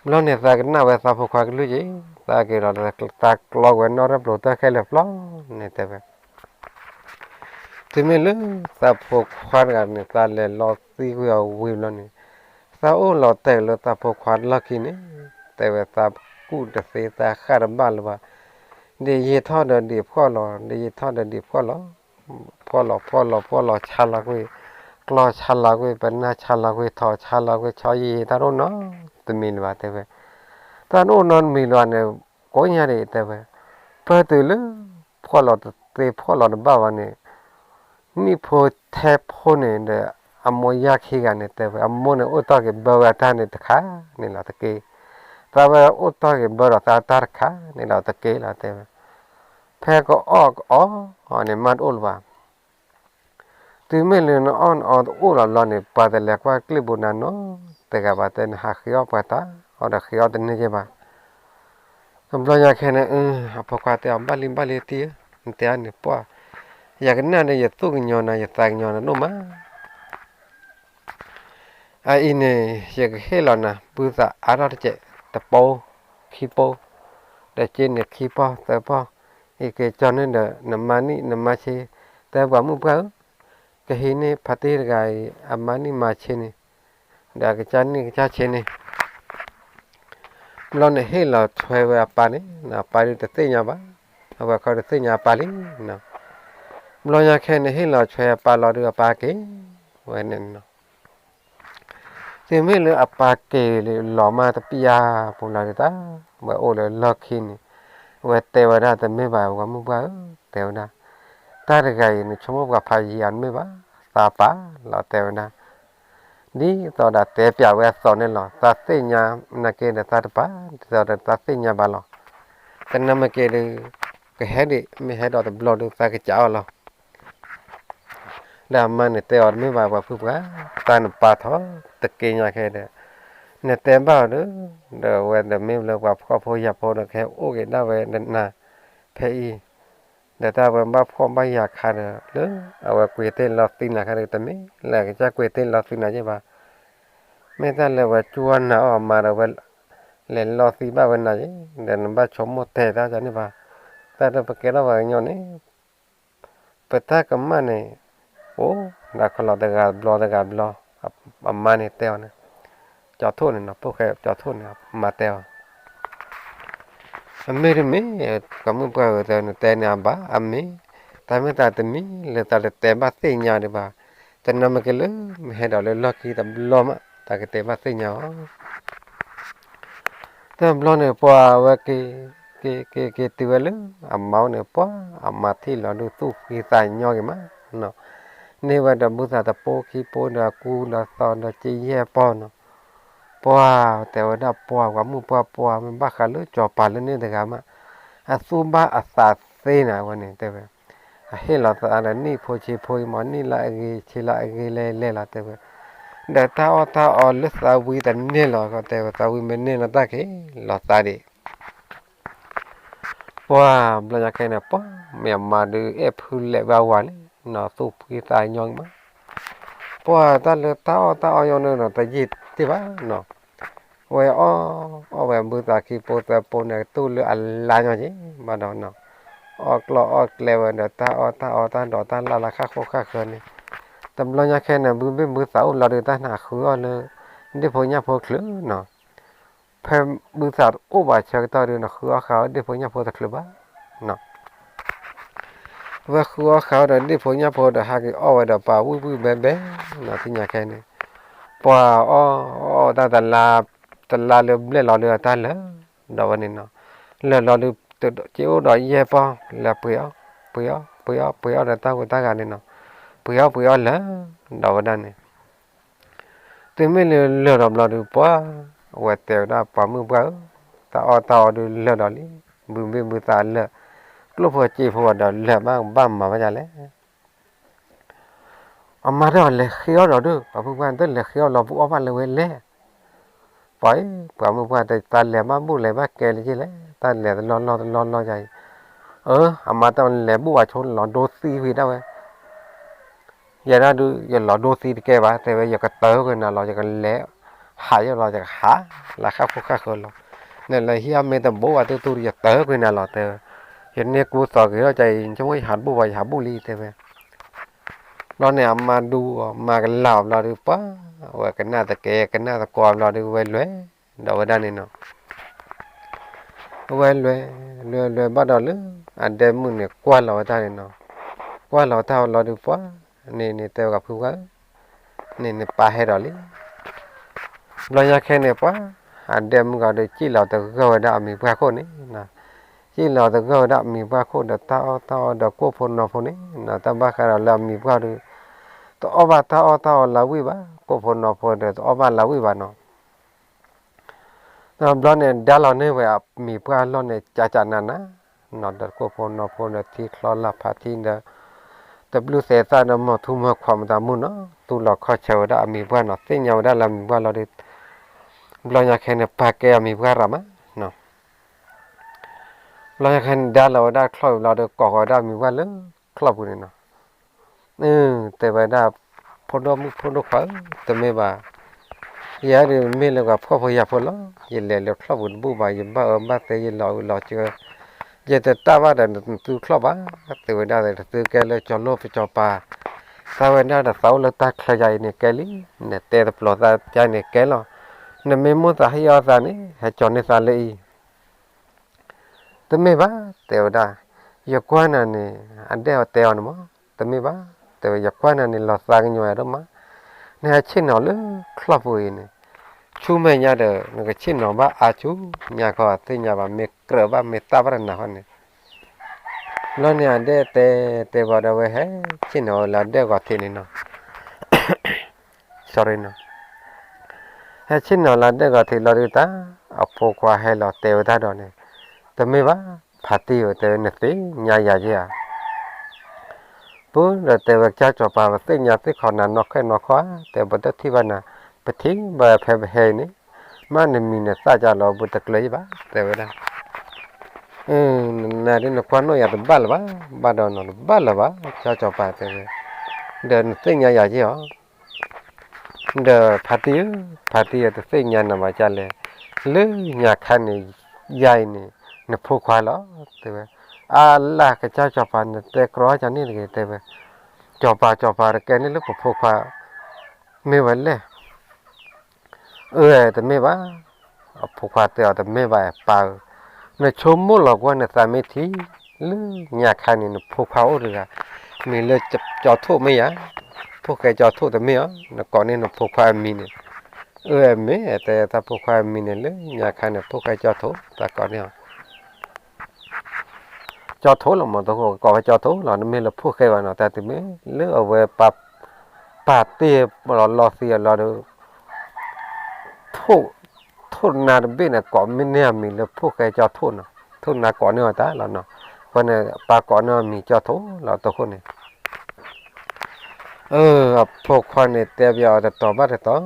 ဘျီန့ၣ်သးကနၣ်ဝဲသးဖိခွါကလုၢ်က့ၤ, သးက့ၤလီၤဒီး သးကျီကွံာ်နီၣ်ရဲၣ်ပျိၤတၢၢ်ခဲလၢာ်ပျီန့ၣ်တဲဝဲ တုၤမ့ၢ်လၢသးဖိခွါတဂၤန့ၣ် သးလဲၤလီၤသံကွံာ်အီၤဝံၤဘျီန့ၣ်, သးအိၣ်လီၤတဲာ်လၢသးဖိခွါလီၢ်ခံန့ၣ်, တဲဝဲသးကူၣ်တသ့ သးဃၣ်တဘၣ်လၢၤဘၣ်, ဒ်ယံာ်ထီၣ်ဒီးဒ်ဖှီၣ်လီၤ, ဒ်ယံာ်ထီၣ်ဒီးဒ်ဖှီၣ်လီၤ, ဖှီၣ်လီၤ ဖှီၣ်လီၤ ဖှီၣ်လီၤဆါလီၤကွံာ်, ကျီဆါလီၤကွံာ် ပနၢ်ဆါလီၤကွံာ် ထိးဆါလီၤကွံာ် ဆီယံာ်ယံာ် တၢ်တအိၣ်နီတမံၤလၢၤဘၣ်တဲဝဲ, တၢ်တအိၣ်နီတမံၤလၢၤဘၣ်န့ၣ် ကိးညါဒံးတဲဝဲ, ပၢၢ်တုၤလၢ ဖှီၣ်လီၤတသ့ ဖှီၣ်လီၤတဘၣ်ဘၣ်န့ၣ်, နံၣ်ဖိထဲဖိန့ၣ်ဒီး အမိၢ်ယၢ်ခံဂၤန့ၣ်တဲဝဲ, အမိၢ်န့ၣ်အိၣ်တီၢ်က့ၤဘၢဝဲအတၢ်န့ၣ်တခါန့ၣ်လီၤတက့ၢ်. သးဝဲအိၣ်တီၢ်ဂ့ၤဘၢဒီးသးတၢ်တခါန့ၣ်ဒီးတက့ၢ်လီၤ တဲဝဲ. ဖဲကအီၣ်ကအီန့ၣ် မါတအိၣ်လၢၤဘၣ်. တုၤမ့ၢ်လၢနအီၣ်နအီတအိၣ်လီၤဘျီန့ၣ် ပှၤတလဲၤကွၢ်ကျ့ၣ်ဘိနၤနီတဂၤဘၣ် တဲနဟးဃ့အီၣ်ပှၤတၢ်အီၣ်ဒီးဃ့အီၣ်တန့ၢ်က့ၤဘၣ်. တဘျီညါခဲန့ၣ် အဖိခွါတဲအီၤ ဘၣ်လံဘၣ်လံတံၢ်ဧၢ, နတဲအီၤန့ၣ်ပှၢ်, ယကနၣ်ဒီးယသူၣ်ကညီၤနၤ ယသးကညီၤနၤဒိၣ်မး အအံၤန့ၣ် ယကဟ့ၣ်လီၤနၤ ဘုသးအါထီၣ်တစဲး တပိ, ခံပိ, ဒီးက့န့ၣ်ခံပီၢ်သၢပီၢ်, အံၤက့ၤကၠီန့ၣ်ဒီး နမါနံၣ်နမါဆ့, တဲပှၤမုၣ်ပှၢ်ဧၢ, ကဟံးန့ၢ်ဖါတံၢ်တဂၤအံၤ အမါနံၣ်မါဆ့န့ၣ်, ဒီးအကစၢ်နံၣ်ကစၢ်ဆ့န့ၣ် ဘျီန့ၣ်ဟ့ၣ်လီၤထွဲဝဲအပၢ်န့ၣ် အပၢ်ဒုးတသ့ၣ်ညါဘၣ်, အဝဲခီတသ့ၣ်ညါအပၢ်လံ. ဘျီညါခဲန့ၣ်ဟ့ၣ်လီၤထွဲအပၢ်လီၤဒုးအပၢ်က့ၤဝဲန့ၣ်နီၤ. တုၤမ့ၢ်လၢအပၢ်က့ၤလီၤမးတပျၢ်ပူၤလီၤဒုးတၢ်, ဝဲအိၣ်လၢလီၢ်ခံန့ၣ်, ဝဲတဲဝဲဒၣ်တမ့ၢ်ဘၣ် ပှၤမုၣ်ပှၢ်ဧၢ, တဲဝဲဒၣ်, တၢ်တဂၤအံၤန့ၣ် ဆိကမိၣ်ပှၤဖးယံၤအီၤတမ့ၢ်ဘၣ်, သးပၢ်လီၤတဲဝဲဒၣ် ဒ်သိးဒီးတဲပျးဝဲအသိးန့ၣ်လီၤ. သးသ့ၣ်ညါနာ်က့ဒီးသးတပာ်, ဒ်သိးဒီးသးသ့ၣ်ညါဘၣ်လီၤ. တနၢ်မ့ၢ်က့ၤဒီး ကဟဲဒံး မ့ၢ်ဟဲဒီးတဘျီဒီးသးကစးအီၤလီၤ. ဒီးအမါန့ၣ်တဲအီၤတမ့ၢ်ဘၣ် ပှၤဖုပှၢ်, တၢ်နပာ်ထီၣ်တက့ၢ်ညါခဲဒီး နတဲဘၣ်အီၤဒီး, ဒီးအဝဲတမ့ၢ်လၢပှၤဖှီၣ်ဖိယာ်ဖိဒီး ကဟဲအိၣ်က့ၤဒၣ်ဝဲနၤဖဲအံၤ, ဒီးတၢ်ဝဲဘၣ်ဖှီၣ်ဘၣ်ယာ်ခါဒီး လၢအဝဲကွံာ်တ့ၢ်လီၤသံနၤခါဒီးတမ့ၢ်လၢအကစၢ်ကွံာ်တ့ၢ်လီၤသံနၤယဲၢ်ဘၣ်. မ့ၢ်တၢ်လၢဝဲကၠူအီၣ်နၤအီၣ်အမါဒီးဝဲ လဲၤလီၤသံဘၣ်ဝဲနၤယဲၢ်, ဒီးနဘၣ်ဆိကမိၣ်တဲတၢ်န့ၣ်ဘၣ်. တၢ်လၢပကဲထီၣ်ပှၤကညီန့ၣ် ပတၢ်ကမၣ်န့ၣ် အိၣ်ဒၣ်ခီလီၤတဂၤတဘျီတဂၤတဘျီ, အမါန့ၣ်တဲအီၤန့ၣ်, ကၠီထိၣ်န့ၣ်နီၤ ဖိၣ်ဃဲကၠီထိၣ်န့ၣ် အမါတဲအီၤ အမ့ၢ်တမ့ၢ် ပှၤမုၣ်ပှၢ်ဧၢ တဲနတဲန့ၣ်အဘၣ် အမ့ၢ် တၢ်မ့ၢ်တၢ်တမံၤလၢတၢ်တတဲဘၣ်သ့ၣ်ညါဒံးဘၣ်, တနၢ်မ့ၢ်က့ၤလၢ မ့ၢ်ဟဲဒီးလၢလီၢ်ခံတဘျီမး တၢ်ကတဲဘၣ်သ့ၣ်ညါအီၤ တဘျီန့ၣ် ပှၤဝဲက့ၤ က့ၤ က့ၤ က့ၤတုၤဝဲလၢအမါအိၣ်န့ၣ် ပှၤအမါထံၣ်လီၤဒုးသူၣ်ဖှံသးညီက့ၤမးနီၤ, န့ၢ်ဝဲဒီးဘုသးတပိခံပိဒီးအကူဒီးသီဒီးက့ယဲၢ်ပီၢ်နီၤ, ပှၤတဲဝဲဒၣ် ပှၤ ပှၤမုၣ်ပှၢ် ပှၤမ့ၢ်ဘၣ်ဃးလၢစီၤပၤလၢန့ၣ်တဂၤမး, အသူၣ်ဘၣ်အသးသ့နၤဝဲန့ၣ် တဲဝဲ အဟ့ၣ်လီၤသးဒီးနံၣ်ဖိဆံးဖိအံၤမး နံၣ်လၢအဂ့ၤဆံးလၢအဂ့ၤလဲၤလဲၤလီၤ တဲဝဲ, ဒီးတၢ်အီၣ်တၢ်အီလၢသးဝံၤတန့ၢ်လီၤ တဲဝဲ သးဝံၤမ့ၢ်န့ၢ်လီၤတၢ်က့ၤလီၤသးဒံး ပှၤဘျီညါခဲန့ၣ် ပှၤမ့ၢ်အမါဒုးအဲၣ်ဖုလဲၤဘၣ်ဝၤန့ၣ်နီၤ သူၣ်ဖှံသးညီက့ၤမး, ပှၤတၢ်လၢတၢ်အီၣ်တၢ်အီညီန့ၣ်နီၤ တယံာ်တ့ၢ်ဘၣ်နီၤ, ဝဲအီၣ် အီၣ်ဝဲဘုသးခံပိသၢပိန့ၣ် တူၢ်လၢအလါညီက့ၤဘၣ်ဒီးနီၤ, အီၣ်ကျီၢ်အီၣ်ကျဲဝဲဒီးတၢ်အီၣ်တၢ်အီတၢ်ဒိးတၢ်လၢ်လၢ်ဃၣ်ဃိဃၣ်ဃၢၤန့ၣ်, တဘျီညါခဲန့ၣ် ဘုဘ့ၣ်ဘုသးအိၣ်လီၤဒုးတၢ်န့ၣ် အဃုအီၣ်လၢ ဒ့ၣ်ဖိညၣ်ဖိချုးနီၤ ဖဲဘုသးတအိၣ်ဘၣ်ဆၢကတီၢ်ဒုး နဃုအီၣ်ဃုအီၣ်ဒ့ၣ်ဖိညၣ်ဖိတချုးဘၣ်နီၤ, ဝဲဃုအီၣ်ဃုအီၣ်ဒီးဒ့ၣ်ဖိညၣ်ဖိဒီးဟးက့ၤအီၣ်ဝဲဒီးပှၤဝံၣ်ဝံၣ်ဘဲဘဲနီၤ သ့ၣ်ညါခဲန့ၣ်, ပှၤအီၣ်အီၣ်တၢ်တလါ တလါလၢဘျဲၣ်လီၤဒုးအတၢ်လၢာ်ဒီးဝဲန့ၣ်နီၤ, လၢာ်လီၤဒုး က့အိၣ်ဒီးယဲၢ်ပီၢ် လၢပှ့ၤအီၣ် ပှ့ၤအီၣ် ပှ့ၤအီၣ် ပှ့ၤအီၣ်ဒီးတၢ်ဝံတၢ်ဂၤန့ၣ်နီၤ, ပှ့ၤအီၣ်ပှ့ၤအီၣ်လၢာ် ဒီးဝဲဒၣ်န့ၣ် တုၤမ့ၢ်လၢလၢာ်ဒီးဘျီဒုး ပှၤ အဝဲတဲဝဲဒၣ်ပှၤမုၣ်ပှၢ်ဧၢ, တၢ်အီၣ်တၢ်အီဒုးလၢာ်ဒီးလံ, ဘုဘ့ၣ်ဘုသးလၢာ်, ကျိၣ်ဖိစ့ဖိဒီးလၢာ်မး ဘၣ်မၤဘၣ်ယၤလဲၣ် အမါတလဲၤဃ့အီၣ်ဒီးဒုး ပှၤမုၣ်ပှၢ်တလဲၤဃ့အီၣ်လီၤ ဘူးအီၣ်ဘၣ်လၢၤဝဲလဲၣ်, ပှၤအံၤ ပှၤမုၣ်ပှၢ်တဲ တၢ်လဲၤဘၣ်ဘူးလဲၤဘၣ်ကဲလၢက့လဲၣ်, တၢ်လဲၤတလီၢ်လီၢ်တလီၢ်လီၢ်ယၤအံၤ, အၢ အမါတလဲၤဘူးအဆိလီၤဒိသံဝံၤဒၣ်ဝဲ ယဲဒၣ်ဒုး ယလီၤဒိသံတကဲဘၣ် တဲဝဲ ယကတၢၢ်ကွံာ်နၤလီၤ ယကလဲၤ ဟးယလီၤ ယကဟး လၢဃၣ်ခိၣ်ဃၣ်ဃၢၤလီၤ, နလဲၤဟံးအီၣ်မ့ၢ်တဘူးဘၣ်တူၢ်တူၢ် ယတၢၢ်ကွံာ်နၤလီၤ တဲဝဲ, ယန့ၢ်ကူသိးက့ၤထီၣ်က့ၤ ဆိကမိၣ်ယဟးတဘူးဘၣ် ယဟးဘူးလံ တဲဝဲ, ဘျီန့ၣ် အမါဒူမၤကလၤအီၤဘျီဒုး ပှၤ အဝဲကနၣ်တကဲ ကနၣ်သကိးဘျီဒုး ဝဲလဲၤ ဒီးဝဲဒၣ်န့ၣ်နီၤ အဝဲလဲၤ လဲၤလဲၤဘၣ်ဒီးလၢ အဒဲမုၣ်န့ၣ် ကွၢ်လီၤဝဲတၢ်န့ၣ်နီၤ, ကွၢ်လီၤတၢ်ဝဲလီၤဒုး ပှၤ န့ၣ်န့ၣ်တဲဝဲကဖုပှၢ်ဧၢ, န့ၣ်န့ၣ်ပၢ်ဟဲဒီးလံ ဘျီညါခဲန့ၣ် ပှၤ အဒဲမုၣ်ဂၤဒီး စံၣ်လီၤတဂၢၢ်ဝဲဒၣ်အမံၤပှၢ်ခိၣ်န့ၣ်, စံၣ်လီၤတဂၢၢ်ဝဲဒၣ်အမံၤပှၢ်ခိၣ်ဒီး တၢ်အီၣ်တၢ်အီဒီးကိၣ်ဖိနီၤဖိန့ၣ်နီၤ, တၢ်ဘၣ်ဃးဒီးလၢအမံၤပှၢ်ဒီး တအီၣ်ဘၣ်တၢ်အီၣ်တၢ်အီလၢဝံၣ်ဘၣ်, ကိၣ်ဖိနီၤဖိဒီး တအီၣ်ဘၣ်လၢဝံၣ်ဘၣ်နီၤ ဘျီန့ၣ် ဒါလီၤန့ၢ်ဝဲအမံၤပှၢ်အလီၢ်န့ၣ် ကၠးကၠးနးနး, နီၢ်ဒီးကိၣ်ဖိနီၢ်ဖိဒီးထံချီလၢ်ဖးထံဒီး တဘျုးသဲးသၣ်ဒီး မီၤထူမီၤခွးမတၤမုၢ်နီၤ သူၣ်လီၤခီၣ်ဆၢဝဲဒၣ်အမံၤပှၢ်နီၤ သ့ၣ်ညါဝဲဒၣ်လၢအမံၤပှၢ်လီၤဒီး ဘျီညါခဲန့ၣ် ပာ်ကဲအမံၤပှၢ်ရၤမးနီၤ ဘျီညါခဲန့ၣ် ဒါလီၤဝဲဒၣ်ချီၣ်ဝံၤလီၤဒီး ကိးဃီၤဝဲဒၣ်အမံၤပှၢ်လၢချီၣ်ပူၤန့ၣ်နီၤ တဲဝဲဒၣ် ဖိဒိၣ်မုၣ်ဖိဒိၣ်ခွါဧၢ, တမ့ၢ်ဘၣ်, ယဲဒၣ်မ့ၢ်လၢပှၤဖှီၣ်ဖိယာ်ဖိလီၤ. ယလဲၤလၢချီၣ်ပူၤတဘူၣ်ဘၣ်, ယဘၣ်အၢဘၣ်သီ ယလီၤအုးလီၤကၢ, ယတတၢ်ဘၣ်ဒီးနသုချီၣ်ဘၣ်, တဲဝဲဒၣ် တသုကဲလၢကၠီၤလိၣ်ပကၠီၤပၤ, သးဝဲဒၣ်ဒီးသးအိၣ်လၢတၢ်ချၢယၤအံၤန့ၣ်ကဲလံ, နတဲတပျီၤသးယၤန့ၣ်ကဲလီၤ, နမ့ၢ်မိၣ်သးဟ့ၣ်အီၣ်သးန့ၣ် ဟဲကၠီၤန့ၢ်သးလၢအံၤ တမ့ၢ်ဘၣ်, တဲဝဲဒၣ်, ယကွၢ်နၤန့ၣ် အဒဲၣ်အီၤတဲအီၤန့ၣ်မး, တမ့ၢ်ဘၣ်, တဲဝဲ ယကွၢ်နၤန့ၣ် လီၤသးကညီၤယၤဒိၣ်မး, နဟဲဆ့ၣ်နီၤလၢချီၣ်ပူၤအံၤန့ၣ်, ဆူမဲာ်ညါဒီး နကဆ့ၣ်နီၤဘၣ်အါဆူညါခီ သ့ၣ်ညါဘၣ် မ့ၢ်ကြၢးဘၣ် မ့ၢ်တၢ်ဘၣ်တနၤဃီန့ၣ်, ဘျီန့ၣ်အဒဲၣ်တဲ တဲဘၣ်ဒီးဝဲဟဲဆ့ၣ်နီၤလၢအဒဲၣ်ဂီၤထံးန့ၣ်နီၤ sorry နီၤ, ဟဲဆ့ၣ်နီၤလၢဒဲၣ်ဂီၤထံးလီၤဒုးတၢ်, အဖိခွါဟဲလီၤတဲဝဲတၢ်ဒီးန့ၣ်, တမ့ၢ်ဘၣ်, ဖါတံၢ်ဧၢ တဲဝဲ နသ့ၣ်ညါယၤယဲဧါ, ပူၤဒီးတဲဝဲ ကစၢ်စီၤပၤ ပသ့ၣ်ညါသ့ၣ်ခီနၤနီၢ်ခဲနီၢ်ခီဧါ, တဲပတထံၣ်ဘၣ်နၤ, ပထံၣ်ဘၣ်ဖဲပဟဲအံၤန့ၣ်, မ့ၢ်နမံၤနသၣ်ကၢ်လီၤ ပတကျၢၤယံၤဘၣ် တဲဝဲဒၣ် နၤဒ်နကွၢ်နီၣ်ယၤတဘၣ်လၢၤဘၣ်, ဘၣ်ဒီးနီၤတဘၣ်လၢၤဘၣ် ကစၢ်စီၤပၤတဲဝဲ, ဒီးနသ့ၣ်ညါယၤယဲဧါ, ဒီးဖါတံၢ်ဧၢ, ဖါတံၢ်ဧၢ တသ့ၣ်ညါနၤဘၣ်ကၢ်လဲၣ်, လၢညါခါန့ၣ်, ယၤအံၤန့ၣ်, နဖိခွါလီၤ, တဲဝဲ, အလၢ်ကစၢ်စီၤပၤ နတဲကြီယၤန့ၣ်တဂ့ၤ တဲဝဲ, စီၤပၤစီၤပၤတကဲန့ၣ်လၢပဖိခွါ, မ့ၢ်ဝဲလဲၣ် အၢ တမ့ၢ်ဘၣ်, အဖိခွါတဲအီၤ တမ့ၢ်ဘၣ် ပၢ်ဧၢ, နဆိကမိၣ်လီၤကွၢ်နသးမ့ၢ်ထံ, လၢညါခါန့ၣ် နဖိခွါအိၣ်တဂၤ, မံၤလၢကၠီၤထိၣ်မ့ၢ်ဧါ, ဖိၣ်ဃဲကၠီၤထိၣ်တမ့ၢ်ဧါ, နကိးန့ၢ်နဖိခွါအမံၤန့ၣ်, အၢ မ့ၢ်တဲတၢ်ဖိခွါအမံၤန့ၣ် လၢညါခါန့ၣ် ဖိၣ်ဃဲကၠီၤထိၣ် တၢ်ကိးန့ၢ်အီၤ ကၠီၤထိၣ်လီၤမး တဃိကိးဝဲကၠီၤထိၣ်လီၤ, နမ့ၢ်လၢဖိၣ်ဃဲဘၣ်နီၤ တၢ်တုၤမ့ၢ်လၢအဝဲ ပာ်တ့ၢ်လီၤလီၤသံအလီၤဒီး ထိၣ်နါတဘ့ၣ်န့ၣ် ကိးမ့ၢ်န့ၢ်အမံၤလၢဖိၣ်ဃဲကၠီၤထိၣ်နီၤ, ထိၣ်နါကိးန့ၢ်အီၤတၢ်လီၤနီၤ, အဃိန့ၣ် ပၢ်ကိးန့ၢ်အမံၤကၠီၤထိၣ်လီၤ တဃိန့ၣ် အၢအဖိခွါန့ၣ်တဲဘၣ်အီၤတတီၤဘၣ်တတီၤ,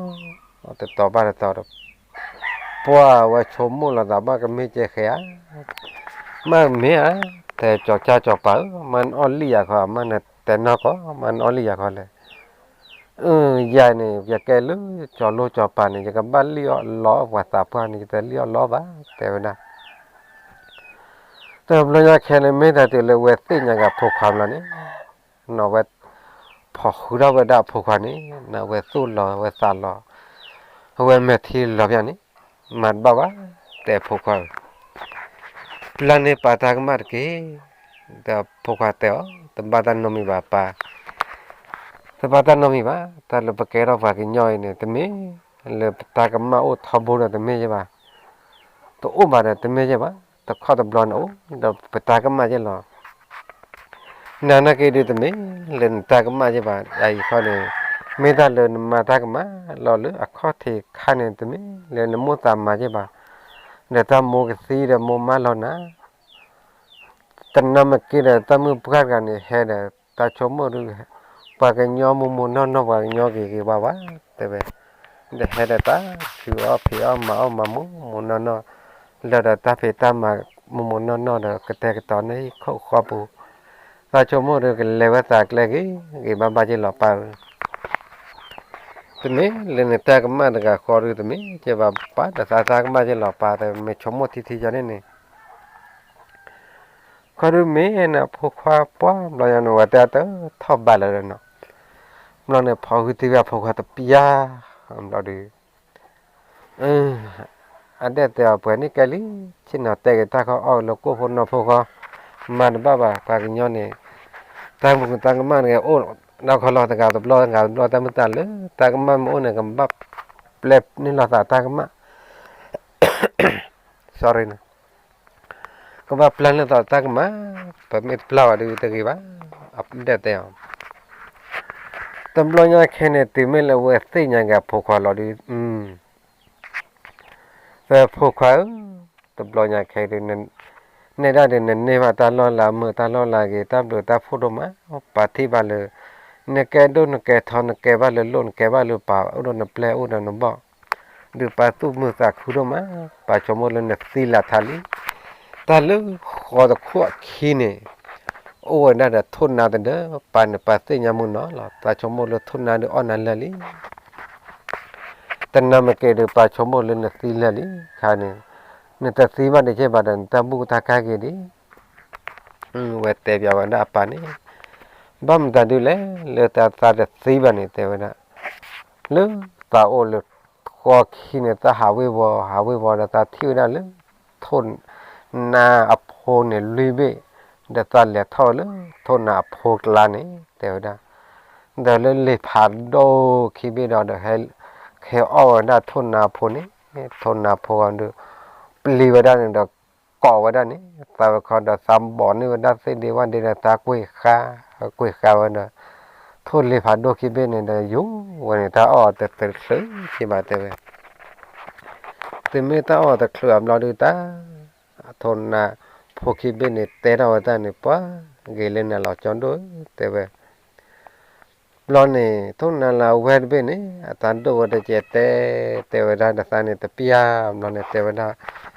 တတီၤဘၣ်တတီၤဒီး, ပှၢ်ဝဲဆိကမိၣ်လီၤသးဘၣ်ကမ့ၢ်ကဲဃဲဧါ, မ့ၢ်မ့ၢ်ဧါ, တဲကၠီၤကၢ်ကၠီၤပၤဧၢ, မ့ၢ်နအီၣ်လံၣ်ယၤခီ မ့ၢ်နတဲနီၢ်ကီၢ် မ့ၢ်နအီၣ်လံၣ်ယၤခီလဲၣ်, အၢ ယၤန့ၣ် ယကဲလၢကၠီၤလိၣ်ကၠီၤပၤန့ၣ် ယကဘၣ်လံၣ်အီၣ်လီအီၣ်ပှၤသးပှၢ်န့ၣ် ယတလံၣ်အီၣ်လီအီၣ်ဘၣ် တဲဝဲဒၣ် တဘျီညါခဲန့ၣ် မ့ၢ်တၢ်တုၤလၢဝဲသ့ၣ်ညါက့ၤအဖိခွါလီၤန့ၣ်, နီၢ်ဝဲ, ဖီၣ်ဃုာ်ထီၣ်ဝဲဒၣ်အဖိခွါန့ၣ် နဝဲသူၣ်လီၤဝဲသးလီၤ, အဝဲမဲာ်ထံလီၤပျၢ်န့ၣ်, မၤတဘၣ်ဘၣ်, တဲအဖိခွါဧၢ, ပျၢ်န့ၢ်ပၢ်တၢ်ကမၣ်တက့ၢ်, ဒီးဖိခွါတဲအီၤ တဘၣ်တၢ်နီတမံၤဘၣ်ပၢ် တဘၣ်တၢ်နီတမံၤဘၣ်, တၢ်လၢပကဲထီၣ်ပှၤကညီအံၤန့ၣ် တမ့ၢ်လၢပတၢ်ကမၣ်အိၣ်ထီဘိဒီးတမ့ၢ်ယဲဘၣ်, တအိၣ်ဘၣ်ဒီးတမ့ၢ်ယဲဘၣ်, တခီတဘျီန့ၣ်အိၣ်ဒီးပတၢ်ကမၣ်ယဲလီၤ. နၤနာ်က့ဒုးတမ့ၢ်လၢနတၢ်ကမၣ်ယဲဘၣ်, အအံၤခီန့ၣ် မ့ၢ်တၢ်လၢနမၤတၢ်ကမၣ်လီၤလၢအခီၣ်ထံးခါန့ၣ် တမ့ၢ်လၢနမိၢ်သးမၤယဲဘၣ်, ဒီးတၢ်မိၢ်ကသံဒီးမိၢ်မၢလီၤနၤ တနၢ်မ့ၢ်က့ဒီး တၢ်မုၣ်ပှၢ်တဂၤန့ၣ် ဟဲဒီးတၢ်ဆိကမိၣ်ဒုး, ပှၤကညီမိၢ်မိၢ်နီၢ်နီၢ် ပှၤကညီဂ့ၤဂ့ၤဝါဝါ, တဲဝဲ, ဒီးဟဲဒီးတၢ်ဆူးအီၣ်ဖံးအီၣ်မၤအီၣ်မၤမူ မိၢ်နီၢ်နီၢ်, လၢဒီးတၢ်ဖံးတၢ်မၤမိၢ်မိၢ်နီၢ်နီၢ်ဒီး ကတဲာ်ကတီၤန့ၢ်ဟံၣ်ခိၣ်ဃီပူၤ, တၢ်ဆိကမိၣ်ဒုးကလဲၤဝဲသးကျဲဂ့ၤဂ့ၤဘၣ်ဘၣ်ယဲလီၤပၢ်ဧၢ တမ့ၢ်လၢနတၢ်ကမၣ်တဂၤဃီဒုး တမ့ၢ်ကဲဘၣ်ပၢ်ဒီးသးတၢ်ကမၣ်ယဲလီၤပၢ် တဲမ့ၢ်ဆိကမိၣ်ထံထံယီန့ၣ်န့ၣ်, ခီဒုးမ့ၢ်နဖိခွါပှၢ်ဘျီညါန့ၣ် ဝဲတဲအတထီၣ်ဘၣ်လၢၤဒီးနီၤ, ဘျီန့ၣ် ဖီၣ်ဃုာ်တံၢ်ဝဲအဖိခွါတပျၢ်, ဘျီဒုး အဒဲၣ်တဲအီၤပှဲၤန့ၣ်ကဲလံ, ဆ့ၣ်နီၤတဲက့ၤတၢ်ခီအီၣ်လၢကိၣ်ဖိနီၢ်ဖိဃီ, မၤတဘၣ်ဘၣ် ပှၤကညီန့ၣ်, တၢ်မုာ်တၢ်ကမၣ်န့ၣ် အိၣ်ဒီးခီလီၤတဂၤတဘျီတဂၤတဘျီ တၢ်မုာ်တၢ်လၢ တၢ်ကမၣ်မ့ၢ်အိၣ်န့ၣ် ကဘၣ်ပျဲန့ၢ်လိာ်သးတၢ်ကမၣ် sorry န့ၣ်, ကဘၣ်ပျၢ်န့ၢ်လိာ်သးတၢ်ကမၣ်, ပမ့ၢ်တပျၢ်ဘၣ်ဒုးတဂ့ၤဘၣ်, အဒဲၣ်တဲအီၤ, တဘျီညါခဲန့ၣ် တုၤမ့ၢ်လၢအဝဲသ့ၣ်ညါက့ၤအဖိခွါလီၤဒုး အၢ ဖိခွါဧၢ, တဘျီညါခဲအံၤဒုး နဲဒၣ်ဒုး နန့ၢ်ဘၣ်တၢ်လီၢ်လၤမုာ် တၢ်လီၢ်လၤဂ့ၤ တၢ်ဘျုးတၢ်ဖှိၣ်ဒိၣ်မး, ပာ်ထံၣ်ဘၣ်လၢ နကဲဒိၣ်နကဲထီ နကဲဘၣ်လၢလိၣ် နကဲဘၣ်လၢပၢ် အိၣ်ဒီးနပျဲၢ်အိၣ်ဒီးနဘီၣ်, ဒုးပာ်သူၣ်မုာ်သးခုဒိၣ်မး, ပာ်ဆိကမိၣ်လၢနသံလၢ်ထးလံ. တၢ်လၢဃီတခိၣ်အခံန့ၣ် အိၣ်ဝဲဒၣ်ဒီးထိၣ်နါတဒၢ, ပၢ်န့ၣ်ပၢ်သ့ၣ်ညါမုၢ်နီၤလီၤ, သးဆိကမိၣ်လၢထိၣ်နါဒုးအီၣ်နၤလၢာ်လံ. တနၤမ့ၢ်က့ၤဒုးပာ်ဆိကမိၣ်လၢနသံလၢာ်လံ, ခါန့ၣ် နတသံဘၣ်ဒံးက့ဘၣ်ဒီး နတၢ်ဘူၣ်တၢ်ကါဂ့ၤဒံး. ဝဲတဲပျးဝဲဒၣ်အပၢ်န့ၣ်, ဘၣ်မတၤဒုးလဲၣ် လၢတၢ်သးတသံဘၣ်န့ၣ် တဲဝဲဒၣ်, လၢသးအိၣ်လၢဃီခံန့ၣ် သးဟးဝ့ၤဝီၤ ဟးဝ့ၤဝီၤဒီး သးထံၣ်ဝဲဒၣ်လၢ ထိၣ်နါအဖိန့ၣ်လွံၢ်ဘ့ၣ်, ဒီးသးလဲၤထီၣ်ဝဲလၢထိၣ်နါအဖိကျါန့ၣ် တဲဝဲဒၣ်, ဒီးလၢလ့ၤဖးဒိၣ်ခံဘ့ၣ်ဒီး ဒီးဟဲအီၣ်ဝဲဒၣ်ထိၣ်နါအဖိန့ၣ်, ထိၣ်နါဖိဒီး ပျံၤဝဲဒၣ်န့ၣ်ဒီး ကိးဝဲဒၣ်န့ၣ် သးဝဲခီဒီး သးဘီၣ်န့ၢ်ဝဲဒၣ်သ့ၣ်ဒ့ဝၣ်ဒ့ဒီး သးကွံာ်ဃါ, ကွံာ်ဃါဝဲဒီး ထိၣ်လ့ၤဖးဒိၣ်ခံဘ့ၣ်န့ၣ်ဒီး ယူၤဝဲန့ၣ် တၢ်အီၣ်တချုးက့ဘၣ်တဲဝဲ, တုၤမ့ၢ်တၢ်အီၣ်တချုးအဘျီဒုး တၢ် ထိၣ်နါဖိခံဘ့ၣ်န့ၣ် တဲထီၣ်ဝဲတၢ်န့ၣ် ပှၤဂ့ၤလၢနၤလီၤကၠီဒိၣ်ဧၢ တဲဝဲ. ဘျီန့ၣ် ထိၣ်နါလၢအဝဲတဘ့ၣ်န့ၣ် အတၢ်ဒိၣ်ဝဲတကဲတဲ, တဲဝဲဒၣ်ဒီးသးန့ၣ် တပျၢ်ဘျီန့ၣ် တဲဝဲဒၣ်,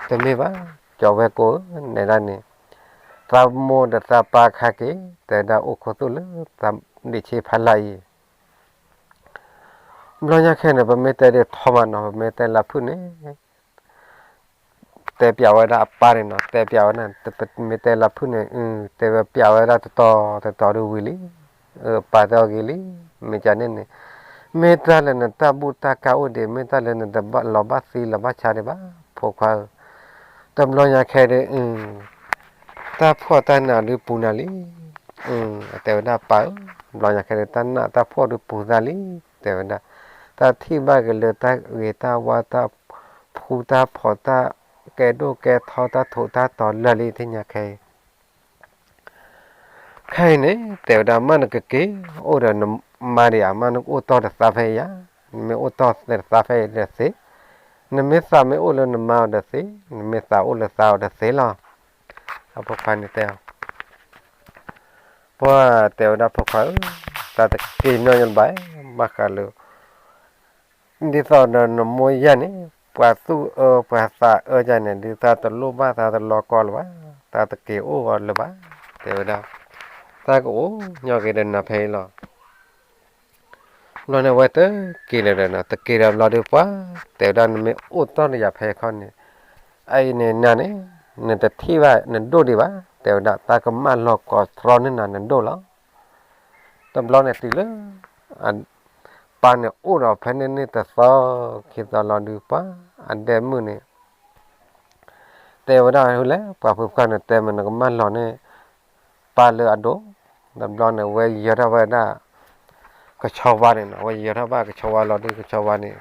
တမ့ၢ်ဘၣ် ကၠီဝဲၢ်ကိၢ်ဧၢ, နဲဒၣ်န့ၣ် သးမိၢ်ဒီးသးပၢ်ခါက့ၤ တဲဝဲဒၣ်အိၣ်ခူသူၣ်လၢသးဒံးဆ့ဖးလာ်အံၤ ဘျီညါခဲန့ၣ် ပမ့ၢ်တဲဒ်ထီမးနီၤ ပမ့ၢ်တဲလၢဖုၣ်န့ၣ် တဲပျးဝဲဒၣ်အပၢ်န့ၣ်နီၤ တဲပျးဝဲဒၣ် ပမ့ၢ်တဲလၢဖုၣ်န့ၣ် တဲဝဲပျးဝဲဒၣ်တတီၤတတီၤဒုးဝံၤလံ, ပၢ်တဲအီၤဂ့ၤလံ, မ့ၢ်ကန့ၣ်န့ၣ် မ့ၢ်တၢ်လၢနတၢ်ဘူၣ်တၢ်ကါအိၣ်ဒံး မ့ၢ်တၢ်လၢနတဘၣ်လီၤဘၣ်သံလီၤဘၣ်ဆါဒံးဘၣ် ဖိခွါဧၢ, တဘျီညါခဲဒုး တၢ်ဖှီၣ်တၢ်နးဒုးပူၤနၤလံ, တဲဝဲဒၣ်ပၢ်ဧၢ, ဘျီညါခဲဒုး တၢ်နးတၢ်ဖှီၣ်ဒုးပူၤသးလံ, တဲဝဲဒၣ်, တၢ်ထံၣ်ဘၣ်က့ၤလၢတၢ်ဂ့ၤတၢ်ဝါ တၢ်ဖှူတၢ်ဖိး တၢ်ကဲဒိၣ်ကဲထီ တၢ်ထိးတၢ်တီၤလၢာ်လံ သ့ၣ်ညါခဲအံၤ ခဲအံၤန့ၣ် တဲဝဲဒၣ် မ့ၢ်နကက့ၤအိၣ်ဒီးနမါဒံးဧါ, မ့ၢ်နကအိၣ်တီၢ်တသးဖဲအံၤဧါ, နမ့ၢ်အိၣ်တီၢ်တသးဖဲအံၤဒီးသ့, နမ့ၢ်သးမ့ၢ်အိၣ်လၢနမါအီၤဒီးသ့, နမ့ၢ်သးအိၣ်လၢသးအီၤဒီးသ့လီၤ. အဖိခွါန့ၣ်တဲအီၤ, ပှၤတဲဝဲဒၣ်ဖိခွါဧၢ, သးတက့ၤနီၢ်ယဘၣ်, ဘၣ်ဃးလၢ ဒ်သိးဒီးနမိၢ်ယၤန့ၣ် ပှၤသူၣ်အၢပှၤသးအၢယၤန့ၣ် ဒ်သးတလိၣ်ဘၣ်သးတလီၤကီလၢၤဘၣ်, သးတက့ၤအိၣ်အီၤလၢၤဘၣ်, တဲဝဲဒၣ်, သးကအိၣ်ညီက့ၤဒီးနၤဖဲအံၤလီၤ. ဘျီန့ၣ်အဝဲတက့ၤလၢၤဒီးနီၤ, တက့ၤဒီးဘျီဒုးပှၤ, တဲဝဲဒၣ် နမ့ၢ်အိၣ်တီၢ်ဒီးယၤဖဲအခီန့ၣ်, အအံၤန့ၣ်နၤန့ၣ် နတထံၣ်ဘၣ်နဒိၣ်ဒံးဘၣ်, တဲဝဲဒၣ် သးကမၢလီၤကိးတြီန့ၢ်နၤနဒိၣ်လီၤ. တဘျီန့ၣ်တုၤလၢ ပၢ်န့ၣ်အိၣ်ဒီးဖဲန့ၣ်န့ၣ်တသီခံသီလီၤဒုးပှၤ, အဒဲမုၣ်န့ၣ် တဲဝဲဒၣ် ဟူလဲၣ် ပှၤဖုဖုန့ၣ် တဲမ့ၢ်နကမၢလီၤန့ၢ် ပၢ်လၢအဒိၣ်, တဘျီန့ၣ် ဝဲယၢၤထီၣ်ဝဲဒၣ် ကဆီဝါန့ၣ်နီၤ, ဝဲယၢၤထီၣ်ဘၣ်ကဆီဝါလီၤဒုး ကဆီဝါန့ၣ်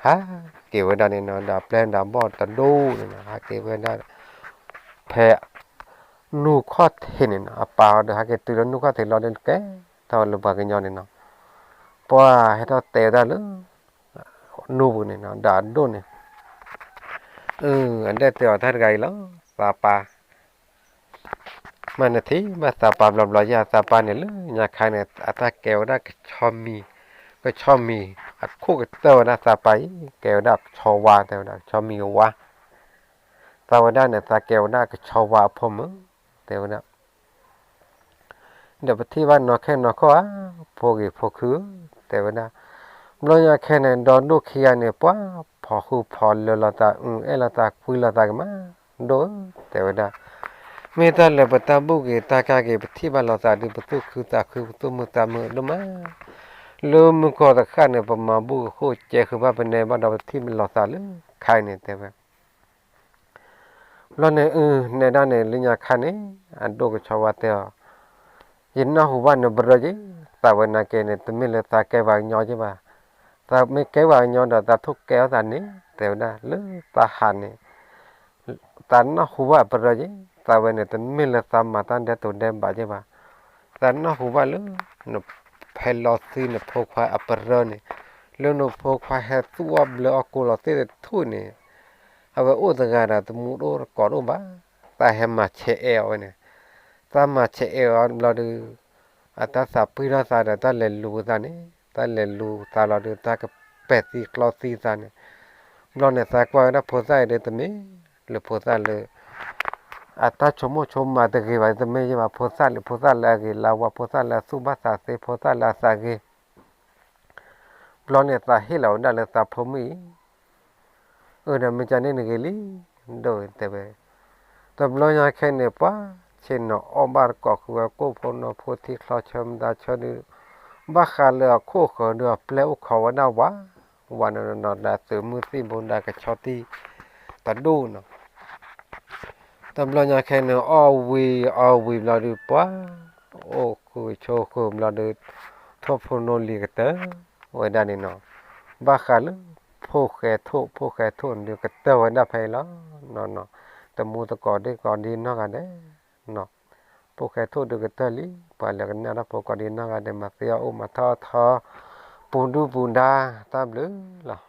ဟးက့ၤဝဲဒၣ်န့ၣ်နီၤ, ဒီးပျဲၢ်ဒီးဘီၣ်တဒိၣ်န့ၣ်နီၤ, ဟးက့ၤဝဲဒၣ် ဖဲ နူၢ်ခီၣ်ထံးန့ၣ်နီၤ, အပၢ်အီၤဒီးဟဲက့ၤတုၤလၢနူၢ်ခီၣ်ထံးလီၤဒုး ကဲထီၣ်ဝဲလၢပှၤကညီန့ၣ်နီၤ, ပှၤဟဲထီၣ်တဲဝဲဒၣ်လၢ နူၢ်ပူၤန့ၣ်နီၤ, ဒီးအဒိၣ်န့ၣ် အဒဲတဲအီၤတၢ်တဂၤအံၤလီၤ, သးပၢ် မ့ၢ်နထံၣ်ဘၣ်သးပၢ်ဘျီဘျီယၤ, သးပၢ်န့ၣ်လၢညါခါန့ၣ် အတၢ်ကဲဝဲဒၣ်ကဆီမံၤ, ကဆီမံၤ အခိၣ်ကတၢၢ်ဝဲဒၣ်သးပၢ်အံၤ, ကဲဝဲဒၣ်ကဆီဝါ တဲဝဲဒၣ် ကဆီမံၤဝါ, သးဝဲဒၣ်န့ၣ် သးကဲဝဲဒၣ်ကဆီဝါအဖိမုၣ်, တဲဝဲဒၣ် ဒီးပထံၣ်ဘၣ်နီၢ်ခဲနီၢ်ခိၣ်ဧါ, ဖိဂ့ၤဖိခု, တဲဝဲဒၣ်, ဘျီညါခဲန့ၣ် ဒီဒိၣ်ခံဂၤန့ၣ် ပှၤဖီၣ်ဃုဖီၣ်လၢာ်လိာ်သး အုအဲၣ်လိာ်သးကွံလိာ်သးကမး, ဒိၣ်ဧၢ, တဲဝဲဒၣ်, မ့ၢ်တၢ်လၢပတၢ်ဘူၣ်ဂ့ၤတၢ်ကါဂ့ၤ ပထံၣ်ဘၣ်လိာ်သးဒုး ပသူၣ်ခုသးခု ပသူၣ်မုာ်သးမုာ်ဒိၣ်မး, လၢမုၢ်ကီၢ်တဃၣ်န့ၣ် ပမၤဘူၣ်ကဃိကဲဃုာ်ဘၣ် ပနဲဘၣ်ဒီး ပထံၣ်လိာ်သးလၢခါအံၤန့ၣ် တဲဝဲ ဘျီန့ၣ် အု နဲဒၣ်န့ၣ် လၢညါခါန့ၣ် အဒိၣ်ကဆီဝါတဲအီၤ, ယနၢ်ဟူဘၣ်နပရၢက့ၤ, သးဝဲနာ်က့န့ၣ် တမ့ၢ်လၢသးကဲပှၤကညီက့ဘၣ်, သးမ့ၢ်ကဲပှၤကညီဒီး သးထိၣ်ကဲအီၤသးန့ၣ် တဲဝဲဒၣ် လၢသးဟးန့ၣ် သးနၢ်ဟူဘၣ်ပရၢက့ၤ, သးဝဲန့ၣ် တမ့ၢ်လၢသးမၤတၢ်ဒဲးတိၤဒဲးဘးက့ဘၣ်, သးနၢ်ဟူဘၣ်လၢ နဖဲလီၤသံနဖိခွါအပရၢန့ၣ်, လၢနဖိခွါဟဲသူၣ်အီၣ်ဘျၢအီၣ်ကိးလီၤသ့ၣ်တထူၣ်န့ၣ်, အဝဲအိၣ်တဂၤဒီး တမူတအိၣ်တကိးတအိၣ်ဘၣ်, သးဟဲမၤဆဲးအဲၣ်အီၤဝဲန့ၣ်, သးမၤဆဲးအဲၣ်အီၤဘျီဒီး အတၢ်သးပှံၢ်ထီၣ်သးဒီး တၢ်လဲၤလူၤသးန့ၣ်, တၢ်လဲၤလူၤသးလီၤဒီး တၢ်ကပဲာ်သံကျီသံသးန့ၣ်, ဘျီန့ၣ် သးကွၢ်ဝဲဒၣ်ဖိသၣ်အံၤဒီး တမ့ၢ်လၢဖိသၣ်လၢ အတၢ်ဆိကမိၣ်ဆိကမးတဂ့ၤဘၣ်, တမ့ၢ်ယဘၣ်, ဖိသၣ်လၢ ဖိသၣ်လၢအဂ့ၤလၢအဝါ, ဖိသၣ်လၢအသူၣ်ဘၣ်သးသ့, ဖိသၣ်လၢအသးဂ့ၤ. ဘျီန့ၣ် သးဟ့ၣ်လီၤဝဲဒၣ်လၢသးဖိမုၣ်အံၤ, အၢ ဒီးမ့ၢ်ကန့ၣ်နဂ့ၤလံ, ဒိၣ်တဲဝဲ. တဘျီညါခဲအံၤန့ၣ် ပှၤဆ့ၣ်နီၤအီၣ်ဘၣ်တကိးဃုာ်ဝဲ ကိၣ်ဖိနီၢ်ဖိ ထံချီဆၢမတၤဆၢဒုး, ဘၣ်ဃးလၢအခိၣ်ဃၢၤဒီး အပျဲၢ်အိၣ်ခိးဝဲဒၣ်ဝး, ဝးနီၢ်နီၢ်နီၢ် ဒီးသုးမုၢ်သံၣ်ဘိ ဒီးကဆီတံၢ်တဒိၣ်နီၤ. တဘျီညါခဲအံၤန့ၣ် အီၣ်ဝံၤအီၣ်ဝံၤဘျီဒီး ပှၤအိၣ်ဃုာ်ဆိးဃုာ်ဘျီဒီး ထိၣ်ဖိနီၢ်လံၤကတၢၢ်ဝဲဒၣ်န့ၣ်နီၤ. ဘၣ်ဃးလၢ ဖိၣ်ဃဲထိၣ်, ဖိၣ်ဃဲထိၣ်န့ၣ်ဒီး ကတၢၢ်ဝဲဒၣ်ဖဲအံၤလီၤ. တမူတကိးဒ့ၣ်ကိးဒ့နီၢ်ဂၤဒဲး, ဖိၣ်ဃဲထိၣ်ဒီးကတၢၢ်လံ, ပှၤလၢကနၣ်တၢ်ဖိကိးဒ့နီၢ်ဂၤဒဲး မၤသ့အီၣ်အိၣ် မၤထီၣ်ထီ, ပူၤဒုၣ်ပူၤဒါ, တၢ်ဘျုးလီၤ.